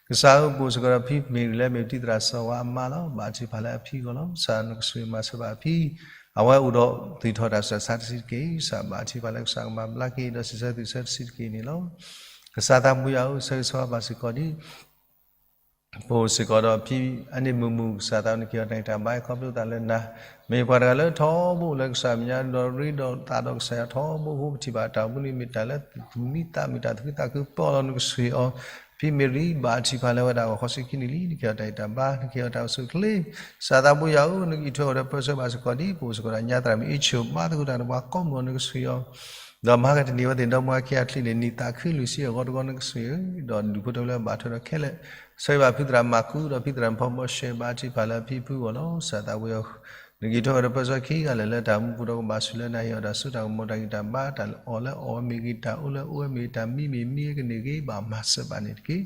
ကစၢ်ဧၢ ပအိၣ်စ့ၢ်ကီးဒီးဖံမ့ၢ်ဂ့ၤ လၢမ့ၢ်ဖံသရၣ်စီၤဝါအမါလီၤ. ဘါထုကဖၣ်လၢအဖံအဂီၢ်လီၤ. ကစၢ်နကစၢ်မၤစၢၤဘၣ်အဖံ အဝဲအိၣ်ဒီးသူၣ်ထီၣ်တၢ်ဆူးတၢ်ဆါတဆံးတက့ၢ်. ကစၢ်ဘါထုကဖၣ်လၢကစၢ်ကမၤဘျါက့ၤ ဒီးစံးဆၢသူၣ်ဆၢတဆံးတက့ၢ်န့ၣ်လီၤ. ကစၢ်သးဘိယွၤဧၢ ဆၢဂ့ၤဆၢဝါဘၣ်စ့ၢ်ကီးဒ် ပအိၣ်စ့ၢ်ကီးဒီးဖံအန့ၣ်မုၢ်မုၢ် ကစၢ်သးနကဟ့ၣ်အီၤတၢ်ဂံၢ်တၢ်ဘါ ခီဖျိသးလၢနၤ, မ့ၢ်ပှၤတဂၤလၢထီဘိလၢကစၢ်မဲာ်ညါဒီးရ့ဒီးသးဒီးကစၢ်ယွၤထီဘိအဃိ ပထံၣ်ဘၣ်တၢ်အိၣ်မူန့ၣ်မ့ၢ်တၢ်လၢသူၣ်မံသးမုာ် တၢ်သူၣ်ခုသးခုပၢအီၤလီၤ. နကစၢ်အီၤ ဖံမ့ရံ ဘါထုကဖၣ်လၢဝဲဒၣ်အဂီၢ် ဃိးဆံခံနံၣ်လံ နကဟ့ၣ်အီၤတၢ်ဂံၢ်တၢ်ဘါ နကဟ့ၣ်အီၤတၢ်အိၣ်ဆူၣ်အိၣ်ချ့, ကစၢ်သးဘိယွၤဧၢ နကအံးထွဲအီၤဒီးပၢဆှၢဘၣ်စ့ၢ်ကီးဒ် ပအိၣ်စ့ၢ်ကီးဒီးညါသရၣ်မုၣ်အ့ၣ်ဆိၣ် ဘါသကိးတၢ်ဒီးပှၤကိးမုၢ်အဂီၢ် နကစၢ်အီၤ ဒီးမၤကတနံၤအဝဲသ့ၣ်ဒီမါဝၤခံဂၤချ့န့ၣ် နံၣ်သးခုလွံၢ်ဆံအဂီၢ်တဂီၢ် နကစၢ်ဧၢ, ဒီးဒူၣ်ဖိထၢဖိလၢအဘၣ်ထွဲဒီးခဲလၢာ်, ဆၢဂ့ၤဘၣ်ဖုသရၣ်မၤကူဒီးဖံသရၣ်မုၣ်ဖီဘီရှဲ ဘါထုကဖၣ်လၢအဖံဖုအဂီၢ်လီၤ. ကစၢ်သးဘိယွၤ နကအံးထွဲအီၤဒီးပၢဆှၢခံဂၤလၢာ်လၢတၢ်မူပူၤဒီးကဘၣ်ဆိၣ်လၢနၤ ဟ့ၣ်အီၤတၢ်စိတၢ်ကမီၤတၢ်ဂံၢ်တၢ်ဘါ တၢ်အီၣ်လၢအီၣ်ဝဲမ့ၢ်ဂ့ၤ တၢ်အိၣ်လၢအိၣ်ဝဲမ့ၢ်ဂ့ၤ တၢ်မံမ့ၢ်မံဂ့ၤ ကန့ၢ်ဂ့ၤ ဘၣ်မၤစၢၤဘၣ်န့ၣ်တက့ၢ်.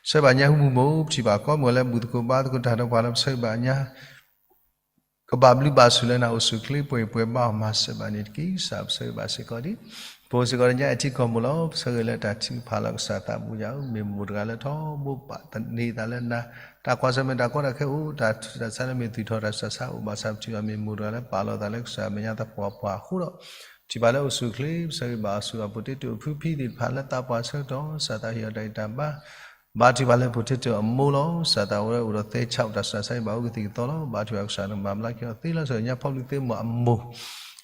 ဆၢဘၣ်ညါဟူမူၢ်မိၢ် ပထံၣ်ဘၣ်ကိးမုၢ်လၢဘူၣ်သကိးဘါသကိးတၢ်ဒီးပှၤလၢပဆၢဂ့ၤဘၣ်ညါ ကဘၣ်ဘျုးဘၣ်ဆိၣ်လၢနၤ အိၣ်ဆူၣ်အိၣ်ချ့ပှဲၤပှဲၤဘါ မၤစၢၤဘၣ်န့ၣ်တက့ၢ်. ကစၢ်ပဆၢဂ့ၤဘၣ်စ့ၢ်ကီးဒ် ပအိၣ်စ့ၢ်ကီးဒီးညါအဲၣ်ထံကီၢ်မိၢ်လီၤ. ပဆၢဂ့ၤလၢတၢ်ထုကဖၣ်လီၤ. ကစၢ်သးဘိယွၤဧၢ, မ့ၢ်မိၢ်တဂၤလၢထီဘိဘၣ်သန့ၤသးလၢနၤ, တၢ်ကွၢ်ဆၢၣ်မဲာ်တၢ်ကီတၢ်ခဲအိၣ်, တၢ်ဆူးတၢ်ဆါလၢမ့ၢ်သူၣ်ထီၣ်တၢ်ဆူးတၢ်ဆါအိၣ်ဘၣ်ဆၣ် ပထံၣ်ဘၣ်မ့ၢ်မိၢ်တဂၤလၢပာ်လီၤသးလၢကစၢ်မဲာ်ညါသပှၢ်ပှၢ်အဃိဒီး, ထံၣ်ဘၣ်လၢအိၣ်ဆူၣ်အိၣ်ချ့ ပဆၢဂ့ၤဘၣ်အီၤဆူၣ်အပူၤတ့တိၣ်ဖုဖံသ့ၣ်တဖၣ်လၢသးပှၢ်ဆၢကတီၢ် ကစၢ်သးဟ့ၣ်အီၤတၢ်ဂံၢ်တၢ်ဘါ ဘါထုကဖၣ်လၢပူၤတ့တိၣ်အမိၢ်လီၤ. ကစၢ်သးဝဲအိၣ်ဒီးသဲဆးအိၣ်တၢ်ဆူးတၢ်ဆါအံၤဘၣ်အိၣ်ကသံၣ်ကသီလီၤ. ဘါထုကဖၣ်ကစၢ်နမၤဘျါက့ၤအီၤသ့လီၤ. ဆၢညါဖီၣ်ဘျုးသ့ၣ်မီၢ်အမိၢ်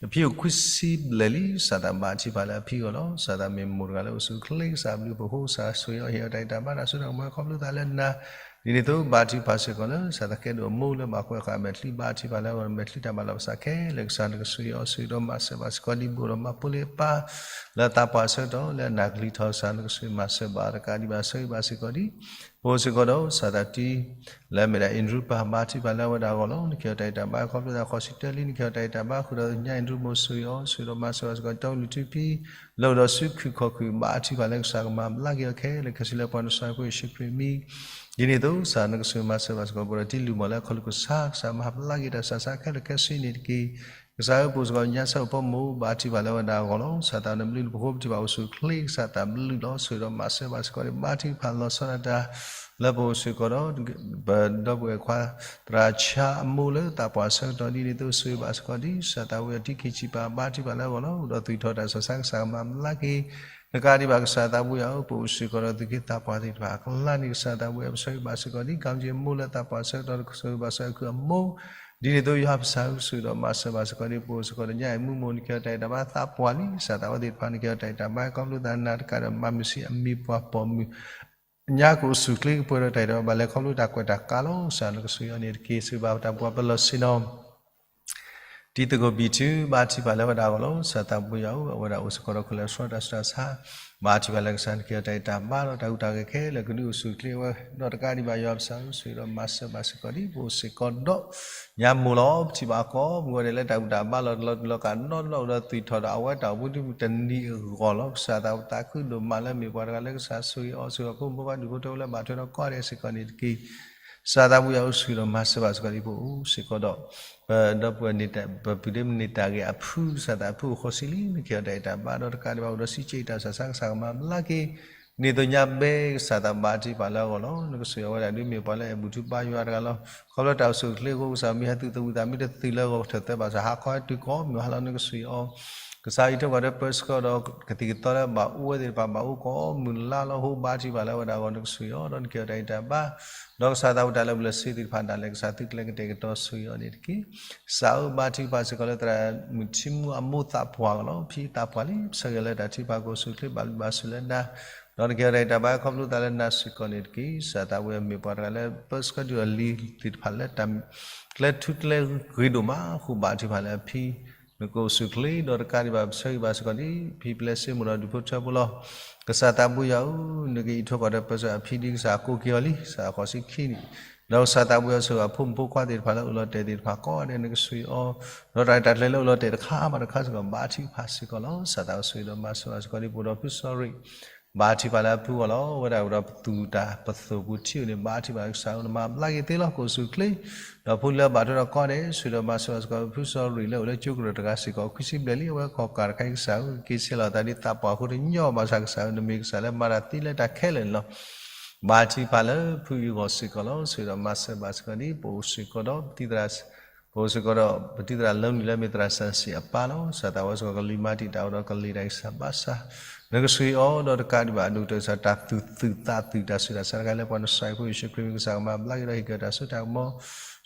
အဖံအိၣ်ခွံဆံဘျဲၣ်လံ. ကစၢ်သးဘါထုကဖၣ်လၢအဖံအဂီၢ်လီၤ. ကစၢ်သးမ့ၢ်မိၢ်တဂၤလၢအိၣ်ဆူၣ်အိၣ်ချ့ ကစၢ်ဘျုးပဃိ ကစၢ်ဆိၣ်ဂ့ၤအီၤဟ့ၣ်အီၤတၢ်ဂံၢ်တၢ်ဘါတၢ်စိတၢ်ကမီၤခီဖျိသးလၢနၤ ဒ်န့ၣ်အသိး ဘါထုကဖၣ်စ့ၢ်ကီးလၢ ကစၢ်သးကဲဒိၣ်အမိၢ်လၢဘၣ်ကွဲးဃာ်အမဲာ်ချံ ဘါထုကဖၣ်လၢအဂီၢ် မဲာ်ချံတၢ်ဘၣ်လီၤပသးခဲလၢာ် ကစၢ်နကဆိၣ်ဂ့ၤအီၤ ဆိၣ်ဂ့ၤဒီးမၤစၢၤဘၣ်စ့ၢ်ကီးဒ် ဘူးဒီးမၤဖိလ့အပၢ် လၢသးပှၢ်ဆၢကတီၢ် လၢအနၢ်ကလံၤထီၣ် ကစၢ်နကဆိၣ်ဂ့ၤမၤစၢၤဘၣ်တကးဒံးဘၣ် ဆၢဂ့ၤဘၣ်စ့ၢ်ကီးဒ် ပအိၣ်စ့ၢ်ကီးဒီး ကစၢ်သးတံ လၢအမ့ၢ်ဒၣ်အ့ၣ်ဒရူၣ်ပၢ် ဘါထုကဖၣ်လၢအဝဲဒၣ်အဂီၢ်လီၤ. နကဟ့ၣ်အီၤတၢ်ဂံၢ်တၢ်ဘါ ခီဖျိသးဃိးဆံတၢလံ နကဟ့ၣ်အီၤတၢ်ဂံၢ်တၢ်ဘါ ဃုာ်ဒီးညါအ့ၣ်ဒရူၣ်မိၢ် ဆိၣ်ဂ့ၤအီၤ ဆိၣ်ဂ့ၤဒီးမၤစၢၤဘၣ်စ့ၢ်ကီး တီလံၤထူဖံ လၢအိၣ်ဒီးစုခုၣ်ခီၣ်ခုၣ် ဘါထုကဖၣ်လၢကစၢ်ကမၤဘျါက့ၤအီၤခဲလၢာ်ခဲဆ့လၢပှၤနဆှၢဖိယ့ၣ်ၡူးခရံာ်မံၤ ဒ်န့ၣ်အသိး ကစၢ်နကဆိၣ်ဂ့ၤမၤစၢၤဘၣ်စ့ၢ်ကီး ဘူးဒီးတံလူၢ်မီၢ်လၢအခီၣ်လူၢ်ကစၢ် ကစၢ်မၤဘျါက့ၤတၢ်ဆူးတၢ်ဆါခဲလၢာ်ခဲဆ့န့ၣ်တက့ၢ်. ကစၢ်ဧၢ ပအိၣ်စ့ၢ်ကီးညါဆၢအိၣ်ဖီမိၢ် ဘါထုကဖၣ်လၢအဝဲဒၣ်အဂီၢ်လီၤ. ကစၢ်သးနဘျုးနဖှိၣ် ပထံၣ်ဘၣ်အိၣ်ဆူၣ်အိၣ်ချ့ ကစၢ်သးဘျုးလီၤ. ဆိၣ်ဂ့ၤဒီးမၤစၢၤဘၣ်စ့ၢ်ကီးဒ် ဘါထုကဖၣ်လီၤဆီဒၣ်တၢ် လၢပအိၣ်စ့ၢ်ကီးဒီး ပဒီပုၢ်ဝဲၢ်ခွါ သရၣ်ဆါအမိၢ်လၢသးပှၢ်ဆၢကတီၢ် ဒ်န့ၣ်အသိး ဆိၣ်ဂ့ၤဘၣ်စ့ၢ်ကီးဒ် ကစၢ်သးဝံၣ်အီၤတံခံဆံပၤ ဘါထုကဖၣ်လၢအဂီၢ်လီၤ. အိၣ်ဒီးသူၣ်ထီၣ်တၢ်ဆူးတၢ်ဆါ ကစၢ်ကမၤဘျါက့ၤ တကးဒံးဘၣ် ကစၢ်သးဝံၣ်ယွၤဧၢ ပအိၣ်စ့ၢ်ကီးဒီးသူၣ်က့သးပှၢ်သ့ၣ်တဖၣ်အကျါန့ၣ် ကစၢ်သးဝံၣ်ယွၤ ပဆၢဂ့ၤဘၣ်စ့ၢ်ကီးဒ် ကံၣ်က့မိၢ်လၢသးပှၢ်ဆၢကတီၢ် ဆိၣ်ဂ့ၤဘၣ်စ့ၢ်ကီးအခုအမိၢ် ဒ်န့ၣ်အသိး ယွၤပကစၢ်ဧၢ ဆိၣ်ဂ့ၤဒီးမၤစၢၤဘၣ်စ့ၢ်ကီးဒ် ပအိၣ်စ့ၢ်ကီးဒီးညါအ့ၣ်မူမိၢ် နကဟ့ၣ်အီၤတၢ်ဂံၢ်တၢ်ဘါ သးပှၢ်လံ ကစၢ်သးဝဲသ့ၣ်တဖၣ် နကဟ့ၣ်အီၤတၢ်ဂံၢ်တၢ်ဘါ ခီဖျိသးနၤတကးဒီးမၤမုာ်ဆံးအမံၤပှၢ်ပိာ်မုၣ် ညါကအိၣ်ဆူၣ်အိၣ်ချ့ကပှဲၤဒီးတၢ်ဂံၢ်တၢ်ဘါ ဘၣ်လဲၤခီဖျိတၢ်ကွဲးတၢ်ကးလီၤ. ကစၢ်နကဆိၣ်ဂ့ၤအီၤန့ၣ်တက့ၢ်. ဆိၣ်ဂ့ၤဘၣ်ပတၢ်ပှၤပလီၢ်ဆ့ၣ်နီၤ တံၤသကိးဘံၣ်ထု ဘါထုကဖၣ်လၢအဝဲဒၣ်အဂီၢ်လီၤ. ကစၢ်သးဘိယွၤဧၢ အဝဲဒၣ်အိၣ်စ့ၢ်ကီးဒီးခိၣ်လဲၤဆှီတၢ်ဆူးတၢ်ဆါ ဘါထုကဖၣ်လၢကစၢ်နကဟ့ၣ်အီၤတၢ်ဂံၢ်တၢ်ဘါဒီးတၢ်ဟူးတၢ်ဂဲၤခဲလၢာ် ကဒုးအိၣ်ဆူၣ်အိၣ်ချ့ဝဲ ဒီးတကးဒံးဘၣ် ယွၤပကစၢ်ဧၢ ဆိၣ်ဂ့ၤဒီးမၤစၢၤဘၣ်စ့ၢ်ကီးဒ် ပအိၣ်စ့ၢ်ကီးဒီး ညါမိၢ်လီၤ. ပထံၣ်ဘၣ်ကိးမုၢ်ဂီၤဒဲးလၢတၢ်ဘူၣ်တၢ်ဘါလီၤတံၢ်လီၤဆဲးနီတဘျီ အိၣ်ဒီးသူၣ်ထီၣ်ဒီးအဝဲတၢ်အိၣ်မူဒ်တနံၤအဂီၢ်လီၤ. ကစၢ်သးဝံၣ်သးခုဒိၣ်မးလၢမ့ၢ်ပှၤတဂၤလၢကစၢ်ဆိၣ်ဂ့ၤအီၤ ဆိၣ်ဂ့ၤအဖိမုၣ်ဖိခွါဒူၣ်ဖိထၢဖိလၢဘၣ်ထွဲဒီးကိးဂၤဒဲးစ့ၢ်ကီးန့ၣ်တက့ၢ်. ကစၢ်သးဘိယွၤဧၢ ဆိၣ်ဂ့ၤဒီးမၤစၢၤဘၣ်စ့ၢ်ကီးဒ် ပအိၣ်စ့ၢ်ကီးဒီး ပဒီပုၢ်ဝဲၢ်န့ၣ် ပပုၢ်ဒ့မုၣ်န့ၢ်တၢ်ဂ့ၤအဖု ကစၢ်သးအဖုအိၣ်ဃိးဆံလံ နကဟ့ၣ်အီၤတၢ်ဂံၢ်တၢ်ဘါဒီးတကးဒံးဘၣ်အိၣ်ဒီးစံးကၠံၣ်တၢ်ဆူးတၢ်ဆါ ကစၢ်ကမၤဘျါက့ၤ ဒ်န့ၣ်အသိးညါဘဲ ကစၢ်သးဘါထုကဖၣ်လၢအဂီၢ်လီၤ. နကဆိၣ်ဂ့ၤအဝဲဒၣ်ဒ်မ့ၢ်ပှၤလၢအဲၣ်ဘူၣ်ထူဘါယွၤတဂၤလီၤ. ခီဖျိတၢ်အိၣ်ဆူၣ်အိၣ်ချ့အဃိ ကစၢ်မ့ၢ်ဟဲသုးသဝံသးမ့ၢ်တသုးလၢအဂီၢ် ကထၢၣ်သၢဘၣ်ဆၣ် ဟးခီဟဲတုၤကိးမုၢ်ဟါလီၤ နကဆိၣ်ဂ့ၤအီၤ ကစၢ်အံးထွဲကွၢ်ထွဲပၢဆှၢဒီးကသံၣ်ကသီလၢဘၣ်အိၣ်ဝဲသ့ၣ်တဖၣ် ဘၣ်အိၣ်ကိးမုၢ်လါလီၤ ဟိဘါထုကဖၣ်လၢအဝဲဒၣ်အဂီၢ် နကဆိၣ်ဂ့ၤအီၤ ဒီးနကဟ့ၣ်အီၤတၢ်ဂံၢ်တၢ်ဘါ ဒီးကစၢ်သးဝံၣ်တၢ်လၢာ်ဘူၣ်လၢာ်စ့ၤသ့ၣ်တဖၣ်ဒၣ်လဲာ် ကစၢ်သုတလဲၤကတဲာ်ကတီၤဆိၣ်ဂ့ၤအီၤန့ၣ်တက့ၢ်. ကစၢ်ဧၢ ဘါထုကဖၣ်စ့ၢ်ကီးလၢသရၣ်မုၣ်ထံမူအမိၢ်သးပှၢ်အဂီၢ်လီၤ. ဖံသးပှၢ်လံ ပဆၢဂ့ၤလၢတၢ်ထုကဖၣ်ကအိၣ်ဆူၣ်အိၣ်ချ့ဘၣ်ဘျုးဘၣ်ဆိၣ်လၢနၤ ဒီးနကဟ့ၣ်အီၤတၢ်ဂံၢ်တၢ်ဘါခီဖျိသးလၢနၤစ့ၢ်ကီးန့ၣ်တက့ၢ်. ကစၢ်သးဝံၣ်အမ့ၢ်ပှၤတဂၤလၢပၢဆှၢဒုးအီၤလံၤသ့ၣ်တဖၣ်လၢတၢ် ကျဲထူကျဲဂ့ၤဒိၣ်မး ဃိဘါထုကဖၣ်လၢအဖံ နကအိၣ်ဆူၣ်အိၣ်ချ့ဒီးတကးဒံးဘၣ် ပဆၢဂ့ၤဘၣ်စ့ၢ်ကီးဒ် ဖံပျဲၢ်စ့မိၢ်ဒီးဒူၣ်ဖိထၢဖိလီၤ. ကစၢ်သးဘိယွၤဧၢ နကအံးထွဲကွၢ်ထွဲပၢဆှၢအဖံဒ်ကစၢ်ကိးက့ၤအီၤလံ ကစၢ်ဃိးဆံခံနံၣ် ဒီးကစၢ်သးဘိယွၤဆိၣ်ဂ့ၤအဖိမုၣ်ဖိခွါသ့ၣ်တဖၣ်လၢအိၣ်လီၤတဲာ်သ့ၣ်တဖၣ်ကိးဂၤဒဲး နကဆိၣ်ဂ့ၤအီၤ ဒီးတၢ်ရဲၣ်တၢ်ကျဲၤလၢအိၣ်လီၤတဲာ်တခါဘၣ်တခါစ့ၢ်ကီး ဘါထုကဖၣ်စ့ၢ်ကီးလီၤ. ကစၢ်သးဝံၣ်ဆိၣ်ဂ့ၤဒီးမၤစၢၤဘၣ်စ့ၢ်ကီးဒ် ပအိၣ်ဒီးဖုစီၤရံး ဘါထုကဖၣ်လၢအဖုအဂီၢ်လီၤ. အဝဲဒၣ်အိၣ်ဒီးပသူၣ်တၢ်ပသိၣ်ပူၤထံအိၣ်န့ၣ် ဘါထုကဖၣ်ကစၢ်ဧၢ နမၤဘျါက့ၤသ့လီၤ ကအိၣ်ဆူၣ်အိၣ်ချ့ ဒီးဖိလၢအဘၣ်ထွဲဒီးကိးဂၤဒဲး ဆိၣ်ဂ့ၤဒီးမၤစၢၤဘၣ်စ့ၢ်ကီး ဖုစီၤရံးလၢအိၣ်လၢကၠိကရၢၢ်တဂၤစ့ၢ်ကီး ခွံဆံဘျဲၣ်လံ အဝဲကီၢ်ကးတခါအံၤ ကစၢ်ဧၢ ကက့ၤဆဲးလီၤအသးဒ်သးပှၢ်အဃိတညီဘၣ်ဆၣ် ကစၢ်ဧၢ နမ့ၢ်ကစၢ်လၢမၤတၢ်သ့လၢတၢ်ခဲလၢာ်န့ၣ်လီၤ. ဘါထုကဖၣ်လၢဖုအံၤအဂီၢ်စ့ၢ်ကီးလီၤ. ဆိၣ်ဂ့ၤဒီးမၤစၢၤဘၣ်စ့ၢ်ကီးဒ် ပအိၣ်စ့ၢ်ကီးဒီး ပတံၤသရၣ် ပအိၣ်စ့ၢ်ကီးဒီး ပတံၤသရၣ်လၢမနုၤလၢမ့ၢ်သရၣ်စၢ်စံၣ်အပၢ်လီၤ. ကစၢ်သးဝံၣ်စ့ၢ်ကီးကလံၤမၤတံာ်တာ်အီၤဒီးကလံၤတၢ်အံၤစၢ်ဘၣ်ဆၣ် နကဆိၣ်ဂ့ၤအီၤဒီးတကးဒံးဘၣ် အဒိၣ်ကတၢၢ်ကစၢ် တၢ်သူၣ်သူၣ်သးသးတၢ်ဆူးတၢ်ဆါတခါလၢပှၤနဆှၢဖိယ့ၣ်ၡူးခရံာ်မံၤ ကစၢ်ကမၤဘျါက့ၤဒီးဟ့ၣ်က့ၤတၢ်စိတၢ်ကမီၤ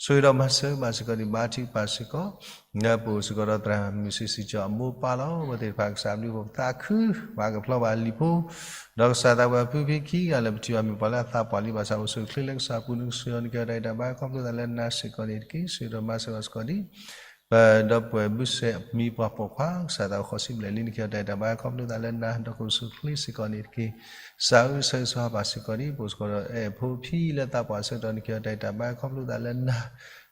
ဆိၣ်ဂ့ၤဒီးမၤစၢၤဘၣ်စ့ၢ်ကီးဒ် ဘါထုကဖၣ်စ့ၢ်ကီး လၢပအိၣ်စ့ၢ်ကီးဒီးသရၣ်မုၣ်စံးစံးကၠီအမိၢ်ပၢ်လီၤ. အဝဲသ့ၣ်တဖၣ်ကစၢ်ဘျုးဖှိၣ်ပသးခု ပှၤကဖျီဘၣ်လံာ်ဖိ ဒီးကစၢ်သးဝံၣ်အဖုဖံခံဂၤလၢပထံၣ်ဘၣ်မ့ၢ်ပှၤလၢအသးပှၢ်လံဘၣ်ဆၣ် အိၣ်ဆူၣ်အိၣ်ချ့လၢကစၢ်အပူၤ နကဆိၣ်ဂ့ၤအီၤ နကဟ့ၣ်အီၤတၢ်ဂံၢ်တၢ်ဘါခီဖျိသးလၢနၤစ့ၢ်ကီးန့ၣ်တက့ၢ်. ဆိၣ်ဂ့ၤဒီးမၤစၢၤဘၣ်စ့ၢ်ကီးဒ် ပဒီပုၢ်ဝဲၢ်ဘုစဲးမံၤပှၢ်ပိာ်ခွါ ကစၢ်သးဃိးဆံဘျဲၣ်လံ နကဟ့ၣ်အီၤတၢ်ဂံၢ်တၢ်ဘါခီဖျိသးလၢနၤ ဒီးကအိၣ်ဆူၣ်အိၣ်ချ့စ့ၢ်ကီးန့ၣ်တက့ၢ်. ကစၢ်ဧၢ ဆၢဂ့ၤဆၢဝါဘၣ်စ့ၢ်ကီးဒ် ပအိၣ်စ့ၢ်ကီးဒီးအဲၣ်ဖိဖံလၢသးပှၢ်ဆၢကတီၢ် နကဟ့ၣ်အီၤတၢ်ဂံၢ်တၢ်ဘါခီဖျိသးလၢနၤ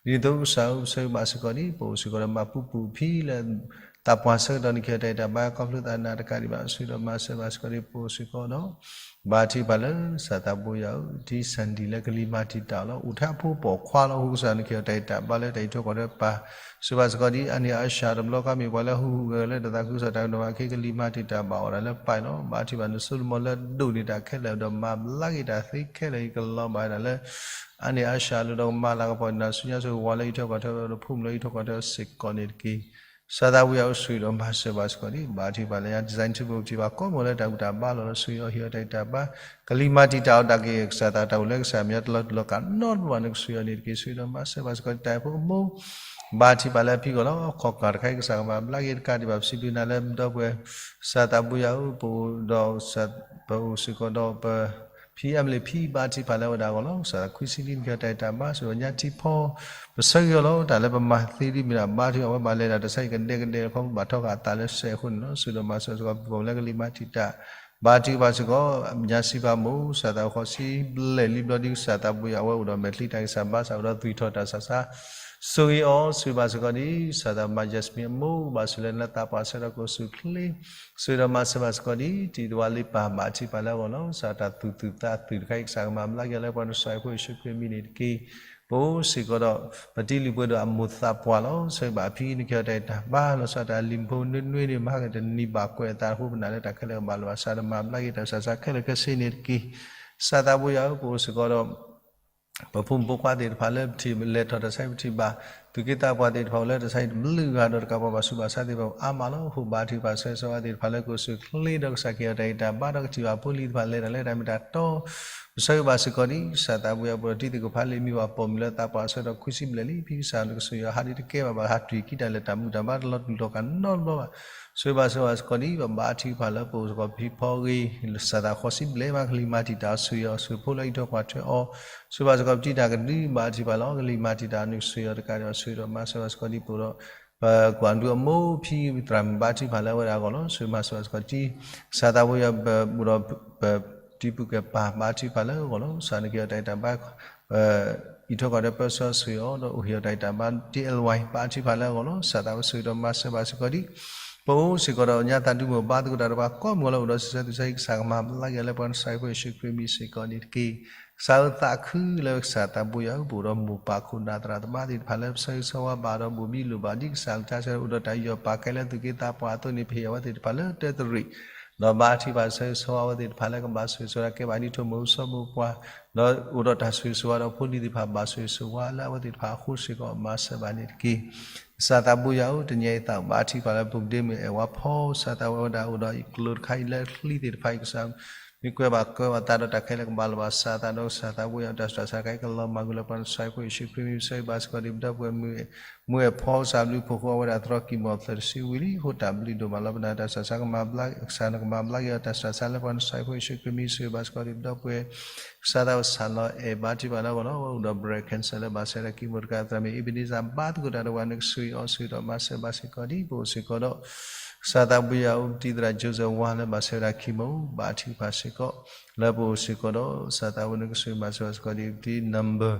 ဒ်န့ၣ်အသိးကစၢ်ဧၢ ပဆၢဂ့ၤဘၣ်စ့ၢ်ကီးဒ် ပအိၣ်စ့ၢ်ကီးဒီးမၤပူၤပူၤဖံလၢ သးပှၢ်ဆၢကတီၢ်န့ၣ် ကဟ့ၣ်အီၤတၢ်ဂံၢ်တၢ်ဘါ ခီဖျိသးနာ်တကးဒံးဘၣ် ဆှၢဒီးမၤစၢၤဘၣ်စ့ၢ်ကီးဒ်ပအိၣ်စ့ၢ်ကီးဒီး ဘါထုကဖၣ်လၢ ကစၢ်သးဘိယွၤဧၢ, တံၤစၢ်ဒံၣ်လၢကလံၤမၤတံာ်တာ်အီၤလီၤ. အိၣ်ထဲအဖိပိာ်ခွါလီၤ. အဃိကစၢ်န့ၣ် ကဟ့ၣ်အီၤတၢ်ဂံၢ်တၢ်ဘါလၢတၢ်အံးထွဲကွၢ်ထွဲပာ် ဆှၢဘၣ်စ့ၢ်ကီးဒ်အါန့ၢ်အါစှၤတဘျီဃီ မ့ၢ်ပှၤလၢဟူးဂဲၤလၢတၢ်သးခုကစီၣ်တၢ်ကဒိၣ်မးအခံ ကလံၤမၤတံာ်တာ်ဘၣ်အီၤဒၣ်လၢပၢ်အံၤလီၤ. ဘါထုကဖၣ်န့ၣ် ဆိကမိၣ်လၢဒိၣ်န့ၢ်တၢ်ခဲလၢာ်ဒီးမၤဘျါက့ၤတၢ်သ့ခဲလၢာ်အံၤ ကလီၤဘၣ်ဝဲဒၣ်လၢ အါန့ၢ်အါစှၤလၢဒီးကမၤလၤကပီၤ နၢ်ဆူညါဆိၣ်ဂ့ၤဝါလၢအံးထွဲကွၢ်ထွဲဒီး ဖိမုၣ်လၢအံးထွဲကွၢ်ထွဲစ့ၢ်ကီးန့ၣ်တက့ၢ်. ကစၢ်သးဘိယွၤဧၢ ဆှၢဒီးမၤစၢၤဘၣ်စ့ၢ်ကီးဒ် ဘါထုကဖၣ်လၢညါ design ထံဖိကထံဖိ ကိးမုၢ်လၢတၢ်ဘူၣ်တၢ်ဘါလီၤလၢဆှၢအီၤ ဟ့ၣ်အီၤတၢ်ဂံၢ်တၢ်ဘါ ကလံၤမၤတံာ်တာ်အီၤတၢ်က့ၢ် ကစၢ်သးတၢ်အိၣ်လၢကစၢ်မံၤတလီၤတလီၤကးနီတဘျီဘၣ် နကဆှၢအီၤန့ၣ်တက့ၢ်. ဆှၢဒီးမၤစၢၤဘၣ်စ့ၢ်ကီးဒ်တၢ်အဲၣ်ဖိကမိၢ် ဘါထုကဖၣ်လၢအဖံဂီၢ်လီၤ. ခီၣ်ကၢ်တခါအံၤ ကစၢ်ကမၤဘျါက့ၤတကးဒံးဘၣ် ပစံးဘျုးနၤလၢပဒီပုၢ်ဝဲၢ် ကစၢ်သးဘိယွၤဧၢ ပအိၣ်ဒီး ပအိၣ်စ့ၢ်ကီးဒီးပ ဖံ Emily ဖံ ဘါထုကဖၣ်လၢအဝဲဒၣ်အဂီၢ်လီၤ. ကစၢ်သးခွံဆံခံနံၣ် ကဟ့ၣ်အီၤတၢ်ဂံၢ်တၢ်ဘါ ဆှၢအီၤညါထံဖီ ပဆၢဂ့ၤအီၤလီၤ. တၢ်လၢပမၤသ့ဒ်မ့ၢ်ဒၣ် ဘါထုကဖၣ် အဝဲဘၣ်လဲၤတၢ်တၢ်ဆါအံၤ ကဒဲကဒဲလီၤခီ ဘၣ်ထီဃာ်အသးလၢစဲးအဃိန့ၣ်လီၤ. ဆှၢဒီးမၤစၢၤစ့ၢ်ကီး ပှၤလၢကလံၤမၤတံာ်တာ် ဘါထုကဖၣ်စ့ၢ်ကီး ညါစံးဘၣ်မိၢ် ကစၢ်သးဘိယွၤဃိးဆံဘျဲၣ်လံဘျီဒ် ကစၢ်သးဘိယွၤ အဝဲအိၣ်ဒီးမဲာ်ချံတၢ်ဂံၢ်စၢ်ဘါစၢ် အိၣ်ဒီးသွံၣ်ထီၣ်တၢ်ဆးဆါ ဆိၣ်ဂ့ၤအီၤ ဆှၢဘၣ်စ့ၢ်ကီးဒ် ကစၢ်သးဘိယွၤ Jasmine အမိၢ် ဘၣ်ဆိၣ်လၢနသးပှၢ်ဆၢကတီၢ် ကိးဆူၣ်ချ့ ဆှၢဒီးမၤစၢၤဘၣ်စ့ၢ်ကီးဒ် တံၤသဝါလ့ပၢ် ဘါထုကဖၣ်လၢအဂီၢ်လီၤ. ကစၢ်တၢ်သူၣ်သုၣ်သးသုၣ်တခါအံၤ ကစၢ်ကမၤဘျါက့ၤလၢပှၤနဆှၢဖိယ့ၣ်ၡူးခရံာ်မံၤန့ၣ်တက့ၢ်. ပအိၣ်စ့ၢ်ကီးဒီး ပတံၤလုၢ်ပှ့ၤဒီးအမိၢ်သးပှၢ်လီၤ. ဆှၢဘၣ်အဖံ နကဟ့ၣ်အီၤတၢ်ဂံၢ်တၢ်ဘါလီၤ. ကစၢ်တၢ်လံၤဖိနွံနွံန့ၣ် မၤကတနံၤဘၣ်ကွဲးအသးအဃိ ပနာ်လၢတၢ်ခဲလၢာ်ကဘၣ်လီၤဘၣ်စးဒီးမၤဘျါက့ၤတၢ်ဆးဆါခဲလၢာ်ခဲဆ့န့ၣ်တက့ၢ်. ကစၢ်သးဘိယွၤဧၢ ပအိၣ်စ့ၢ်ကီးဒီး ပဖိမုၣ်ဖိခွါသ့ၣ်တဖၣ်လၢပထံၣ်လဲၤထီၣ်တၢ်ဆါဟံၣ် ပထံၣ်ဘၣ် သူၣ်က့သးပှၢ်သ့ၣ်တဖၣ်အိၣ်လၢတၢ်ဆါဟံၣ်တဘျုးဂၤဒီးတကးပှၤဘၣ်ဆူးဘၣ်ဆါသ့ၣ်တဖၣ်အါမးလီၤ. အဃိဘါထုကဖၣ်ဆှၢဆိၣ်ဝါသ့ၣ်တဖၣ်လၢကိးဆူၣ်ချ့ဒီးကစၢ်ကဟ့ၣ်အီၤတၢ်ဂံၢ်တၢ်ဘါဒီး ကထံၣ်ဘၣ်ဖိလံၤသ့ၣ်တဖၣ်လဲၤတၢ်လၢတၢ်မ့ၢ်တၢ်တီ ပဆၢဂ့ၤဘၣ်စ့ၢ်ကီးဒ် ကစၢ်သးဘိယွၤ ပဒီးတံၤသကိးဖးလံာ်မံၤဘၣ်ပိာ်မုၣ်လၢသးပှၢ်ဆၢကတီၢ်ခွံဆံဘျဲၣ်လံ ဖံကစၢ်နကစၢ်ယွၤဟးဒ်တကဲဘၣ်ဘၣ် ဟးတွံၢ်ကံတၢ်လဲၤတၢ်မုာ်တၢ်ဘါတလီၤတူာ်လီၤကးနီတဘျီဘၣ်. ဆှၢဘၣ်ဆှၢဘၣ်စ့ၢ်ကီးဒ် ပဘါထုကဖၣ်လၢပအိၣ်စ့ၢ်ကီးဖံဖီဂ့ၤ ကစၢ်သးဃိးဆံဘျဲၣ်မး ကလံၤမၤတံာ်တာ်အီၤ ဆှၢအီၤဆှၢဖိလၢအံးထွဲကွၢ်ထွဲအီၤ ဆှၢဘၣ်စ့ၢ်ကီးပတံၤတၢ်ကဒု ဘါထုကဖၣ်လီၤ. ကလံၤမၤတံာ်တာ်အီၤ နကစၢ်ယွၤတကးဒံးဘၣ် ဆှၢဒီးမၤစၢၤဘၣ်စ့ၢ်ကီးဒ်ပအိၣ်ဒီး ပကွၢ်ဒုအမိၢ်ဖံသရၣ်မုၣ် ဘါထုကဖၣ်လၢအဝဲဒၣ်အဂီၢ်လီၤ. ဆှၢမၤစၢၤဘၣ်စ့ၢ်ကီးတံၤ ကစၢ်သးဘိယွၤ ပအိၣ်ဒီး ပတံၤပုၢ်ကဲပၢ် ဘါထုကဖၣ်လၢအဂီၢ်လီၤ. ကစၢ်နကဟ့ၣ်အီၤတၢ်ဂံၢ်တၢ်ဘါ အံးထွဲကွၢ်ထွဲပၢဆှၢအီၤဒီး အိၣ်ဟ့ၣ်အီၤတၢ်ဂံၢ်တၢ်ဘါ တံၤ L Y ဘါထုကဖၣ်လၢအဂီၢ်လီၤ. ကစၢ်သးဘိယွၤဆှၢဒီးမၤစၢၤဘၣ်စ့ၢ်ကီးဒ် ပအိၣ်စ့ၢ်ကီးဒီးညါသးဒုးမိၢ်ဘါသကိးတၢ်ဒီးပှၤကိးမုၢ်လၢအိၣ်ဒီးဆံးဆံး ကစၢ်ကမၤဘျါက့ၤလၢပှၤနဆှၢဖိယ့ၣ်ၡူးခရံာ်မံၤစ့ၢ်ကီးန့ၣ်တက့ၢ်. ကစၢ်ဧၢ သးခုလၢကစၢ်သးဘိယွၤဧၢ ပအိၣ်ဒီးမိၢ်ပၢ်ခိၣ်နၢ်သရၣ်သမါသ့ၣ်တဖၣ်လၢပဆၢဂ့ၤဆၢဝါဘၣ်ဒီး ဘိၣ်ဘံလိၣ်ဘၣ်ဒ်ကစၢ်လၢတၢ်ဆၢအိၣ်ဒီးတၢ်ယီၢ်ပာ်ကဲလၢသူၣ်က့သးပှၢ်အသိးန့ၣ် ပဟ့ၣ်အဝဲသ့ၣ်တဖၣ်လၢတၢတရံး ဒီးဘါထုကဖၣ်ဆၢဂ့ၤဆၢဝါအဝဲသ့ၣ်တဖၣ်လၢကဘၣ်ဆိၣ်ဂ့ၤဆိၣ်ဝါကဲဘၣ်ဒ်ထိၣ်မူၤစီၤမူၤပှၤ ဒီးအိၣ်ဒီးတၢ်ဆိၣ်ဂ့ၤဆိၣ်ဝါဒီးဖိလံၤသ့ၣ်တဖၣ်ဘၣ်ဆိၣ်ဂ့ၤဆိၣ်ဝါလၢအဝဲသ့ၣ်တဖၣ်အဃိစ့ၢ်ကီးမၤစၢၤဘၣ်န့ၣ်တက့ၢ်. ကစၢ်သးဘိယွၤဧၢ တနံၤအံၤသးဘါထုကဖၣ်လၢပူၤဒ့မုၣ်အဲၣ်ဝါဖီ ကစၢ်သးဝဲဒၣ်အိၣ်ဒီးအကျိၤတခါအံၤလၢချံသ့ၣ်တဖၣ်အံၤ ကစၢ် မ့ၢ်ကွဲးဘၣ်ကၢဘၣ်သးဒီးတၢ်ခဲလၢာ်ကဘၣ်လီၤဘၣ်စးသးဒီး ကစၢ်သးဘိယွၤတၢ်စူၢ်တၢ်ဆါတခါအံၤ ကလီၤမၢ်ကွံာ်လၢပှၤနဆှၢဖိယ့ၣ်ၡူးခရံာ်မံၤ ပဆၢဂ့ၤဘၣ်စ့ၢ်ကီးဒ်ပဒီပုၢ်ဝဲၢ်မုၢ်အဲၣ်ဖီ ကစၢ်ဘျုးဖှိၣ်ဃိအဝဲဒၣ်သရီကံၢ်မီၢ်သၢတဆံဝံၤလံ အဃိတၢ်ဘျုးဒိၣ်မးလီၤ. ပနာ်တၢ်စူၢ်တၢ်ဆါကမၤဘျါ ကစၢ်နကမၤဘျါက့ၤအီၤ တၢ်စူၢ်တၢ်ဆါလၢပှၤနဆှၢဖိယ့ၣ်ၡူးခရံာ်မံၤ ပဆၢဂ့ၤဘၣ်စ့ၢ်ကီးဒ်ပဒီပုၢ်ဝဲၢ် ကစၢ်သးဝဲဆၣ်လီၤအဲၣ်ဘါထုကဖၣ်လၢအဂီၢ်လီၤ. အဝဲအိၣ်ဒီး breast cancer လၢဘၣ်ဆၢဝဲဒၣ်ကံၢ်မီၢ်တကးသရၣ်မုၣ် Ebenezer ဘါသကိးတၢ်ဒီးပှၤ နကဆှၢအီၤဆှၢဒီးမၤစၢၤဘၣ်စ့ၢ်ကီးဒ် ပအိၣ်စ့ၢ်ကီးဒီး ကစၢ်သးဘိယွၤဧၢ ပတံၤသရၣ် Joseph ဝါလၢဘၣ်ဆၢဝဲဒၣ်ကံၢ်မီၢ် ဘါထုကဖၣ်စ့ၢ်ကီး လၢပအိၣ်စ့ၢ်ကီးဒီး ကစၢ်သးဘိနကဆှၢမၤစၢၤဘၣ်စ့ၢ်ကီးဒ်ပတံၤ number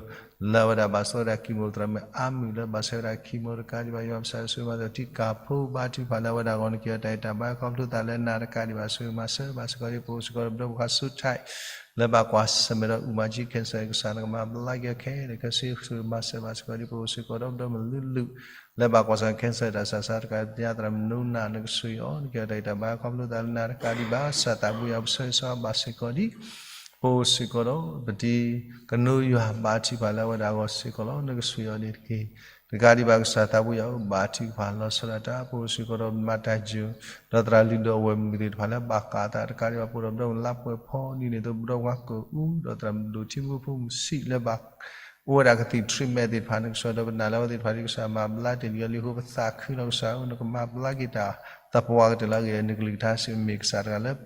လၢအဝဲဒၣ်ဘၣ်ဆၢဝဲဒၣ်ကံၢ်မီၢ်သရၣ်မုၣ်အါမုၣ်လၢဘၣ်ဆၢဝဲဒၣ်ကံၢ်မီၢ်တကးဒံးဘၣ် ယွၤပစၢ်ယွၤဆိၣ်ဂ့ၤမၤစၢၤတံၤကၢ်ဖိ ဘါထုကဖၣ်လၢအဝဲဒၣ်အဂီၢ် နကဟ့ၣ်အီၤတၢ်ဂံၢ်တၢ်ဘါ ခီဖျိသးလၢနၤတကးဒံးဘၣ် ဆိၣ်ဂ့ၤမၤစၢၤဘၣ်စ့ၢ်ကီးဒ် ပအိၣ်စ့ၢ်ကီးဒီးပဒီပုၢ်ဝဲၢ်ခွါ ဆူထၢၣ် လၢဘၣ်ကွၢ်ဆၢၣ်မဲာ်ဒီးအူမၤကံ cancer ကစၢ်နကမၤဘျါက့ၤအီၤခဲလၢာ်ခဲဆ့ ဆိၣ်ဂ့ၤမၤစၢၤဘၣ်စ့ၢ်ကီးဒ် ပအိၣ်စ့ၢ်ကီးဒီးပဒီပုၢ်ဝဲၢ်မုၣ်လုၢ်လုၢ် လၢဘၣ်ကွၢ်ဆၢၣ်မဲာ် cancer တၢ်စူၢ်တၢ်ဆါတကး ပတံၤသရၣ်မုၣ်နိနၢ် နကဆှၢအီၤ နကဟ့ၣ်အီၤတၢ်ဂံၢ်တၢ်ဘါ ခီဖျိသးလၢနၤတကးဒံးဘၣ် ကစၢ်သးဘိယွၤပဆၢဂ့ၤဆၢဝါဘၣ်စ့ၢ်ကီးဒ် ပအိၣ်စ့ၢ်ကီးဒီး ပတံၤကနိယွၤ ဘါထုကဖၣ်လၢအဝဲဒၣ်အဂီၢ်စ့ၢ်ကီးလီၤ နကဆှၢအီၤန့ၣ်တက့ၢ်. တကးဒံးဘၣ် ကစၢ်သးဘိယွၤဧၢ ဘါထုကဖၣ်လီၤဆီဒၣ်တၢ် ပအိၣ်စ့ၢ်ကီးဒီးမၤတၢ်ယိာ် ဒီးသရၣ်လုၢ်ဒိၣ်အဝဲၢ်မုၣ်သ့ၣ်တဖၣ်လၢဘၣ်ဃးအသးတကးဒံးဘၣ် ပအိၣ်ဒီးပဒီပုၢ်ဝဲၢ်လါပှဲၤဖီဒ်န့ၣ်အသိး ပဒီပုၢ်ဝဲၢ်ကိးအူ ဒီးသရၣ်လုၢ်ဒိၣ်ထံဖိဖိမုၣ်ဆံးလၢဘၣ် အိၣ်ဝဲဒၣ်ကသံၣ် treatment သ့ၣ်တဖၣ် နကဆှၢဒီးပနာ်လၢအဝဲသ့ၣ်တဖၣ်ဒ်ကစၢ်မၤဘျါတ့ၢ်လံအီၤလံအဃိ ပသးခုလီၤကစၢ်ဧၢ နကမၤဘျါက့ၤတၢ်သပှၢ်ကတၢၢ်လၢအဂ့ၤ နကလုၢ်ကထါစ့ၢ်ကီးမ့ၢ်ကစၢ်တဂၤလၢ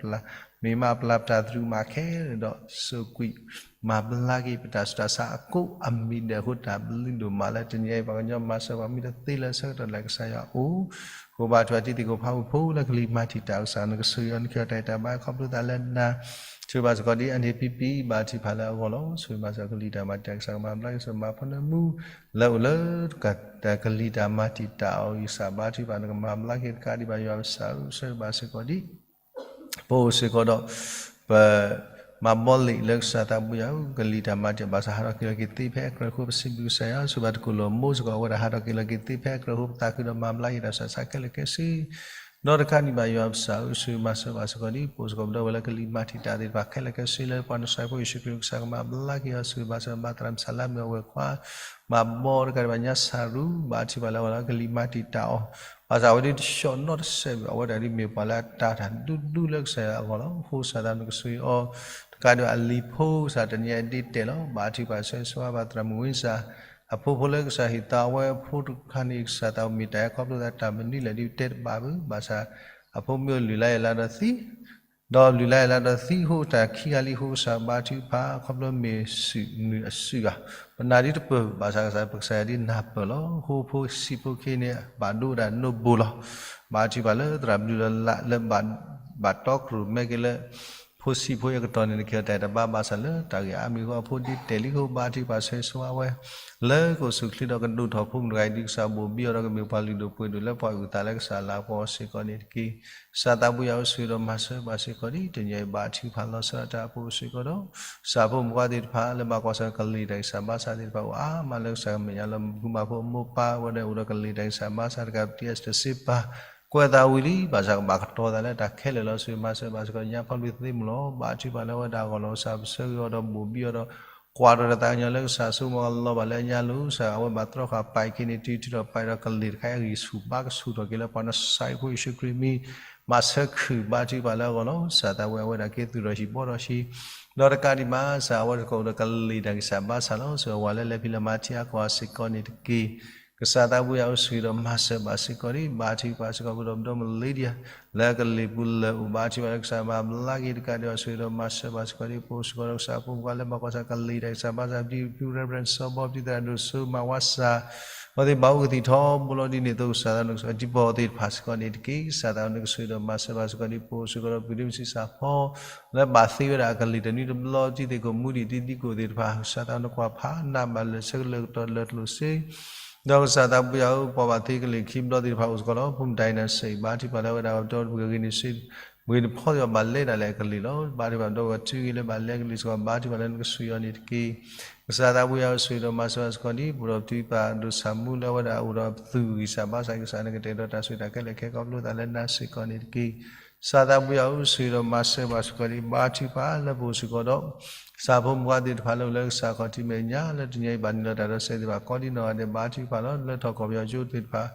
မ့ၢ်မၤပျၢ်ပတၢ်သရူးမၤခဲလၢာ်ဒီး စိာ်ကွံာ် မၤဘျါက့ၤပတၢ်ဆူးတၢ်ဆါအကိးအမံၤဒဲးအဃိ တၢ်ဘျုးဒိၣ်မးလၢတနံၤအံၤ ပှၤကညီမၤစၢၤပှၤမ့ၢ်တသ့လၢဆၢကတီၢ်ဒၣ်ကစၢ်ယွၤအအိၣ်, ဃိဘါထုကဖၣ်တံၤသကိးဖးဝံဖိလၢကလံၤမၤတံာ်တာ်ကစၢ် နကဆိၣ်ဂ့ၤအီၤ နကဟ့ၣ်အီၤတၢ်အဲၣ်တၢ်ဘၣ် ခီဖျိသးလၢနၤ ဆိၣ်ဂ့ၤဘၣ်စ့ၢ်ကီးဒ် အနံၣ်ပံပံ ဘါထုကဖၣ်လၢအဂီၢ်လီၤ. ဆိၣ်ဂ့ၤဘၣ်စ့ၢ်ကီးကလံၤတၢ်မၤတံာ်တာ်ကစၢ် ကမၤဘျါက့ၤစ့ၢ်ကီးမၤဖိနၢမူ လၢအိၣ်လၢ ကလံၤတၢ်မၤတံာ်တာ်အီၤ ကစၢ်ဘါထုကဖၣ် နကမၤဘျါက့ၤတကးဒံးဘၣ် ယွၤကစၢ်ဧၢ ဆိၣ်ဂ့ၤဘၣ်စ့ၢ်ကီးဒ် ပအိၣ်စ့ၢ်ကီးဒီး ပ မၤဘီလံာ်လၢကစၢ်သးဘိယွၤဧၢ ကလံၤတၢ်မၤတံာ်ဘၣ်ဆၣ် ဟးထီၣ်က့ၤလီၤက့ၤသ့ဖဲအကြၢးအဃိ ပစံးဘျုးကစၢ်ယွၤ ဆိၣ်ဂ့ၤဘၣ်တကိၢ်လိာ်မိၢ်စ့ၢ်ကီး အဝဲဒၣ်ဟးထီၣ်က့ၤလီၤက့ၤသ့ဖဲအကြၢးအဃိ ပသးခုဒီးမၤဘျါက့ၤတၢ်ဆူးတၢ်ဆါခဲလၢာ်ခဲဆ့ ဒီးတကးဒံးဘၣ် ယွၤကစၢ်ဧၢ ဆိၣ်ဂ့ၤမၤစၢၤဘၣ်စ့ၢ်ကီးဒ် ပအိၣ်စ့ၢ်ကီးပဒီပုၢ်ဝဲၢ်လၢကလံၤမၤတံာ်တာ်သ့ၣ်တဖၣ်ခဲလၢာ်ခဲဆ့လၢပှၤနစၢၤဖိယ့ၣ်ၡူးခရံာ် ကစၢ်ကမၤဘျါက့ၤအီၤ ဆိၣ်ဂ့ၤဘၣ်စ့ၢ်ကီး ဘၣ်သရၣ်မုၣ်စၢ်လါမုၣ်အဝဲၢ်ခွါ မၤဘီတကးဒံးဘၣ်ညါစၢ်ရူ ဘါထုကဖၣ်လၢအဂီၢ်လီၤ ကလံၤမၤတံာ်တာ်အီၤ ဘၣ်ဆၣ်အဝဲဒၣ်တဆှီၣ်နီတစဲးဘၣ် အဝဲဒၣ်ဒ်မ့ၢ်ပှၤလၢအတၤတၢ်ဒူဒူလၢကစၢ်ယွၤအဂီၢ်လီၤ. အဃိစၢ်သးနကဆိၣ်ဂ့ၤအီၤ တကးဒံးဘၣ်အလံၤဖိကစၢ်တနံၤအံၤဒ်တဲာ်လီၤ ဘါထုကဖၣ်ဆိၣ်ဂ့ၤဆိၣ်ဝါဘၣ်သရၣ်မုၣ်ဝံစၢ် အဖိဖိလၢကစၢ်ဟ့ၣ်သးဝဲအဖိတခါန့ၣ် ကစၢ်သးမ့ၢ်တၢ်အဲၣ်ခီဖျိသးတၢ်မနုၤလဲၣ်ဒ်တဲတဘၣ်ဘၣ် ဘၣ်ဆၣ် အဖိမ့ၢ်အိၣ်လုၢ်လၢ်ယံၤလၢဒီးသံ ဒီးလုၢ်လၢ်ယံၤလၢဒီးသံ အဃိတၢ်ခံဂၤလံအဃိ ကစၢ်ဘါထုကဖၣ် ခီဖျိမ့ၢ်စုာ်မုာ်အစုာ်ဘၣ် ပနာ်ဒ်တပၢၢ် ဘၣ်ဆၣ်ကစၢ်ပကစၢ်ယွၤဒ်နၢ်ပၢၢ်လီၤ. အဃိဖိဆံးဖိခံန့ၣ် ဘၣ်ဒိဝဲဒၣ်နိၣ်ဘိလီၤ. ဘါထုကဖၣ်လၢသရၣ်ဘျုးလီၤလးလၢ ဘၣ်တီကြၢးမဲက့ၤလၢ ဖိဆံးဖိအကတီၢ်န့ၣ် နကဟ့ၣ်တၢ်အဲၣ်တၢ်ဘါဘၣ်ဆၣ်လၢတၢ်ဂ့ၢ်အါမံၤအဃိ အဖိဒ်တဲာ်လံအဃိ ဘါထုကဖၣ်ဆိၣ်ဂ့ၤဆိၣ်ဝါဝဲ လၢကအိၣ်ဆူၣ်ချ့ဒီးကဒိၣ်ထီၣ်ဖိမုၣ်တဂၤအံၤ ဒ်ကစၢ်ဘိၣ်ဘံအီၤဒီးကမ့ၢ်ပှၤလုၢ်ဒိၣ်ပှ့ၤဒိၣ်လၢပှၤအုၣ်သးလၢကစၢ်လၤကပီၤစ့ၢ်ကီးန့ၣ်တက့ၢ်. ကစၢ်သးဘိယွၤအိၣ်ဆိၣ်ဂ့ၤဒီးမၤစၢၤဘၣ်စ့ၢ်ကီးဒ် တနံၤအံၤဘါထုကဖၣ်လီၤဆီဒၣ်တၢ်အပူၤစ့ၢ်ကီးဒီး ကစၢ်ဖိမုၣ်ဖိခွါသ့ၣ်တဖၣ်လၢဘၣ်ကွၢ်ဆၢၣ်ကလံၤတၢ်ဂံၢ်စၢ်ဘါစၢ်သ့ၣ်တဖၣ်အိၣ်အါမးလၢကစၢ်ကမဲာ်ညါလၢ မုၣ်ကမၣ်ဖိအမိၢ်ပၢ်ဝဲဒၣ်အိၣ်ဒီးကလံၤတၢ်ဂံၢ်စၢ်ဘါစၢ်တကးပတံအစတစ့ပၢ် ကွဲးသးဝံၤလံ ဘၣ်ဆၣ်ကဘၣ်ကတီၤသးလၢတၢ်ခဲလၢာ်လီၤ. ဆိၣ်ဂ့ၤမၤစၢၤဘၣ်စ့ၢ်ကီးညါဖီလူၤသ့မုၢ်လီၤ. ဘါထုကဖၣ်လၢအဝဲဒၣ်အဂီၢ်လီၤ. ကစၢ်ပဆၢဂ့ၤအီၤဒီးဘိၣ်ဘံအီၤဒီး ကွၢ်ထီၣ်တၢ်သးကညီၤလၢကစၢ်ဆိကမိၣ်အလီၢ်ဘၣ်လၢအညါလိၤ ကစၢ်အဝဲဘၣ်တြီဃာ်ပာ်က့ၤန့ၣ် တုၤထုးထီၣ်ပာ်ဒီးကလံၤတခါအဂံၢ်ဆူၣ်ဘါကဆူၣ်ထီၣ်က့ၤလၢပှၤနစၢၤဖိယ့ၣ်ၡူးခရံာ်မံၤ မၤဆၢခုၣ်ဘါထုကဖၣ်လၢအဂီၢ်လီၤ. ကစၢ်သးဝဲအဝဲဒၣ်က့ၤသူၣ်ထီၣ်ဟံၣ်ဘီထီၣ်ဟံၣ် ဒီးတကးဒံးဘၣ် ကစၢ်အဝဲတကီၢ်ဒီးကလံၤတၢ်ဂံၢ်စၢ်ဘါစၢ်လီၤ. ဆိၣ်ဂ့ၤဝဲလၢလဲၤဖံးလဲၤမၤထံအကီၢ်စ့ၢ်ကီးန့ၣ်တက့ၢ်. ကစၢ်သးဘိယွၤအိၣ်ဆိၣ်ဂ့ၤဒီးမၤစၢၤဘၣ်စ့ၢ်ကီးဒ် ဘါထုကဖၣ်စ့ၢ်ကီးပဒီပုၢ်ဝဲၢ်လံဒံယၤ လၢကလံၤပူၤလၢအိၣ်ဘါထုကဖၣ်လၢကစၢ်မၤဘျါက့ၤတကးဒံးဘၣ် ဆိၣ်ဂ့ၤဒီးမၤစၢၤဘၣ်စ့ၢ်ကီးဒ် ပအိၣ်စ့ၢ်ကီးဒီးကစၢ်ဖိမုၣ်ဖိခွါလၢဘၣ်ကွၢ်ဆၢၣ်ကလံၤတၢ်ဂံၢ်စၢ်ဘါစၢ် ပဒံပဒူ Reverend စီၤဘီ ပဒံသရၣ်ဒိၣ်စိမၤဝါစၢ် အဝဲသ့ၣ်ဘၣ်အိၣ်ကသံၣ်ထီဘိလီၤဒ်န့ၣ်အသိး ကစၢ်သးနကဆိၣ်ဂ့ၤ ဒ်ပီၣ်သ့ၣ်တဖၣ်စ့ၢ်ကီးန့ၣ်တက့ၢ်. ကစၢ်သးနကဆိၣ်ဂ့ၤဒီးမၤစၢၤဘၣ်စ့ၢ်ကီးဒ် ပအိၣ်စ့ၢ်ကီးဒီးပဒံပစံးစၢ်ဖီ လၢဘၣ်သ့ဝဲဒၣ်အကလံၤတနွံတဘျီ တံၤသကိးမူဒံးတံၤသကိးသ့ၣ်တဖၣ် ကစၢ်သးနကွၢ်ဖးနးဘၣ်လၢာ်ဆၢကလၢာ်ကတီၢ်လၢာ်ကျိၣ်စ့ ဒီးကစၢ်သးဘိယွၤဧၢ ပှၤဘၣ်သ့ကလံၤခံဘျီသ့ၣ်တဖၣ်အိၣ်စ့ၢ်ကီးလီၤ. ဖိမုၣ်ဒိၣ်နၤစံး ဘါထုကဖၣ်လၢအဝဲဒၣ်ဒီးပဂ့ၤန့ၣ်စ့ ပဂ့ၤန့ၣ်ဖီသ့ၣ်ဘၣ်လဲၤဒၣ်လဲာ်အကလံၤလီၤ. ဘါထုကဖၣ်ဒီးဝဲထုဂ့ၤလၢဘၣ်လဲၤအကလံၤစ့ၢ်ကီး ဘါထုကဖၣ်လၢနကဆိၣ်ဂ့ၤအီၤန့ၣ်တက့ၢ်. ကစၢ်သးဘိယွၤအိၣ်ဆိၣ်ဂ့ၤဒီးမၤစၢၤဘၣ်စ့ၢ်ကီးဒ် ပဒီပုၢ်ဝဲၢ်ပၢ်ဒိၣ်ဆၣ်မူလၢအဝဲဒၣ်အိၣ်ဒီးပသူၣ်ဂံၢ်စၢ်ဘါစၢ် ကစၢ်နကတဲာ်ဒီးတၢ်ဆိၣ်ဂ့ၤတၢ်ခဲလၢာ်ခဲဆ့ ခီဖျိသးလၢနၤစ့ၢ်ကီးန့ၣ်တက့ၢ်. ကစၢ်သးဘိယွၤအိၣ်ဆိၣ်ဂ့ၤဒီးမၤစၢၤဘၣ်စ့ၢ်ကီးဒ် ဘါထုကဖၣ်လၢပအိၣ်စ့ၢ်ကီးဒီး ကစၢ်ဖိမုၣ်ဖိခွါသ့ၣ်တဖၣ်လၢအိၣ်လၢကစၢ်ခီၣ်ထံးမဲာ်ညါ လၢတနံၤအံၤဘၣ်နုာ်လီၤတၢ်ဒီးစဲးသ့ၣ်တဖၣ်ကိးဒ်နီၢ်ဂၤဒဲး ဘါထုကဖၣ်လီၤ. လၢထီၣ်ကီၢ်ပယီၤကၠိသ့ၣ်တဖၣ်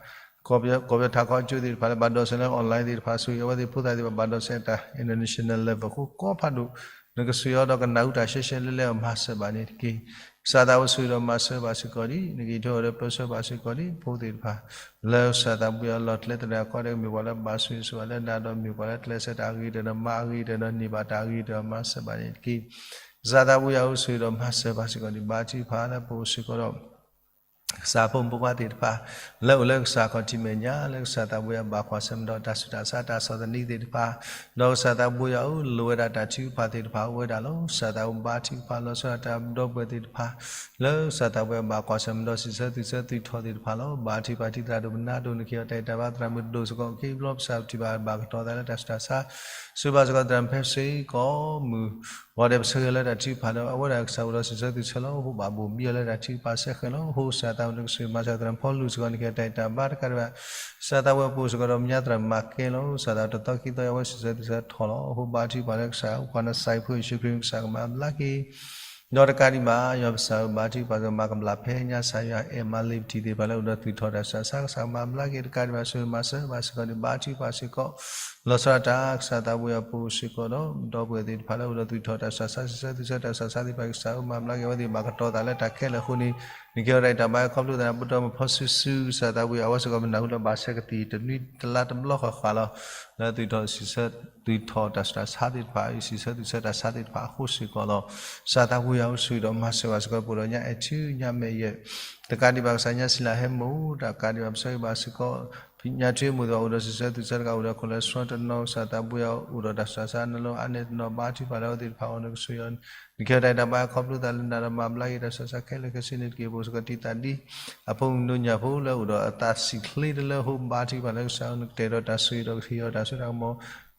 ကီၢ်ပယီၤထးခီကၠိသ့ၣ်တဖၣ်လၢဘၣ်ဒိးစဲးလၢ online သ့ၣ်တဖၣ် ဆိၣ်ဂ့ၤအဝဲသ့ၣ်ဖိသၣ်သ့ၣ်တဖၣ်ဘၣ်ဒိးစဲးတၢ် international level အဃိကိးဖးဒိၣ် နကဆိၣ်ဂ့ၤအီၤဒီးကနၢ်ဟူတၢ်ရှဲရှဲလၢလဲၤအီၤမၤစၢၤဘၣ်န့ၣ်တက့ၢ်. ကစၢ်သးအိၣ်ဆိၣ်ဂ့ၤဒီးမၤစၢၤဘၣ်စ့ၢ်ကီးဒ် နကဟ့ၣ်ထီၣ်ဒီးပၢဆှၢဘၣ်စ့ၢ်ကီးဒ် ဖိသ့ၣ်တဖၣ် လၢကစၢ်သးဘိယွၤလီၢ်ကျဲသနၢၣ်အခီဒီးကမ့ၢ်ပှၤလၢဘၣ်ဆိၣ်ဂ့ၤဆိၣ်ဝါလၢနၤဒီး မ့ၢ်ပှၤလၢကျဲးစၢးတၢ်အဂ့ၤကတၢၢ်ဒီးမၤအဂ့ၤကတၢၢ်ဒီးန့ၢ်ဘၣ်တၢ်အဂ့ၤကတၢၢ်မၤစၢၤဘၣ်န့ၣ်တက့ၢ်. ကစၢ်သးဘိယွၤအိၣ်ဆိၣ်ဂ့ၤဒီးမၤစၢၤဘၣ်စ့ၢ်ကီးဒ် ဘါထုကဖၣ်လၢပအိၣ်စ့ၢ်ကီးဒီး ကစၢ်ဖိမုၣ်ဖိခွါသ့ၣ်တဖၣ် လၢအိၣ်လၢကစၢ်ခီၣ်ထံးမဲာ်ညါ လၢကစၢ်သးဘိယွၤဘၣ်ကွၢ်ဆၢၣ်မဲာ်ဒီးတၢ်ဆူးတၢ်ဆါတၢ်ဆီၣ်သနံးသ့ၣ်တဖၣ် ဒီးကစၢ်သးဘိယွၤဧၢ လိၣ်ဝဲဒၣ်တၢ်ထုကဖၣ်သ့ၣ်တဖၣ်အိၣ်ဝဲဒၣ်လီၤ. ကစၢ်သးဘိယွၤဘါထုကဖၣ်လီၤဆီဒၣ်တၢ်ဒီပုၢ်ဝဲၢ်သ့ၣ်တဖၣ် လၢကစၢ်သးဘိယွၤဘၣ်ကွၢ်ဆၢၣ်မဲာ်ဒီးစံးဆၢသုးဆၢသုးထီၣ်သ့ၣ်တဖၣ်လီၤ. ဘါထုကဖၣ်တံၤသရၣ်ဒိၣ်ပနၢ်ဒိၣ် နကဟ့ၣ်အီၤတၢ်အဲၣ်တၢ်ဘါ သရၣ်မုၣ်ဒိၣ်စ့ၢ်ကီး ကဟ့ၣ်ဘျီပစၢ်ပထံၣ်ဘၣ်ဘၣ်ကတီၤသးလၢတၢ်ဆူးတၢ်ဆါ ဆိၣ်ဂ့ၤဘၣ်စ့ၢ်ကီးသရၣ်ဖဲစ့ၢ်ကီးမုၢ် ဂီၤဒဲးပဆၢဂ့ၤလၢတၢ်ထုကဖၣ်ဒီး အဝဲဒၣ်ကစၢ်အိၣ်ဒီးစံးဆၢသုးဆၢလီၤ. အဃိဘၣ်ဘိၣ်ဘံအီၤလၢတၢ်ထုကဖၣ်စဲဃဲၤလီၤ. အဃိကစၢ်သးနကဆိၣ်ဂ့ၤမၤစၢၤ သရၣ်ဖီလူၤစ့ၢ်ကီး နကဟ့ၣ်အီၤတၢ်အဲၣ်တၢ်ဘါတကးဒံးဘၣ် ကစၢ်သးဝဲပအိၣ်စ့ၢ်ကီးဒီးမဲာ်ညါသရၣ်မၤကဲလီၤ. ကစၢ်သးတသီခံသီအဝဲစံးဆၢသုးဆၢထီၣ်လီၤ. အဃိဘါထုကဖၣ်လၢကစၢ် ပှၤနစၢ်ဖိယ့ၣ်ၡူးခရံာ် ကစၢ်ကမၤဘျါက့ၤ ဒီးတကးဒံးဘၣ် ယွၤပစၢ်ဧၢ ဘါထုကဖၣ်စ့ၢ်ကီး မၤကဘျၣ်ဖဲညါစၢ်ယွၤအဲၣ်မၤလ့ၤပထံၣ်သ့ၣ်တဖၣ်လၢအိၣ်ဒီးသူၣ်ထီၣ်တၢ်ဆူးတၢ်ဆါ ကစၢ်ကမၤဘျါက့ၤတကးဒံးဘၣ် ဆိၣ်ဂ့ၤမၤစၢၤဘၣ်စ့ၢ်ကီးဒ် ဘါထုကဖၣ်စ့ၢ်ကီး လီၤဆီဒၣ်တၢ် ကစၢ်သးဘိယွၤပအိၣ်စ့ၢ်ကီးဒီး ဒီပုၢ်ဝဲၢ်သ့ၣ်တဖၣ်လၢအိၣ်ဒီးသူၣ်ထီၣ်တၢ်ဆူးတၢ်ဆါ စံးဆၢသုးဆၢတၢ်ဆူးတၢ်ဆါသ့ၣ်တဖၣ် ကစၢ်ဧၢ မၤဘျါက့ၤအဝဲသ့ၣ်ဘၣ်ကတီၤသးလၢတၢ်ခဲလၢာ်အဃိန့ၣ် နကဟ့ၣ်အီၤတၢ်အဲၣ်တၢ်ဘါ ခီဖျိသး ပဒီမုၣ်ဖီစုစု ကစၢ်သးဘိယွၤ အဝဲစ့ၢ်ကီးပနၢ်ဟူလၢဘၣ်ဆၢကသံၣ်တနွံတလါတဘျီဃီဃီလီၤ. လၢသူၣ်ထီၣ်စံးဆၢ သူၣ်ထီၣ်တၢ်ဆူးတၢ်ဆါသ့ၣ်တဖၣ် စံးဆၢသုးဆၢတၢ်ဆါသ့ၣ်တဖၣ်အဃိစ့ၢ်ကီးလီၤ. ကစၢ်သးဘိ ပကစၢ်သးဘိယွၤအိၣ်ဆိၣ်ဂ့ၤဒီးမၤစၢၤဘၣ်စ့ၢ်ကီး ပအိၣ်ဒီးညၣ်အဲၣ်ထံ ညၣ်မဲာ်ယဲၢ် တကးဒံးဘၣ် ကစၢ်ညၣ်စံလၤဟဲမုၢ် တကးဒံးဘၣ် ပဆၢဂ့ၤဘၣ်စ့ၢ်ကီး ညၣ်ထွံၣ်မုၢ်သီ အိၣ်ဒီးစံးဆၢသုးဆၢတကး အိၣ်ဒီး cholesterol တနီၤ ကစၢ်သးဘိယွၤအိၣ်ဒီးတၢ်ဆူးတၢ်ဆါ နလီၢ်အါန့ၢ်တနီၤ ဘါထုကဖၣ်လၢအဝဲသ့ၣ်တဖၣ်အဂီၢ် နကဆိၣ်ဂ့ၤအီၤ နကဟ့ၣ်တၢ်အဲၣ်တၢ်ဘါ ခီဖျိသးလၢနၤဒီး မၤဘျါက့ၤတၢ်ဆူးတၢ်ဆါခဲလၢာ်ခဲဆ့န့ၣ်တက့ၢ်. ပအိၣ်စ့ၢ်ကီးတံာ်တာ်ဒ် အဖိမုၣ်ဒိၣ်ညၣ်ဖိလၢအိၣ်ဒီးအသးဆံးချ့တလၢအဃိ ဘါထုကဖၣ်လၢကစၢ် နကတဲာ်ဒီးတၢ်ဆိၣ်ဂ့ၤဒီးကဟ့ၣ်အီၤတၢ်စိတၢ်ကမီၤ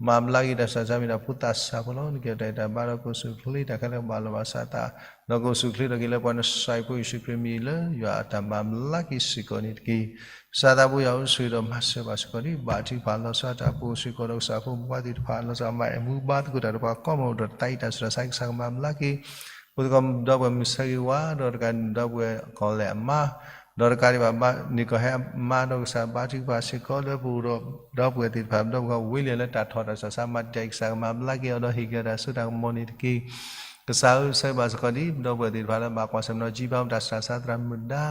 မၤဘျါက့ၤတၢ်ဆူးတၢ်ဆါ မ့ၢ်ဒၣ်ဖိသၣ်ဆံးဖိလီၤ. နကဟ့ၣ်တၢ်အဲၣ်တၢ်ဘါဒီး ကအိၣ်ဆူၣ်ချ့တၢ်ခဲလၢာ်ကဘၣ်လီၤဘၣ်စးအသး ဒီးကအိၣ်ဆူၣ်ချ့ထီၣ်က့ၤလၢပှၤနစၢ်ဖိယ့ၣ်ၡူးခရံာ်မံၤလၢယွၤအတၢ်မၤဘျါက့ၤစ့ၢ်ကီးန့ၣ်တက့ၢ်. ကစၢ်သးဘိယွၤအိၣ်ဆိၣ်ဂ့ၤဒီးမၤစၢၤဘၣ်စ့ၢ်ကီးဒ် ဘါထုကဖၣ်လီၤဆီဒၣ်တၢ် ပအိၣ်စ့ၢ်ကီးဒီးကစၢ်ဖိမုၣ်ဖိသ့ၣ်တဖၣ် လီၤဆီမၤအဲၣ်မူဘါသကိးတၢ်ဒီးပှၤကိးမုၢ်ဒီး တၢ်အံးတၢ်ဆူးတၢ်ဆါ ကစၢ်ကမၤဘျါက့ၤ ပအိၣ်စ့ၢ်ကီးဒီပုၢ်ဝဲၢ်မုၢ်ဆၢဂ့ၤဝါ ဒီးတကးဒံးဒီပုၢ်ဝဲၢ်ကီၢ်လဲၣ်အမါ ဒီးတကးဒံးဘၣ် န့ၢ်ကီၢ်ဟဲအမါဒီး ကစၢ်ဘါထုကဖၣ်စ့ၢ်ကီးလၢပအိၣ်ဒီး ဒီပုၢ်ဝဲၢ်သ့ၣ်တဖၣ် ဒီပုၢ်ဝဲၢ်ဝ့လံလၢတၢ်ထီၣ်တၢ်ဆူးတၢ်ဆါ မၤတံာ်တာ်အံၤ ကစၢ်ကမၤဘျါက့ၤအီၤဒီးဟ့ၣ်က့ၤအီၤတၢ်စိတၢ်ကမီၤန့ၣ်တက့ၢ်. ကစၢ်ဧၢဆၢဂ့ၤဘၣ်စ့ၢ်ကီးဒ် ဒီပုၢ်ဝဲၢ်သ့ၣ်တဖၣ်လၢဘၣ်ကွၢ်ဆၢၣ်မဲာ်နီၢ်ကၠံဖး တၢ်ဆူးတၢ်ဆါသရၣ်မုၣ်ဒါ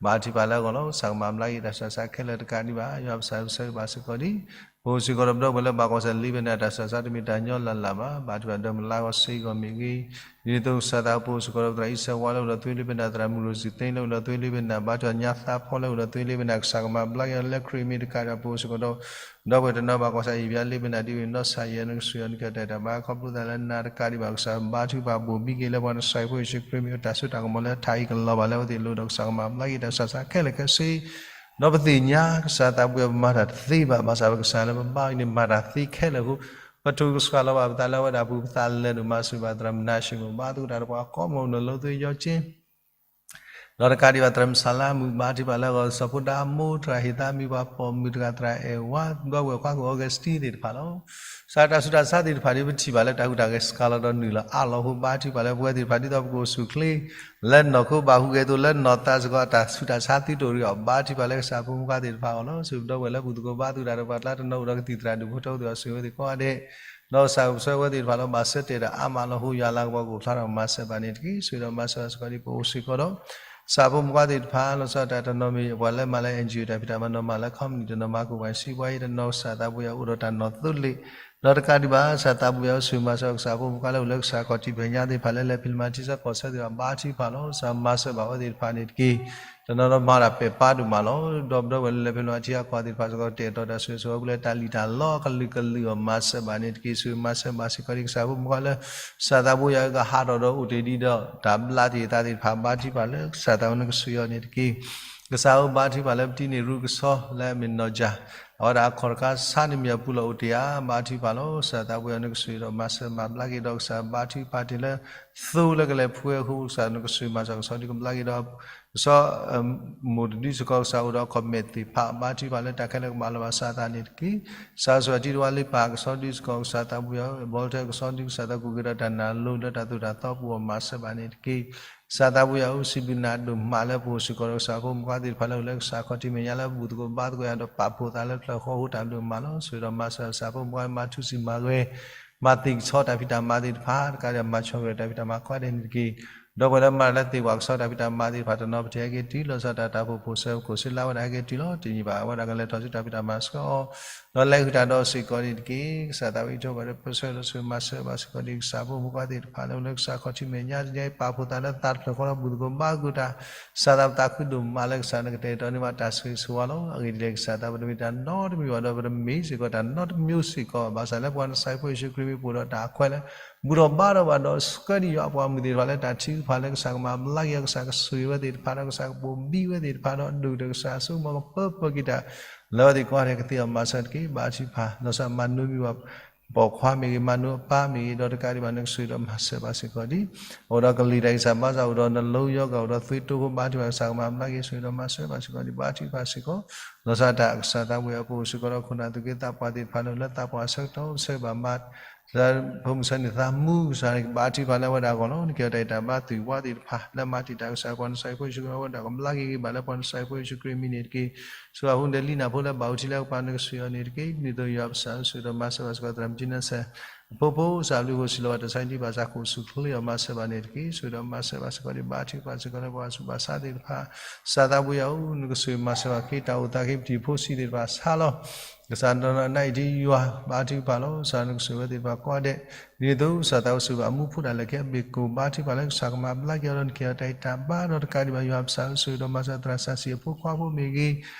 ဘါထုကဖၣ်လၢအဂီၢ်လီၤ. ကစၢ်ကမၤဘျါက့ၤတၢ်ဆူးတၢ်ဆါခဲလၢာ်တကးဒံးဘၣ် ယွၤပစၢ်ဆၢဂ့ၤဘၣ်စ့ၢ်ကီးဒ် ပအိၣ်စ့ၢ်ကီးဒီးဒီပုၢ်ဝဲၢ်လၢဘၣ်ကွၢ်ဆၢၣ်လံဘဲနၤ တၢ်ဆူးတၢ်ဆါတမ့ၢ်တၢ်ညီလၢ်လၢ်ဘၣ် ဘါထုကဖၣ်ဒီးမုၢ်လၢ်ဂီၤစ့ၢ်ကီးမ့ၢ်ဂ့ၤ ဒ်သိးကစၢ်သးပအိၣ်စ့ၢ်ကီးဒီးသရၣ်အံၤစၢဝါလၢအိၣ်ဒီးသွ့လံဘဲနၤ သရၣ်မုၣ်ရိၣ်စံသ့လၢအိၣ်ဒီးသွ့လံဘဲနၤ ဘါထုကဖၣ်ညါသးဖီလၢအိၣ်ဒီးသွ့လံဘဲနၤ ကစၢ်ကမၤဘျါက့ၤအီၤလၢခရံာ်မံၤတကးဒံးဘၣ် ပအိၣ်စ့ၢ်ကီးဒီး ဒီပုၢ်ဝဲၢ်တနီၤဘၣ်ကွၢ်ဆၢၣ်အံၤဘၣ်လံဘဲနၤ ဒ်ဝဲနီၢ်ဆၢၣ်ယဲၢ် နကဆိၣ်ဂ့ၤအီၤ နကတဲာ်တၢ်ဘါ ခီဖျိသးလၢနၤတကးဒံးဘၣ် ကစၢ်ဘါထုကဖၣ်ဘိၣ်ဘံက့ၤလၢ ပှၤနစၢ်ဖိယ့ၣ်ၡူးခရံာ်မံၤအတၢ်စိတၢ်ကမီၤလၢထးအံၤကလီၤဘၣ်လၢအဝဲသ့ၣ်အလိၤဒီး ကစၢ်ကမၤဘျါက့ၤတၢ်ဆူးတၢ်ဆါခဲလၢာ်ခဲဆ့ ဒီးပသ့ၣ်ညါ ကစၢ်သးပှဲၤပမၤတၢ်တသ့ဘၣ် ဘၣ်ဆၣ်ပကစၢ်လၢပဘါအံၤန့ၣ် မၤတၢ်သ့ခဲလၢာ်အဃိ ပထုးကဆှၣ်လီၤဘၣ်ပသးလၢအဝဲဒၣ်အပူၤ ပသးလဲၤဒိၣ်မၤစၢၤဘၣ်သရၣ်မုၣ်နါၡ့ၣ်မိၣ် ဘါသကိးတၢ်ဒီးပှၤကိးမုၢ်အိၣ်ဒီးလၢသွ့ယီက့ ဒီးတကးဒံးဘၣ်သရၣ်မုၣ်ဆၣ်လါမုၣ် ဘါထုကဖၣ်လၢအဂီၢ် စီၤဖိဒါမိၢ် သရၣ်ဟ့ၣ်သးမံၤ ပှၤပိာ်မုၣ်တဂၤ သရၣ်အဲၣ်ဝါ ဒီပုၢ်ဝဲၢ်ခွါကအိၣ် Augustine သ့ၣ်တဖၣ်လီၤ. ကစၢ်တၢ်ဆူးတၢ်ဆါသ့ၣ်တဖၣ်ဒ်ပထံၣ်ဘၣ်လၢတၢ်ဟူးတၢ်ဂဲၤစှၤလီၤဒီးနုာ်လီၤအါလီၤအဃိ ဘါထုကဖၣ်လၢပဝဲသ့ၣ်တဖၣ်ဒ်သိးပကအိၣ်ဆူၣ်ချ့ လၢနီၢ်ခိဘၣ်ဟူးဂဲၤသိးလၢနီၢ်သးစ့ၢ်ကီး တၢ်ဆူးတၢ်ဆါသုတအိၣ်ရံၣ်အီၤ ဘါထုကဖၣ်လၢကစၢ်ဖိမုၣ်ခွါသ့ၣ်တဖၣ်အဂီၢ်လီၤ. ဆူပဒီပုၢ်ဝဲၢ်လၢဘူၣ်သကိးဘါသကိးတၢ်ဒီးပှၤကျါတနီၤအိၣ်ဒီးကသံၣ်သရၣ်ဒူၣ်ဖိထၢဖိသ့ၣ်တဖၣ် ဆိၣ်ဂ့ၤဝဲသ့ၣ်ကိးဂၤဒဲး ဒီးကစၢ်ကပၢၤဝဲသ့ၣ်တဖၣ်လီၤ ဘၣ်ဆၢတဲာ်တၢ်အါမးလီၤအဃိ ယွၤလၤကပီၤကအိၣ်ဖျါထီၣ်မၤစၢၤဘၣ်န့ၣ်တက့ၢ်. ဆိၣ်ဂ့ၤဒီးမၤစၢၤဘၣ်စ့ၢ်ကီးဒ်ပအိၣ်စ့ၢ်ကီးဒီး ကစၢ်ဖိမုၣ်ခွါသ့ၣ်တဖၣ် လီၤဆီဒၣ်တၢ်တနီၤမ့ၢ် ပှၤလၢမၤလၢ NGO တၢ်ဖံးတၢ်မၤနီၤ မၤလၢ company တနီၤ မၤကအိၣ်ပှၤစံးပှၤအံၤတနီၤ ကစၢ်သးပှဲၤအအိၣ်ဒီးတၢ်နီၢ်သိလ့ၣ် ဒီးတကးဒံးဘၣ် ကစၢ်သးပှဲၤအအိၣ်ဆိၣ်ဂ့ၤမၤစၢၤ ကစၢ်ဖိမုၣ်ခွါလၢအိၣ်လၢကစၢ်ခီၣ်ထံးမဲာ်ညါသ့ၣ်တဖၣ်လၢ လဲၤဖံးလၢမၤထံဆၢကီၢ်ဆၢသ့ၣ်တဖၣ် ဘါထုကဖၣ်လီၤ ကစၢ်မၤစၢၤဘၣ်ဝဲသ့ၣ်တဖၣ်န့ၣ်တက့ၢ်. တနီၤနီၤမၤတၢ်ပဲာ်ပၢ်ဒိၣ်မးလီၤ. ဒီပုၢ်ဝဲၢ်လၢလဲၤဖံးလၢမၤထံအကီၢ်သ့ၣ်တဖၣ်စ့ၢ်ကီး တဲာ်တီၤတၢ်ဆိၣ်ဂ့ၤဆိၣ်ဝါလၢတၢ်လံၣ်တၢ်လီ အကလုာ်ကလုာ်အီၤ မၤစၢၤဘၣ်န့ၣ်တက့ၢ်. ဆိၣ်ဂ့ၤမၤစၢၤဘၣ်စ့ၢ်ကီးဒ်ကစၢ်ဖိမုၣ်ခွါလၢ ကစၢ်သးပှဲၤအကဟးထီၣ်ဒီးအိၣ်တ့ၢ်ဒံးဒီး တၢ်ဘျါတ့ၢ်အသးသ့ၣ်တဖၣ် ဘါထုကဖၣ်လၢကစၢ်သးပှဲၤနကဆိၣ်ဂ့ၤအီၤန့ၣ်တက့ၢ်. ကစၢ်ဧၢဘါထုကဖၣ်လၢပတံန့ၢ်ရူကဆီလၢအမ့ၢ်နီၢ်ကၠၢ် အဝဲဒၣ်အခီၣ်တခါဆါန့ၣ်မ့ၢ်အပူၤလီၤအိၣ်တ့ၢ်ဧါ ဘါထုကဖၣ်လီၤ. ကစၢ်သးပှဲၤအီၤနကဆိၣ်ဂ့ၤဒီးမၤစၢၤမၤဘျါက့ၤဒီး ကစၢ်ဘါထုကဖၣ်တ့ၢ်လၢ သိလၢကလဲၤဖှဲအဃိ ကစၢ်နကဆိၣ်ဂ့ၤမၤစၢၤကဆီဒုကဘျါက့ၤဒီး ကဆီ မိၢ်တဒုစ့ၢ်ကီး ကစၢ်အိၣ်ဒီးအခီၣ်မဲာ်သ့ၣ်တဖၣ် ဘါထုကဖၣ်လၢတၢ်ခဲလၢာ်ကမၤလီၤဘၣ်စးအသးန့ၣ်တက့ၢ်. ကစၢ်ဆိၣ်ဂ့ၤအတံၤတဝါလ့ပၢ် ကဆီဒုစ့ၢ်ကီး ကစၢ်သးပှဲၤအီၤ ဘီထၢကဆီဒု ကစၢ်သးကူၣ်က့ၤဒီးတၢ်နၢ်လိၤလၢတၢ်သိၣ်တၢ်သီပူၤအီၤ မၤစၢၤဘၣ်န့ၣ်တက့ၢ်. ကစၢ်သးပှဲၤအီၤ စံးဘျုးနၤဒိၣ်မးလၢပအိၣ်စ့ၢ်ကီးဒီး ကစၢ်ဖိမုၣ်ခွါသ့ၣ်တဖၣ်လၢအိၣ်လၢကစၢ်ခီၣ်ထံးမဲာ်ညါလၢဘူၣ်သကိးဘါသကိးယၤဒီးပာ်ဖှိၣ်သးလၢဖျၢၣ်ဃီအဃိ တၢ်ဘျုးမးလီၤ. ဆိၣ်ဂ့ၤဒီးမၤစၢၤကစၢ်ဖိမုၣ်ခွါ မၤထူစံၣ်မၤဂဲၤ မၤသ့ၣ်ကဆီတၢ်ဖံးတၢ်မၤသ့ၣ်တဖၣ် တကးဒံးမၤဆီၣ်ထွဲတၢ်ဖံးတၢ်မၤကိးဂၤဒဲးန့ၣ်တက့ၢ်. ဒီပုၢ်ဝဲၢ်လၢမၤတၢ်လၢသ့ၣ်ဝၣ်ကဆီတၢ်ဖံးတၢ်မၤသ့ၣ်တဖၣ်တနီၤ ပထံၣ်ဟဲက့ၤတုၤ လီၤဆီဒၣ်တၢ် တၢ်ဖှိၣ်ဖိၣ်စၢၤ ခိၣ်စ့လါဝဲဒၣ်ဟဲက့ၤတုၤလီၤ. တနံၤဘၣ် အဝဲဒၣ်ကလဲၤထီၣ်ဆူတၢ်ဖံးတၢ်မၤဆှၢအီၤ ဒီးလဲၤဃုာ်တၢ်ဒီးစ့ၢ်ကီးန့ၣ်တက့ၢ်. ကစၢ်သးဝံၣ်ထိၣ်ဘၣ်ဒီးပၢဆှၢဒီးဆိၣ်ဂ့ၤမၤစၢၤဘၣ်စ့ၢ်ကီးဒ်ကစၢ်ဖိမုၣ်ခွါသ့ၣ်တဖၣ်လၢအိၣ်လၢကစၢ်ခီၣ်ထံးမဲာ်ညါ တနံၤအံၤ ပာ်ဖှိၣ်သးလၢသးတဖျၢၣ်ဃီဒီးဘူၣ်သကိးဘါသကိးတၢ် ကစၢ်သးပသးခုဒိၣ်မးလၢကစၢ် နကတဲာ်ကတီၤန့ၢ်ဘၣ်တၢ်ဆိၣ်ဂ့ၤဆိၣ်ဝါလီၤ. အဂ့ၢ်ဒ်လဲၣ် ကစၢ်သးပတမ့ၢ်တၢ်နီတမံၤဘၣ်ဒီး ပတမ့ၢ်စ့ၢ်ကီးတၢ်နီတမံၤစ့ၢ်ကီး ဘၣ်ဆၣ်လၢပှၤနစၢ်ဖိယ့ၣ်ၡူးခရံာ်မံၤပအိၣ်ဒီးတၢ်အခွဲးလၢ ဘူၣ်ထီၣ်ဘါထီၣ်ဘၣ်ဒီး ဆှၢဒံးယွၤအပှၤမုၣ်သ့ၣ်တဖၣ်လၢတၢ်ထုကဖၣ်လၢကစၢ်ကမၤဘျါက့ၤအီၤ ကစၢ်ကဆိၣ်ဂ့ၤဝဲသ့ၣ်တဖၣ်ဒီး ကစၢ်ကဘိၣ်ဘံဝဲသ့ၣ်တဖၣ်ဒီး ဒိၣ်ဒီးကစၢ်အစိကမီၤကပၢပၢက့ၤတၢ် လၢအဝဲသ့ၣ်ကိးဂၤဒဲးကသ့အီၤမၤစၢၤတက့ၢ်. ဘါထုကဖၣ် လီၤဆီမၤနိမံၤဝဲ ပိာ်ခွါမ့ၢ်ဂ့ၤ မၤနိအပၢ်မ့ၢ်ဂ့ၤ ဒီးတကးဒံးဘၣ်နကဆိၣ်ဂ့ၤဒီးမၤစၢၤဘၣ်စ့ၢ်ကီးဒ် အအိၣ်ဒီးကလံၤတၢ်ဂံၢ်စၢ်ဘါစၢ် အိၣ်ဒီးနလိယီဂာ် အိၣ်ဒီးသွ့တိဖိ ဘါထုကဖၣ် ကစၢ်ကမၤဘျါက့ၤ ဆိၣ်ဂ့ၤဒီးမၤစၢၤဘၣ်စ့ၢ်ကီးဒ် ဘါထုကဖၣ်စ့ၢ်ကီး လီၤဆီဒၣ်တၢ်ကစၢ်သးဝံၣ်အပူၤစ့ၢ်ကီးဒီး ခိၣ်နၢ်သူၣ်က့သးပှၢ်သ့ၣ်တဖၣ်လၢ လၢသးပှၢ်ဆၢကတီၢ် ဆၢဘၣ်မၤ ဖိမုၣ်ဆၢန့ၣ်သးမူ ကစၢ်န့ၣ်ကဘါထုကဖၣ်လၢအဝဲဒၣ်အဂီၢ်လီၤ. နကဲတၢ်အံၤတၢ်ဘါ သွံၣ်ဝါသ့ၣ်တဖၣ် လၢမၤတံာ်တာ်ကစၢ် ပှၤနစၢ်ဖိယ့ၣ်ၡူးခရံာ် အဝဲဒၣ်ကဘျါက့ၤဂ့ၤဘၣ်လၢပှၤနစၢ်ဖိယ့ၣ်ၡူးခရံာ်မံၤန့ၣ်တက့ၢ်. ဆိၣ်ဂ့ၤအဃိန့ၣ် လံနၢ်ဖိလၢဘၣ်အူထံလၢကပၤ နကဆိၣ်ဂ့ၤအီၤန့ၣ်တက့ၢ်. ဒ်သိးယွၤပစံးအီၤဆိၣ်ဂ့ၤဒီးမၤစၢၤဘၣ်စ့ၢ်ကီး သရၣ်မုၣ်ကၠံနၤစဲး အဖိဖိ ကစၢ်ဘျုးဖှိၣ်စံးလီၤဘၣ်တၢ်ဆါန့ၣ်ဒ်ဘၣ်ဆၣ် ကအိၣ်ဆူၣ်ချ့အီၤ မၤစၢၤဘၣ်န့ၣ်တက့ၢ်. ဆိၣ်ဂ့ၤဒီးမၤစၢၤဘၣ်စ့ၢ်ကီးဒ် ဘါထုကဖၣ်စ့ၢ်ကီးလၢပှၤဆူးပှၤဆါသ့ၣ်တဖၣ် ကစၢ်သးဝံၣ်အပူၤ နကဆိၣ်ဂ့ၤမၤစၢၤဘၣ်က့ၤ တၢ်အိၣ်သးက့ၤ ပတံၤဖိဆံးသ့ၣ်တဖၣ်ဆါလီၤ. ကစၢ်ဒီးနအံၤထံယွၤ ဘါထုကဖၣ်လီၤ. ကစၢ်နကဆိၣ်ဂ့ၤဝဲသ့ၣ်တဖၣ်ကိးဂၤဒဲး ဒ်န့ၣ်အသိး ကစၢ်သးအိၣ်ဆိၣ်ဂ့ၤဘၣ်အမူဖိတၢ်လဲၤက့ၤအဘ့ၣ်ကိၣ် ဘါထုကဖၣ်လၢကစၢ်ကမၤဘျါက့ၤအီၤဒီးနကဟ့ၣ်အီၤတၢ်အံၤတၢ်ဘါ ဒီးတကးဒံးဘၣ် ယွၤပကစၢ်ဧၢ ဆိၣ်ဂ့ၤဒီးမၤစၢၤသရၣ်စီဆှံအဖိခွါဖိမ့ၢ်ဂ့ၤ,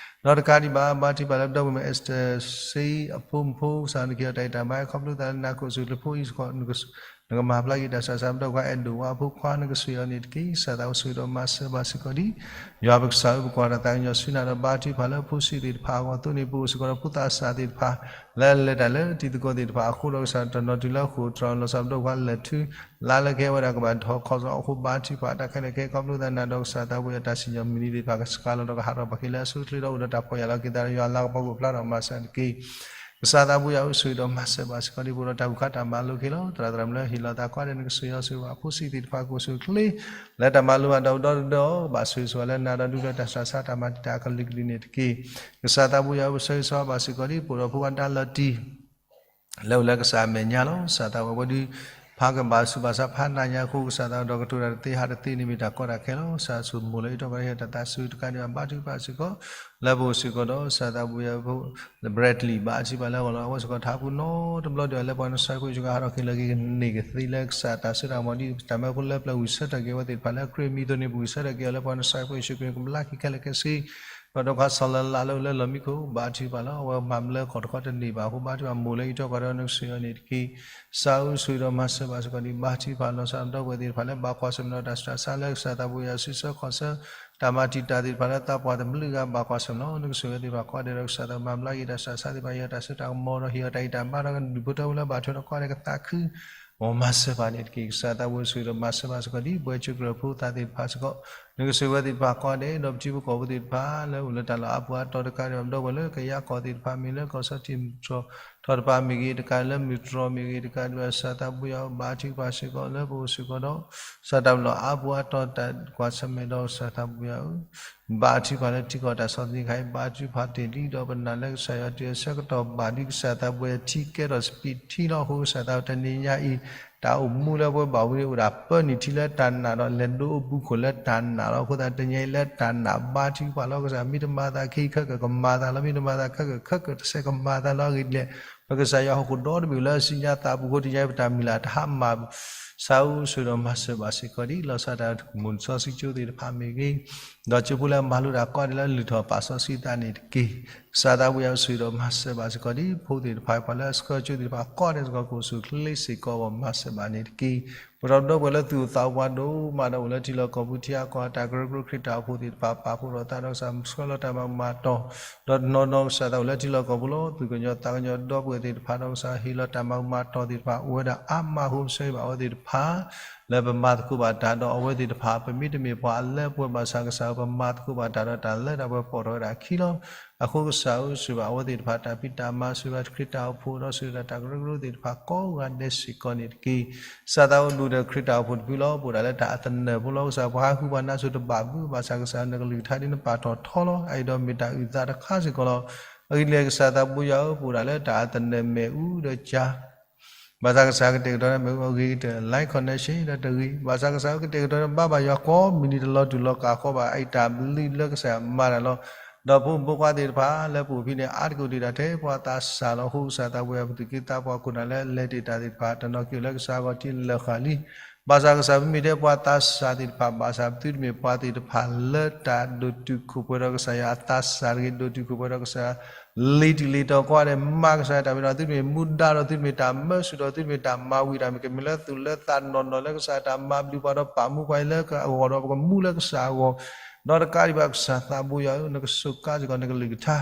ဒီးတကးဒံးဘၣ် ဘါထုကဖၣ်လၢပဒီပုၢ်ဝဲၢ် Esther စ့အဖိမုၣ်ဖိ ကစၢ်နကဟ့ၣ်အီၤတၢ်အံၤတၢ်ဘါ ခီဖျိသးလၢနၤကိၣ်စူၤလၢဖိအံၤစ့ၢ်ကီး နကမၤဘျါက့ၤတၢ်ဆူးတၢ်ဆါ ပဒီပုၢ်ဝဲၢ် အဲၣ်ဒိၣ်ဝါအဖိခွါ နကဆိၣ်ဂ့ၤအီၤန့ၣ်တက့ၢ်. ကစၢ်သးအိၣ်ဆိၣ်ဂ့ၤဒီးမၤစၢၤဘၣ်စ့ၢ်ကီးဒံး ယွၤပကစၢ်ဧၢ ပကွၢ်တၢ်သးကညီၤဆူနၤဒီးဘါထုကဖၣ်လၢဖိဆံးသ့ၣ်တဖၣ်အဂီၢ် သိးန့ၣ်ပအိၣ်စ့ၢ်ကီးဒီးဖိသးစၢ်သ့ၣ်တဖၣ် လၢအလဲၤတၢ်လၢတံၤသကိးသ့ၣ်တဖၣ်အဃိဒီး ကစၢ်တနီၤတုၤလၢဃိာ်တြီၤလီၤစၢ် ပဒီပုၢ်ဝဲၢ်လၢာ်ထူ လါလၢကဟဲဝဲဒၣ်ကဘၣ်ထီၣ်ခီၣ်စီၤအဃိ ဘါထုကဖၣ်တၢ်ခဲလၢာ်ခဲဆ့ ခီဖျိသးနၤဒီးကစၢ်သးပူၤယၤတၢ်စံၣ်ညီၣ်မုၢ်နံၤသ့ၣ်တဖၣ် ကစှၤလီၤဒီးကဟးထီၣ်ပှၤက့ၤလၢအဆိအချ့ဒီးအိၣ်ဒီးတၢ်ဖှီၣ်ယာ်လီၤက့ၤသးဒီး ယွၤလၤကပီၤကအိၣ်ဖျါထီၣ်မၤစၢၤတက့ၢ်. ကစၢ်သးပူၤယၤအိၣ်ဆိၣ်ဂ့ၤဒီးမၤစၢၤဘၣ်စ့ၢ်ကီးဒံး ပအိၣ်ဒီးတၢ်ဘူၣ်ခါတၢ်မၤလိခဲလၢာ် သရၣ်သရၣ်မုၣ်လၢဟ့ၣ်လီၤသးကိးဂၤဒဲး နကဆိၣ်ဂ့ၤအီၤဆိၣ်ဂ့ၤဘၣ် ဖိဆံးသ့ၣ်တဖၣ် ကအိၣ်ဆူၣ်အိၣ်ချ့ လၢတၢ်မၤလိဘၣ်ဒီးဒီဒီဒီး ဘၣ်ဆိၣ်ဂ့ၤဆိၣ်ဝါလၢနၤဒီးဒုးလၢတၢ်ဆူးတၢ်ဆါတၢ်မၤတံာ်တာ်အကလုာ်ကလုာ်န့ၣ်တက့ၢ်. ကစၢ်သးပူၤယၤအိၣ်ဆိၣ်ဂ့ၤဆိၣ်ဝါဘၣ်စ့ၢ်ကီးဒံး ပအိၣ်ဒီးဖိခွါဒါလီၤတံၢ် လၢအိၣ်လၢကစၢ်အမဲာ်ညါလီၤ. ကစၢ်သးဝဲပှၤဒုး ဖးကဘၣ်ဆူးဘၣ်ဆါဖးနးညါအဃိ ကစၢ်သးဒီးကတိၤတၢ်တသ့ဟးတသ့န့ၣ်မ့ၢ်တၢ်ကီတၢ်ခဲလီၤ. ကစၢ်ဆိၣ်မိၣ်လၢအံးထွဲကွၢ်ထွဲတၢ်သးစူၤတကးဒံးဘၣ် ဘါထုကဖၣ်စ့ၢ်ကီး လၢပအိၣ်စ့ၢ်ကီးဒီးကစၢ်သးပူၤယၤဖိ Bradley ဘၣ်အထံပၣ်လၢအဂီၢ်လီၤ. အဝဲစ့ၢ်ကီးထးပူၤနီတဘျီဒံးဘၣ် လၢပှၤနစဲးဖိယ့ၣ်ၡူးခရံာ်ဟးထီၣ်က့ၤလၢက့ၤကန့ၢ်ကသ့လၢကစၢ်တၢ်စိတၢ်ကမီၤဒ်တၢ်မၢဖိလၢပျၢၤဝံၣ်ဆၢထၢၣ်က့ၤအဝဲသ့ၣ်တဖၣ်လၢခရံာ်အမံၤအသိးန့ၣ် ပဝံၣ်ဆၢထၢၣ်က့ၤအီၤလၢပှၤနစဲးဖိယ့ၣ်ၡူးခရံာ်ကဘျါက့ၤခဲလၢာ်ခဲဆ့ ဒီးဒိးခါဆီၣ်လီၤလၢ်လၢအိၣ်လၢလီၢ်မံခိၣ် ဘါထုကဖၣ်လီၤ. အဝဲမၤမလဲၤကီၢ်တခီတန့ၢ်ဘၣ်အဃိ ဘါထုကဖၣ်မိၣ်လၢအံးထွဲကွၢ်ထွဲနကဆိၣ်ဂ့ၤအီၤန့ၣ်တက့ၢ်. ကစၢ်ဧၢ ဆိၣ်ဂ့ၤဒီးမၤစၢၤဘၣ်စ့ၢ်ကီးဒံး ဘါထုကဖၣ်လီၤဆီဒီပုၢ်ဝဲၢ်သ့ၣ်တဖၣ်လၢဘၣ်ကွၢ်ဆၢၣ်မဲာ်ဒီးတၢ်ဆူးတၢ်ဆါလၢကစၢ်သးပူၤယၤဆူၣ်ဆၢခီၣ်ဆၢ တၢ်မၤတံာ်တာ်သ့ၣ်တဖၣ်လၢသးပှၢ်တဘျုးဂၤဘၣ်ကွၢ်ဆၢၣ်မဲာ်လီၤ. နကဆိၣ်ဂ့ၤသ့ၣ်တဖၣ်ကိးဂၤဒဲးဒီးကစၢ်သးမၤဘျါက့ၤတၢ်ဆူးတၢ်ဆါသ့ၣ်တဖၣ် ဟ့ၣ်အီၤတၢ်စိတၢ်ကမီၤဒီးဟ့ၣ်အီၤတၢ်အံးတၢ်ဘါဒီးကဒုၣ်ဖိထၢဖိလၢဘၣ်ထွဲဒီးကိးဂၤဒဲးကသးခု မ်မၤစၢၤဘၣ်န့ၣ်တက့ၢ်. ကစၢ်သးပူၤဆိၣ်ဂ့ၤဒီးမၤစၢၤဘၣ်စ့ၢ်ကီးဒံး ပဝဲကၠိကရၢဖိသးသ့ၣ်တဖၣ်စ့ၢ်ကီး နကဆိၣ်ဂ့ၤဝဲသ့ၣ်တဖၣ်ကိးဂၤဒဲး ဒီးပထံဖိကီၢ်ဖိသ့ၣ်တဖၣ်လၢအိၣ်လၢတၢ်လီၢ်အါပူၤအါတီၤတကးဒံးဘၣ် ပဒီပုၢ်ဝဲၢ်လၢကယၤကီၢ်သ့ၣ်တဖၣ်မ့ၢ်ဂ့ၤ လၢကီၢ်စီထံးမုၢ်တြီၢ်ထီၣ်တဖၣ်မ့ၢ်ဂ့ၤ တကးဒံးလၢမုၢ်တြီၢ်မ့ၢ်ဂ့ၤ တကးဒံးဘၣ် ကစၢ်သးပူၤယၤဧၢ ဘါထုကဖၣ်စ့ၢ်ကီးလၢပအိၣ်စ့ၢ်ကီးဒီး ကစၢ်တၢ်လီၢ်အါပူၤအါတီၤတၢ်ကွၢ်ဆၢၣ်မဲာ်ဒီးကစၢ်သးပူၤယၤဧၢ ဘါထုကဖၣ်လၢထံကီၢ်တၢ်ဆီၣ်သနံးတခါအံၤ ဘါထုကဖၣ်တ့ၢ်လံဒီးပနာ်လၢကစၢ်ယွၤတုၤအဆၢကတီၢ်ဘၣ်ဒံး ကစၢ်သးပူၤယၤထံကဲထီၣ်စပံးထံလီၤ. အဃိကစၢ်သးပူၤတနံၤညါအံၤ တၢ်အိၣ်မူလၢပဝဲဘၣ်ဝံၤန့ၣ် အိၣ်ဒၣ်ပၢနုာ်ထံလၢတၢ်နာ်ဒီး လဲၤဒိးအဘူးခိၣ်လၢတၢ်နာ်လီၤ. အဃိသတးတနံၤညါအံၤလၢတၢ်နာ်ဘါထုကဖၣ်လီၤ. ကစၢ်မ့ၢ်တမၤသးခဲအံၤခဲကၢၣ်ကမၤသးလီၤ. မ့ၢ်တမၤသးခဲကၢၣ်ခဲကၢၣ်တစဲးကမၤသးလီၤ. အဂ့ၢ်ဒ်လဲၣ် ပကစၢ်ယွၤဟီၣ်ခိၣ်ဒီတဘ့ၣ်လၢအစုညါသးပူၤအဃိ တနံၤညါအံၤပတၢ်မုၢ်လၢ်တဟါမၢ် ကစၢ်ဧၢ ဆိၣ်ဂ့ၤဒီးမၤစၢၤဘၣ်စ့ၢ်ကီးဒံး လီၤဆီဒၣ်တၢ်မိၢ်စီဆှံကၠိသ့ၣ်တဖၣ်မ့ၢ်ဂ့ၤ ဒီးကၠိဖိလၢအမၤလိတၢ်ကိးဂၤဒဲးလၢလုၢ်ထီၣ်ပာ်စီဆှံသးန့ၣ်တက့ၢ်. ကစၢ်သးပူၤယၤဧၢ ဆိၣ်ဂ့ၤဒီးမၤစၢၤဘၣ်စ့ၢ်ကီးဒံး ဖိသ့ၣ်တဖၣ် ပှၤလၢအဆှၢကၠိသ့ၣ်တဖၣ်ကိးဂၤဒဲးစ့ၢ်ကီး ကအိၣ်ဆူၣ်အိၣ်ချ့စ့ၢ်ကီး မ်မၤစၢၤဘၣ်န့ၣ်တက့ၢ်. ပဒီပုၢ်ဝဲၢ်လၢသူၣ်အိၣ်သးအိၣ်ပှၤဒိၣ်မးဒီး အိၣ်လၢထံလီၢ်ကီၢ်ပူၤထံဂၤကီၢ်ဂၤ တၢ်ကရၢကရိခရံာ်တၢ်အိၣ်ဖှိၣ်သ့ၣ်တဖၣ် ပာ်ဖှိၣ်ထီၣ်သးဒီးကစၢ်ဆှၢလီၤတၢ်မၤကမၤတီၢ် ဒီးတနီၤနီၤကစၢ်သးအိၣ်လၢထံလီၢ်ကီၢ်ပူၤလီၤ. သူၣ်ကညီၤသးကညီၤဒီပုၢ်ဝဲၢ်သ့ၣ်တဖၣ်ဒီးကစၢ်ဟ့ၣ်လီၤတၢ်မၤကမၤတီၢ်သ့ၣ်တဖၣ် အိၣ်ဝဲဒၣ်အါမးအဃိ ပဆၢဂ့ၤဘၣ်အဝဲသ့ၣ်တဖၣ် လၢပမၤသကိးဘၣ်တၢ်ဒီးအဝဲသ့ၣ်တဖၣ် ပမ့တမ့ၢ်ပှၤအလၢအပှဲၤဘၣ်ဆၣ်ကစၢ်ဧၢ ပမၤသကိးဘၣ်တၢ်ဒီးတၢ်လၢတၢ်ပှဲၤပိာ်ထီၣ်ဝဲဒၣ်အခံလီၤ. အဃိကစၢ်ဧၢ ဆိၣ်ဂ့ၤဘၣ်အဝဲသ့ၣ်တဖၣ်တၢ်ဖံးတၢ်မၤ ဆိၣ်ဂ့ၤဘၣ်ခရံာ်တၢ်အိၣ်ဖှိၣ်ဒီးဆိၣ်ဂ့ၤဘၣ်တၢ်ကရၢကရိသ့ၣ်တဖၣ်ကိးဂၤဒဲးစ့ၢ်ကီးန့ၣ်တက့ၢ်. ကစၢ်သးအိၣ်ဒိၣ်ဒီးခရံာ်တၢ်အိၣ်ဖှိၣ်တဖုလီၤ. ပအိၣ်ဒၣ်လၢတၢ်အသနၢၣ်ဖိလီၤ. ကစၢ် ပှၤဟးဃုပှၤနါစိၤတဘၣ်ဘုဘၣ်ဆၣ်ကစၢ် နကလုၢ်ကထါဒ်နပာ်ထီၣ်ထီလီၤ. အအံၤဒီးမ့ၢ်တၢ်အုၣ်သးတခါစ့ၢ်ကီးလီၤ. အဂ့ၢ်ဒ်လဲၣ် ကစၢ်သးပူၤယၤဧၢ ပအိၣ်ဒၣ်လၢတၢ်အသနၢၣ်မ့ၣ်အူဒီးကၢ် ဘၣ်ဆၣ်ကစၢ်ကတဲာ်ကတီၤန့ၣ် မ့ၣ်အူအဂ့ၤကတၢၢ် line connection ဒီးတဂ့ၤ ဘၣ်ဆၣ်ကစၢ်ကတဲာ်ကတီၤန့ၣ် ဘၣ်ဘၣ်ယွၤကိးမုၢ်နံၤတလီၤတူာ်လီၤကာ်ဃီဘၣ် အအံၤတၢ်ဘျုးလၢကစၢ်ယွၤမၤတၢ်လီၤ. ဒီးဖိမုၣ်ဖိခွါသ့ၣ်တဖၣ်လၢပအိၣ်ဖဲန့ၣ် အါတက့ၢ်အိၣ်တ့ၢ်ဒၣ်ထဲပှၤသးစၢ်လီၤ. အဃိကစၢ်သးပူၤယၤ ပသူၣ်က့သးပှၢ်ခိၣ်နၢ်လၢလဲၤတ့ၢ်တၢ်သ့ၣ်တဖၣ် တနီၤက့ၤအိၣ်လၢကစၢ်အဂီၢ်ထံလၢာ်ဃၣ်လံ. ဘၣ်ဆၣ်ကစၢ်ပမ့ၢ်ထဲပှၤသးစၢ်သ့ၣ်တဖၣ် ဘၣ်ဆၣ်ပသုတမ့ၢ် ပှၤသ့ၣ်တဖၣ်လၢတၢ်ဒိၣ်တုာ်ခိၣ်ပှဲၤဒီးကစၢ်ယွၤအသးစၢ်တဂ့ၤ ဒိၣ်တုာ်ခိၣ်ပှဲၤဒီးကစၢ် လ့ၤတံၢ်လ့ၤတီၤကိးဂၤဒဲး မၤကစၢ်ယွၤတၢ်မ့ၢ်တၢ်တီ သုတမ့ၢ်မူဒါဒီး သုတမ့ၢ်တၢ်မၢဆူၣ်ဒီး သုတမ့ၢ်တၢ်မၤဝံၤတၢ်မ့ၢ် ကမ့ၢ်လၢသူၣ်လၢသးနီၢ်နီၢ်လၢကစၢ်တၢ်မၤဘျုးပှၤဒီးပာ်မူပှၤလၢအဂီၢ်ဒီး ပကမူလၢကစၢ်အဂီၢ် ဒီးတကးဒံးဘၣ်ကစၢ်သးဘိယွၤဧၢ နကစူးကါစ့ၢ်ကီးနကလုၢ်ကထါ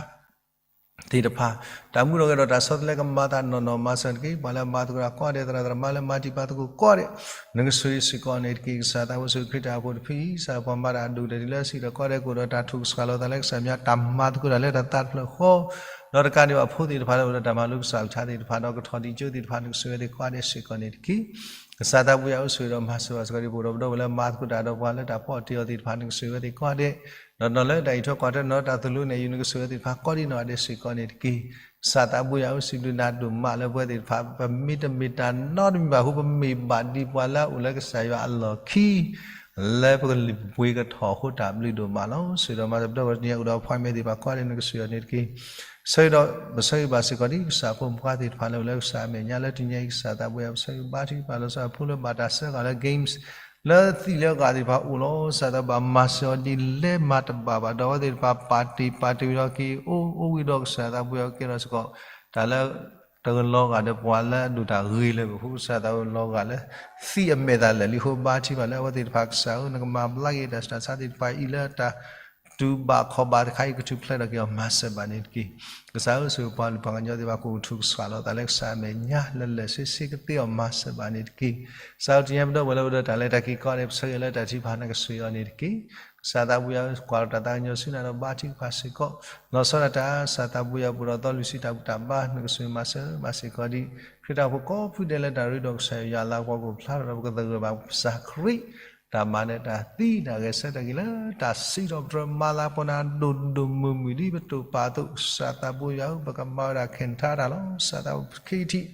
သ့ၣ်တဖၣ် တၢ်မူထီၣ်ဂဲၤထီၣ်တၢ်ဆီတလဲကမၤသးနီၢ်နီၢ်မၤစၢၤတက့ၢ်. ပှၤလၢအမၤသကိးတၢ်ကိးဂၤဒဲး သရၣ်သမါလၢမၤတံာ်ပာ်သကိးကိးဂၤဒဲး နကဆိၣ်ဂ့ၤစ့ၢ်ကီးန့ၣ်တက့ၢ်. ကစၢ်သးဘိဆိၣ်ဂ့ၤခရံာ်တၢ်အိၣ်ဖှိၣ်တဖုအံၤ ကစၢ်ပှၤမၤတၢ်အဒိၣ်ကတၢၢ်တုၤလၢအဆံးဒီးကိးဂၤဒဲးကအိၣ်ဒီးတၢ်ထုကဖၣ်လိာ်သးလၢကစၢ်မၢ် တၢ်မၤသကိးတၢ်လၢတၢ်သးတဖျၢၣ်ဃီ ဒီးတကးဒံးဘၣ်ဖိသ့ၣ်တဖၣ်လၢအိၣ်ဒီးတၢ်မၤလိကစၢ်အကလုၢ်ကထါသ့ၣ်တဖၣ် ဒီးကထီၣ်ဒံးကၠိသ့ၣ်တဖၣ်နကဆိၣ်ဂ့ၤဝဲသ့ၣ်ကိးဂၤဒဲးစ့ၢ်ကီးန့ၣ်တက့ၢ်. ကစၢ်သးဘိယွၤဧၢ ဆိၣ်ဂ့ၤဒီးမၤစၢၤဘၣ်စ့ၢ်ကီးဒံး ပအိၣ်ဒီးပဒီပုၢ်ဝဲၢ်လၢမၤသကိးတၢ်ဒီးပှၤလၢတၢ်ဖီၣ်တ့ၢ်အီၤသ့ၣ်တဖၣ် နကဆိၣ်ဂ့ၤဝဲသ့ၣ်ကိးဂၤဒဲး ဒီးနီၢ်လၢတၢ်အံးထွဲကွၢ်ထွဲနီၢ်တၢ်သိၣ်လိနဲၣ်ယုာ် နကဆိၣ်ဂ့ၤဝဲသ့ၣ်တဖၣ်ကိးဒံးနီၢ်ဂၤဒဲးစ့ၢ်ကီးန့ၣ်တက့ၢ်. ကစၢ်သးဘိယွၤဧၢ စံးဘျုးနၤဒိၣ်မးလၢပဝဲသ့ၣ်တဖၣ် ပမ့တမ့ၢ်တၢ်နီတမံၤဘၣ်အဃိ ပမ့ၢ်ဘၣ်ဒံးပှၤလၢအအိၣ်လၢကစၢ်ယွၤအလီၢ်ခံ လၢပကလုၢ်ပပှ့ၤကထီၣ်အဃိ တၢ်ဘျုးဒိၣ်မးလီၤ. ဆၢဒီးမၤစၢၤပဒီပုၢ်ဝဲၢ်တနံၤအံၤ အိၣ်ဒီးပှၤမ့ၢ်သ့ၣ်တဖၣ်ကိးဂၤဒဲး နကစၢ်ယွၤန့ၣ်တက့ၢ်. ဆၢဒီး ပဆၢဂ့ၤဘၣ်စ့ၢ်ကီးဒ် ကစၢ်ဖိမုၣ်ဖိသ့ၣ်တဖၣ်လၢအိၣ်လၢကစၢ်အမဲာ်ညါလၢတနံၤအံၤ ကစၢ်သးပှဲၤအီၤ ပဆၢဂ့ၤဘါထုကဖၣ်လီၤ. စၢဖိလၢဘၣ်တၢ်စၢဃာ်လၢ games လၢသံၣ်လၢဂၤသ့ၣ်တဖၣ်အိၣ်လီၤ. ကစၢ်သးဘၣ်မၤစၢၤအီၤဒ်လဲၣ်မၤတဘၣ်ဘၣ်ဒီး အဝဲသ့ၣ်တဖၣ်ပာ်တ့ၢ်ပာ်တ့ၢ်ဝံၤဒီးက့ၤအိၣ်အိၣ်ဝံၤဒီး ကစၢ်သးပှဲၤအီၤကဲထီၣ်စ့ၢ်ကီး တၢ်လၢ တကလီၤဂာ်ဒီးပှၤလၢအဒိၣ်တၢ်ဂ့ၤလၢၤဘၣ်အဃိ ကစၢ်သးပှဲၤလီၤဂာ်လၢ သံၣ်အမဲာ်သၣ်လၢာ်လံအဃိ ဘါထုကဖၣ်လၢအဝဲသ့ၣ်တဖၣ်ကစၢ်ဧၢ နကမၤဘျါက့ၤတၢ်ဆူးတၢ်ဆါသ့ၣ်တဖၣ်အံၤလၢတၢ်တူၢ်ဘၣ်ခီၣ်ဘၣ်တခါအံၤ ကထူၣ်ဖျဲးထီၣ်က့ၤအီၤမၤစၢၤဘၣ်န့ၣ်တက့ၢ်. ကစၢ်ဧၢ ဆိၣ်ဂ့ၤပှၤလုၢ်ပှၤကညီသ့ၣ်တဖၣ် ကအိၣ်ထူၣ်ကစၢ်လီၤသးလၢကစၢ်အမဲာ်ညါလၢလၢာ်ဆ့ဆ့ကသ့အီၤမၤစၢၤဘၣ်န့ၣ်တက့ၢ်. ကစၢ်ဧၢ တနံၤအံၤပဒီပုၢ်ဝဲၢ်လၢအိၣ်ဒီးတၢ်လဲၤတၢ်က့ၤကိးဂၤဒဲး ပဆၢဂ့ၤလၢတၢ်ထုကဖၣ် နကစၢ်ယွၤန့ၣ်တက့ၢ်. ကစၢ်သးပှဲၤယွၤဧၢ ကွၢ်လီၤတၢ်သးကညီၤဆူနၤဒီး ဘါထုကဖၣ်စ့ၢ်ကီး လီၤဆီဒၣ်တၢ် ကစၢ်သးပှဲၤယွၤ ပအိၣ်ဒီးသီလွံၢ်ဆံတၢ်ဘူၣ်တၢ်ဘါ နကစၢ်မၤစၢၤဘၣ်စ့ၢ်ကီးဒ် ခရံာ်တၢ်အိၣ်ဖှိၣ်ကိးဖုဒဲးလၢတၢ်ရ့ဒီးကစၢ်ယွၤလၤကပီၤကအိၣ်ဖျါထီၣ်ဒီး ပကသဂၢၢ်ဘၣ်ကစၢ်ခရံာ် တၢ်မၤနၢၤတၢ်သံတၢ်ဂဲၤဆၢထၢၣ်က့ၤလၢတၢ်စံးထီၣ်ပတြၢၤ မၤလၤကပီၤနၤဒိၣ်ဒိၣ်မုၢ်မုၢ်ဒ်ပတိာ်ပာ်အသိး ကစၢ်သးပှဲၤယွၤဧၢ ပကမၤဝဲဒၣ်ခဲနထါတၢ်လီၤ. ကစၢ်သးပှဲၤခံထံၣ်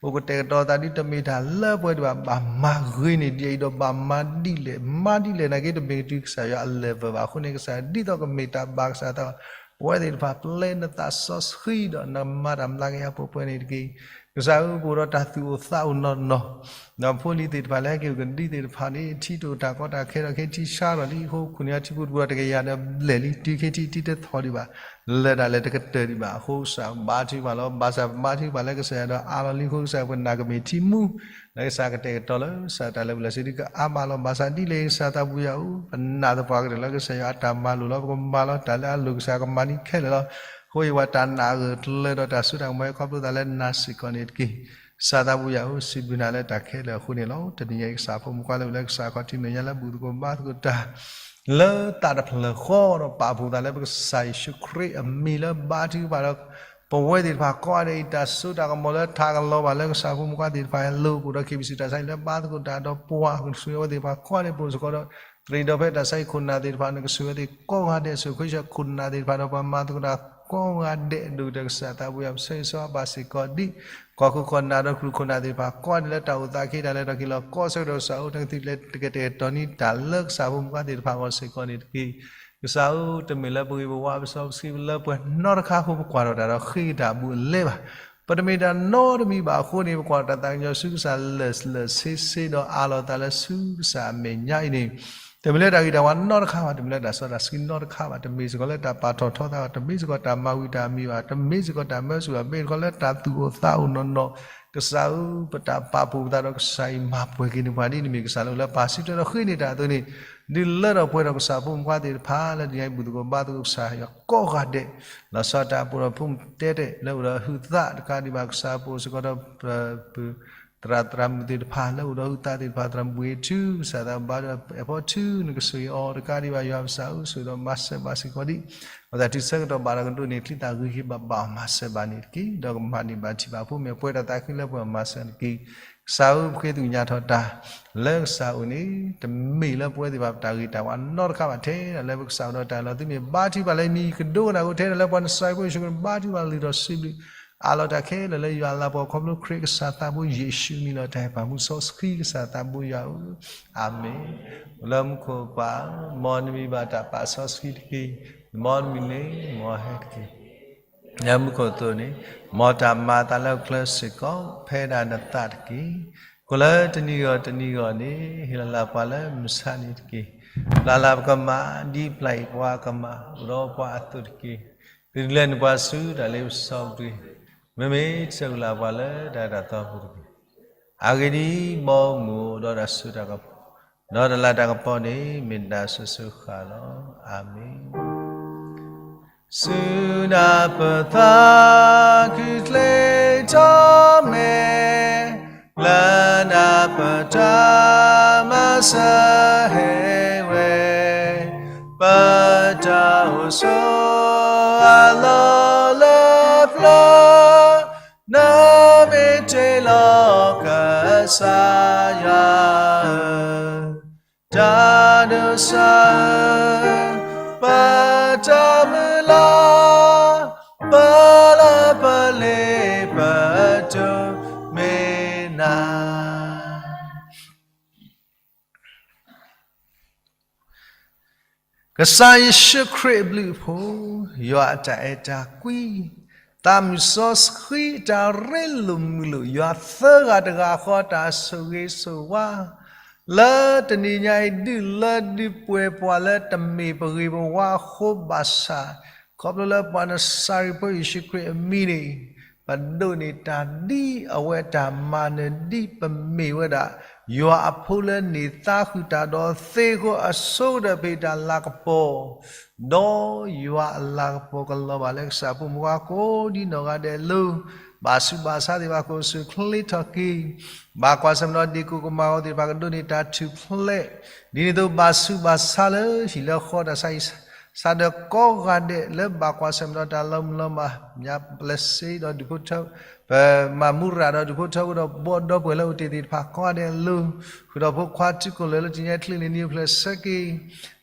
ပကတဲာ်ကတီၤသးဒ်တမ့ၢ်တၢ်လၢပဝဲသ့ၣ်တဖၣ်ဘၣ်မၤဂ့ၤန့ၢ်ဒ်အံၤဒီး ဘၣ်မၤဒ်လဲၣ် မၤဒ်လဲၣ်နာ်က့ တမ့ၢ်ကတုၤကစၢ်ယွၤအ level ဘၣ်. အဃိန့ၣ် ကစၢ်ဒ်သိးကမ့ၢ်တၢ်ဘၣ်ကစၢ်သး ပဝဲသ့ၣ်တဖၣ်ပျဲနသးစီဆှံဒီး နမၤတၢ်မျၤက့ၤအပှဲၤပှဲၤန့ၣ်တက့ၢ်. ကစၢ်ဧၢ ပအိၣ်ဒီးတၢ်သူၣ်အိၣ်သးအိၣ်နီၢ်နီၢ် ဒီးဖိလံၤသ့ၣ်တဖၣ်လၢဟဲက့ၤအိၣ်ကဒံသ့ၣ်တဖၣ်န့ၣ် ထံတအိၣ်တၢ်ကီတၢ်ခဲဒီး ခ့ထံဆါထီၣ်လံအဃိ ခိၣ်နၢ်ထံဖိတပူၤဒီး တကယၤဒီးဘျဲၣ်လံ တုၤခ့ထံထံတထီၣ်ဒံးဘၣ် လၢတၢ်လဲၤတကတၢၢ်ဒံးဘၣ်အဃိ ကစၢ်ဘါထုကဖၣ်လီၤ. ဘၣ်ဆၣ်ပမၤထုကဖၣ်လၢကစၢ်ယွၤဒီးအါလီၤလံအဃိ ကစၢ်ပနာ်ကမ့ၢ်ထံမူ လၢကစၢ်ကတဲာ်ကတီၤလၢ ကစၢ်တၢ်လၢာ်ဘူၣ်လၢာ်စ့ဒ်ကအါမးလီၤ. ဘၣ်ဆၣ်ဒ်လဲၣ် ကစၢ်သးပှဲၤယွၤဧၢ ပနာ်သပှၢ်ကတၢၢ်လၢကစၢ်ယွၤအတၢ်မၤလိာ်လီၤ. ပကမၤလီၤတၢ်လၢအလိၣ်ကစၢ်ကမၤန့ၢ်ခဲလၢာ်လီၤ. အဃိအံၤ ပှၤတၢ်နာ်အဂၢၢ်ကျၢၤဒီးတၢ်စိတၢ်ကမီၤဟဲခီဖျိသးလၢနၤစ့ၢ်ကီးန့ၣ်တက့ၢ်. ကစၢ်သးပှဲၤယွၤဧၢ စံးဘျုးနၤလၢတၢ်ခဲလၢာ်အဃိန့ၣ်လီၤ. တနံၤညါအံၤ ကစၢ်ဖိမုၣ်ခွါလၢအိၣ်လၢကစၢ်ခီၣ်ထံးမဲာ်ညါ လၢဘူၣ်သကိးဘါသကိးတၢ် လၢသးတဖျၢၣ်ဃီဒီး ပာ်ဖှိၣ်သးလၢပကစၢ်ယ့ၣ်ၡူးခရံာ်အမံၤလၢဘါထုကဖၣ်ဒီး ပဝဲသ့ၣ်တဖၣ်ကိးဂၤဒဲးအံၤ တၢ်စိတၢ်ကမီၤလၢထးကလီၤဘၣ်လၢကစၢ်ဖိမုၣ်ခွါသ့ၣ်တဖၣ် လိၣ်ကအိၣ်ဒီး KBC တၢ်ဆါဟံၣ်လၢဘါသကိးတၢ်ဒီးပှၤ ကစၢ်ယွၤဝဲသ့ၣ်တဖၣ်ကိးဂၤဒဲး ပအိၣ်စ့ၢ်ကီးဒီး တရံးဒီးဖဲတၢ်ဆါဟံၣ်ခိၣ်နၢ်သ့ၣ်တဖၣ် နကစၢ်ယွၤဝဲသ့ၣ်ကိးဂၤဒဲး စူးခရံာ်စူးခိၣ်နၢ်သ့ၣ်တဖၣ်ဒီး ပှၤမၤသကိးတၢ်ကိးဂၤဒဲး အဒိၣ်ကတၢၢ် ကစၢ်သးပှဲၤယွၤ ပဆၢဂ့ၤဆၢဝါဘၣ်စ့ၢ်ကီးဒ် ကီၢ်ခိၣ်ကီၢ်နၢ်ဒီးကရူၢ်ခိၣ်နၢ်သ့ၣ်တဖၣ် ကိးဂၤဒဲးလၢတၢ်အိၣ်သးခဲတၢ်လဲၤထီၣ်က့ၤလီၤ ကိးဆၢကတီၢ် ကစၢ်ဧၢ နကသုးကလၢၤတကတဲာ်ကတီၤန့ၢ်တၢ်လၢကစၢ်ဖိမုၣ်ခွါသ့ၣ်တဖၣ်အဂီၢ်စ့ၢ်ကီးန့ၣ်တက့ၢ်. ကစၢ်ဧၢ တမ့ၢ်လၢပဂ့ၤပဝါပစီပဆှံလၢပှဲၤနီတခါအဃိ ပကွၢ်ထီၣ်တၢ်ဒီးဃ့တၢ်ဘူးအလဲဘၣ်. ပတမ့ၢ်တၢ်နီတမံၤဘၣ်အဃိန့ၣ် ပကွၢ်ထီၣ်တၢ်သးကညီၤဆူကစၢ်လၢာ်လၢာ်ဆ့ဆ့ဒီးအးလီၤသးလၢဆူကစၢ်အမဲာ်ညါအံၤန့ၣ် တမ့ၢ်လၢတၢ်ဂ့ၤတၢ်ဝါနီတခါဘၣ်, တမ့ၢ်လၢတၢ်စီတၢ်ဆှံနီတခါဘၣ်, တမ့ၢ်စ့ၢ်ကီးလၢတၢ်ပာ်ထီၣ်ထီသးဘၣ်, တမ့ၢ်စ့ၢ်ကီးတၢ်မၤဝံၤတၢ်မံၤဘၣ်, တမ့ၢ်စ့ၢ်ကီးတၢ်မၢဆူၣ်ဘၣ်, မ့ၢ်တခီလၢတၢ်သူၣ်အိၣ်သးအိၣ်နီၢ်နီၢ်, ကစၢ်ဧၢ, ပတၢ်ပာ်ဖှိၣ်ပသးဒီးကစၢ်အံၤ မၤပှဲၤက့ၤန့ၢ်ပှၤဒ်နမ့ၢ်ကစၢ်လၢအိၣ်လၢ ပာ်စံးထီၣ်ဒီးဃ့န့ၢ်တၢ်အသိးန့ၣ်, ဒုးလၢထီၣ်ပှဲၤထီၣ်ကစၢ်ဖိမုၣ်ခွါသ့ၣ်တဖၣ် လၢတနံၤအံၤဘူၣ်သကိးဘါသကိးကစၢ်ယွၤကိးဂၤဒဲး, လီၤဆီတၢ်ပှဲၤထီၣ်ဖိမုၣ်တဲတဲာ်လၢအိၣ်ဒီးဟုသးတကးဒံးဘၣ် ကစၢ်ပအိၣ်စ့ၢ်ကီးဒီး ပ သရၣ်သရၣ်မုၣ်သ့ၣ်တဖၣ် လၢအိၣ်ဒီးဟုသးသ့ၣ်တဖၣ် သရၣ်မုၣ်ဘှံးထူ ကစၢ်သးဘါဒီးအဲၣ်ဖီထူ နကဆိၣ်ဂ့ၤအီၤတကးဒံးဘၣ် ယွၤပကစၢ်ဧၢ, ဆိၣ်ဂ့ၤဒီးမၤစၢၤဘၣ်စ့ၢ်ကီးဒံး အတၢ်ထုးဆၢကတီၢ်ဘၣ်ဒီးကဒိးန့ၢ်ချံသၣ်ဂံၢ်ဟ့ၣ်ဘၣ်ဘၣ်အီၤ မၤစၢၤဘၣ်န့ၣ်တက့ၢ်. ဒီးကမၤန့ၢ်ဘၣ်ထံၣ်ဘၣ်ဖိမ့ၢ်ပှဲၤတၢ်သးခုလၢပှဲၤအီၤ မၤစၢၤတက့ၢ်. ကစၢ်ဧၢ, ပဃ့သ့ၣ်ညါထီၣ်တၢ် လၢကစၢ်အိၣ်န့ၣ် တမ့ၢ်လၢပဝဲသ့ၣ်တဖၣ်ပတၢ်ဂ့ၤတၢ်ဝါနီတခါဘၣ်, ထဲဒၣ်လၢပကစၢ်အိၣ်ဒီးတၢ်လီၤ, သုမ့ၢ်ဘါထုကဖၣ်လၢမံၤကဒိကနၣ်အဃိ ထဲဒၣ်လၢပှၤနစၢ်ဖိယ့ၣ်ၡူးခရံာ် ဘါထုကဖၣ်လုၢ်ထီၣ်စံးဘျုး အးလီၤတၢ်ခဲလၢာ်လၢယွၤလၤပှီၢ် ခီဖျိခရံာ်ကစၢ်သးဘိယ့ၣ်ၡူးအမံၤလီၤ. တၢ်ဟ့ၣ်ပာ်မူစီဆှံကစၢ်သးဘိယွၤဧၢ, အၤမ့ၣ်. အိၣ်လၢမူခိၣ်ပၢ်ဧၢ, မ်နမံၤဘၣ်တၢ်ပာ်စီဆှံတက့ၢ်. မ်နမံၤန့ၣ် မ်ဟဲတက့ၢ်. လၢမူခိၣ်အသိးန့ၣ် မ်တၢ်မၤအသးလၢဟီၣ်ခိၣ်ချၢစ့ၢ်ကီး ဖဲဒၣ်နသးတက့ၢ်. ကိၣ်လၢတနံၤဂီၢ်တနံၤဂီၢ်န့ၣ် ဟ့ၣ်လီၤလၢပှၤလၢမုၢ်ဆါနံၤတက့ၢ်. ပျၢ်လၢပကမၣ် ဒ်ပျၢ်အံၤပှၤကမၣ် အိၣ်ဒီးပှၤအသိးတက့ၢ်. သုတလဲၤနုာ်ပှၤဆူတၢ်လ့ပစီပတ့ၢ်, မ့မ့ၢ်ဆၢကလၢပှၤလၢတၢ်တၢ်သီပူၤတက့ၢ်. အဂ့ၢ်ဒ်အံၤ, မ်မုၢ်အိၣ်ဒီးတၢ်စိတၢ်ကမီၤ, ဒီးတၢ်လၤတၢ်ကပီၤန့ၣ် မ့ၢ်တၢ်စိၤစိၤဃၣ်လီၤ. အၤမ့ၣ်. ဆူနၢ်ပၢၢ်သးခုချ့ထီၣ်မဲာ်, လၢနၢ်ပၢၢ်တၢ်မၤစၢၤဟဲဝဲ, ပတၢ်အိၣ်ဆိးအလီၢ်လၢပျၢၤ, နမ့ၢ်တ့ၢ်လီၤကစၢ်ယွၤဧၢ, တၢ်ဒိးစၢ်ဧၢ, ပတၢ်မုၢ်လၢ်, ပလၢပလ့ပတိၢ်မ့ၢ်နၤ. ကစၢ်ယ့ၣ်ၡူးခရံာ်အဘျုးအဖှိၣ်, ယွၤအတၢ်အဲၣ်တၢ်ကွံ, သးမုၢ်စီဆှံအတၢ်ရ့လိာ်မုာ်လိာ်, ယွၤသၢဂၤတဂၤဃီတၢ်ဆိၣ်ဂ့ၤဆိၣ်ဝါ လၢတနံၤညါအံၤ ဒုးလၢဒုးပှဲၤပှၤလၢတမ့ၢ်ပဂ့ၤပဝါအဃိဘၣ်ဆၣ်, ခီဖျိလၢပှၤနစၤရ့းဖိယ့ၣ်ၡူးခရံာ်အမံၤန့ၣ် ပဒိးန့ၢ်တၢ်ဒ်အဝဲတၢ်မၤနၢၤဒ်ပမ့ၢ်ဝဲဒၣ် ယွၤအဖိလၢန့ၢ်သါဃုာ်တၢ်ဒီးသ့အဃိ အဆိကတၢၢ်ဖဲတၢ်လၤကပီၤ, ဒီးယွၤအလၤကပီၤကလီၤဘၣ်လၢကစၢ်ဖိမုၢ်ခွါကိးဒ်နီၢ်ဂၤဒဲးအလိၤ, ဘၣ်ဆူးဘၣ်ဆါသ့ၣ်တဖၣ်ကိးဆူၣ်ချ့ထီၣ်က့ၤ, ဘၣ်ကွၢ်ဆၢၣ်မဲာ်ဒီးဒ့ၣ်ကိၣ်ကမၤအီၤသ့ၣ်တဖၣ်ကဒိးန့ၢ်တၢ်ထူၣ်ဖျဲး, ဒ်န့ၣ်အသိးဘၣ်ဆူးဘၣ်ဆါလၢဟံၣ်လၢဃီတၢ်ဆါဟံၣ် ဆါဒီးကိးဂၤဒဲးလၢဘၣ်ကွၢ်ဆၢၣ်မဲာ်ဒီးတၢ်လီၤမုၢ်လီၤမၢ် မၤပျဲစ့ဒီးဒူၣ်ဖိထၢ ပမၤမူရၤဒီးဒူၣ်ဖိထၢဖိဒီးဘီဒီပုၢ်ဝဲၢ်လၢအိၣ်တ့ၢ်သ့ၣ်တဖၣ်ကိးဂၤဒဲးအလိၤ, ဃုာ်ဒီးဖိခွါထံကီၢ်လၢာ်လၢတနံၤညါအံၤ ချ့လီၤနံၤအိၣ်ဖျဲၣ်ဆၢက့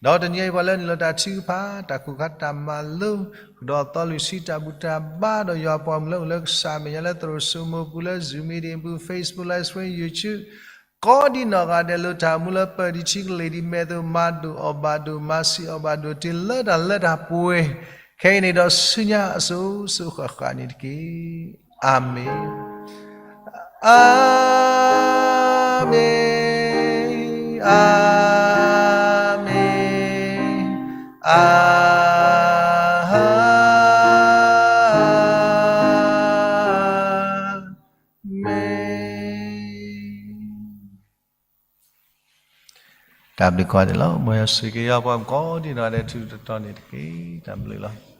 ၤ, ဒီးတနံၤညါအံၤပှၤလၢနုာ်လီၤတၢ်ထုကဖၣ် တၢ်ကူၣ်ခါတၢ်မၤလိ, ဃုာ်ဒီးသီလွံၢ်ဆံတၢ်ဘူၣ်တၢ်ဘါ ဒီးယွၤပှၤမုၢ်လၢအိၣ်လၢကစၢ်အမဲာ်ညါလၢသရိာ်စိမိၤပူၤလၢ Zoom meeting ပူၤ Facebook Live Stream YouTube ကိးဒ်နီၢ်ဂၤဒဲးလၢတၢ်အိၣ်မူလၢပၢၢ်ဒံးထံကလ့ၢ်ဒံးမဲာ်သိး မၤဒိၣ်အီၣ်ဘၣ်ဒိၣ် မၤဆံးအီၣ်ဘၣ်ဒိၣ် တုၤလၢတၢ်လၢတၢ်ပှဲၤ, ခဲအံၤန့ၣ်ဒီးဆူညါအစိၤစိၤဃၣ်ဃၣ်န့ၣ်တက့ၢ်. အၤမ့ၣ်, အၤမ့ၣ်, အၤမ့ၣ်. တၢ်ဘျုးကိးဂၤဒဲးလီၤ. မ်ယွၤဆိၣ်ဂ့ၤက့ၤယွၤပှၤကိးဒ်နီၢ်ဂၤဒဲးထူးထူးတီၤတီၤန့ၣ်တက့ၢ်. တၢ်ဘျုးလီၤ.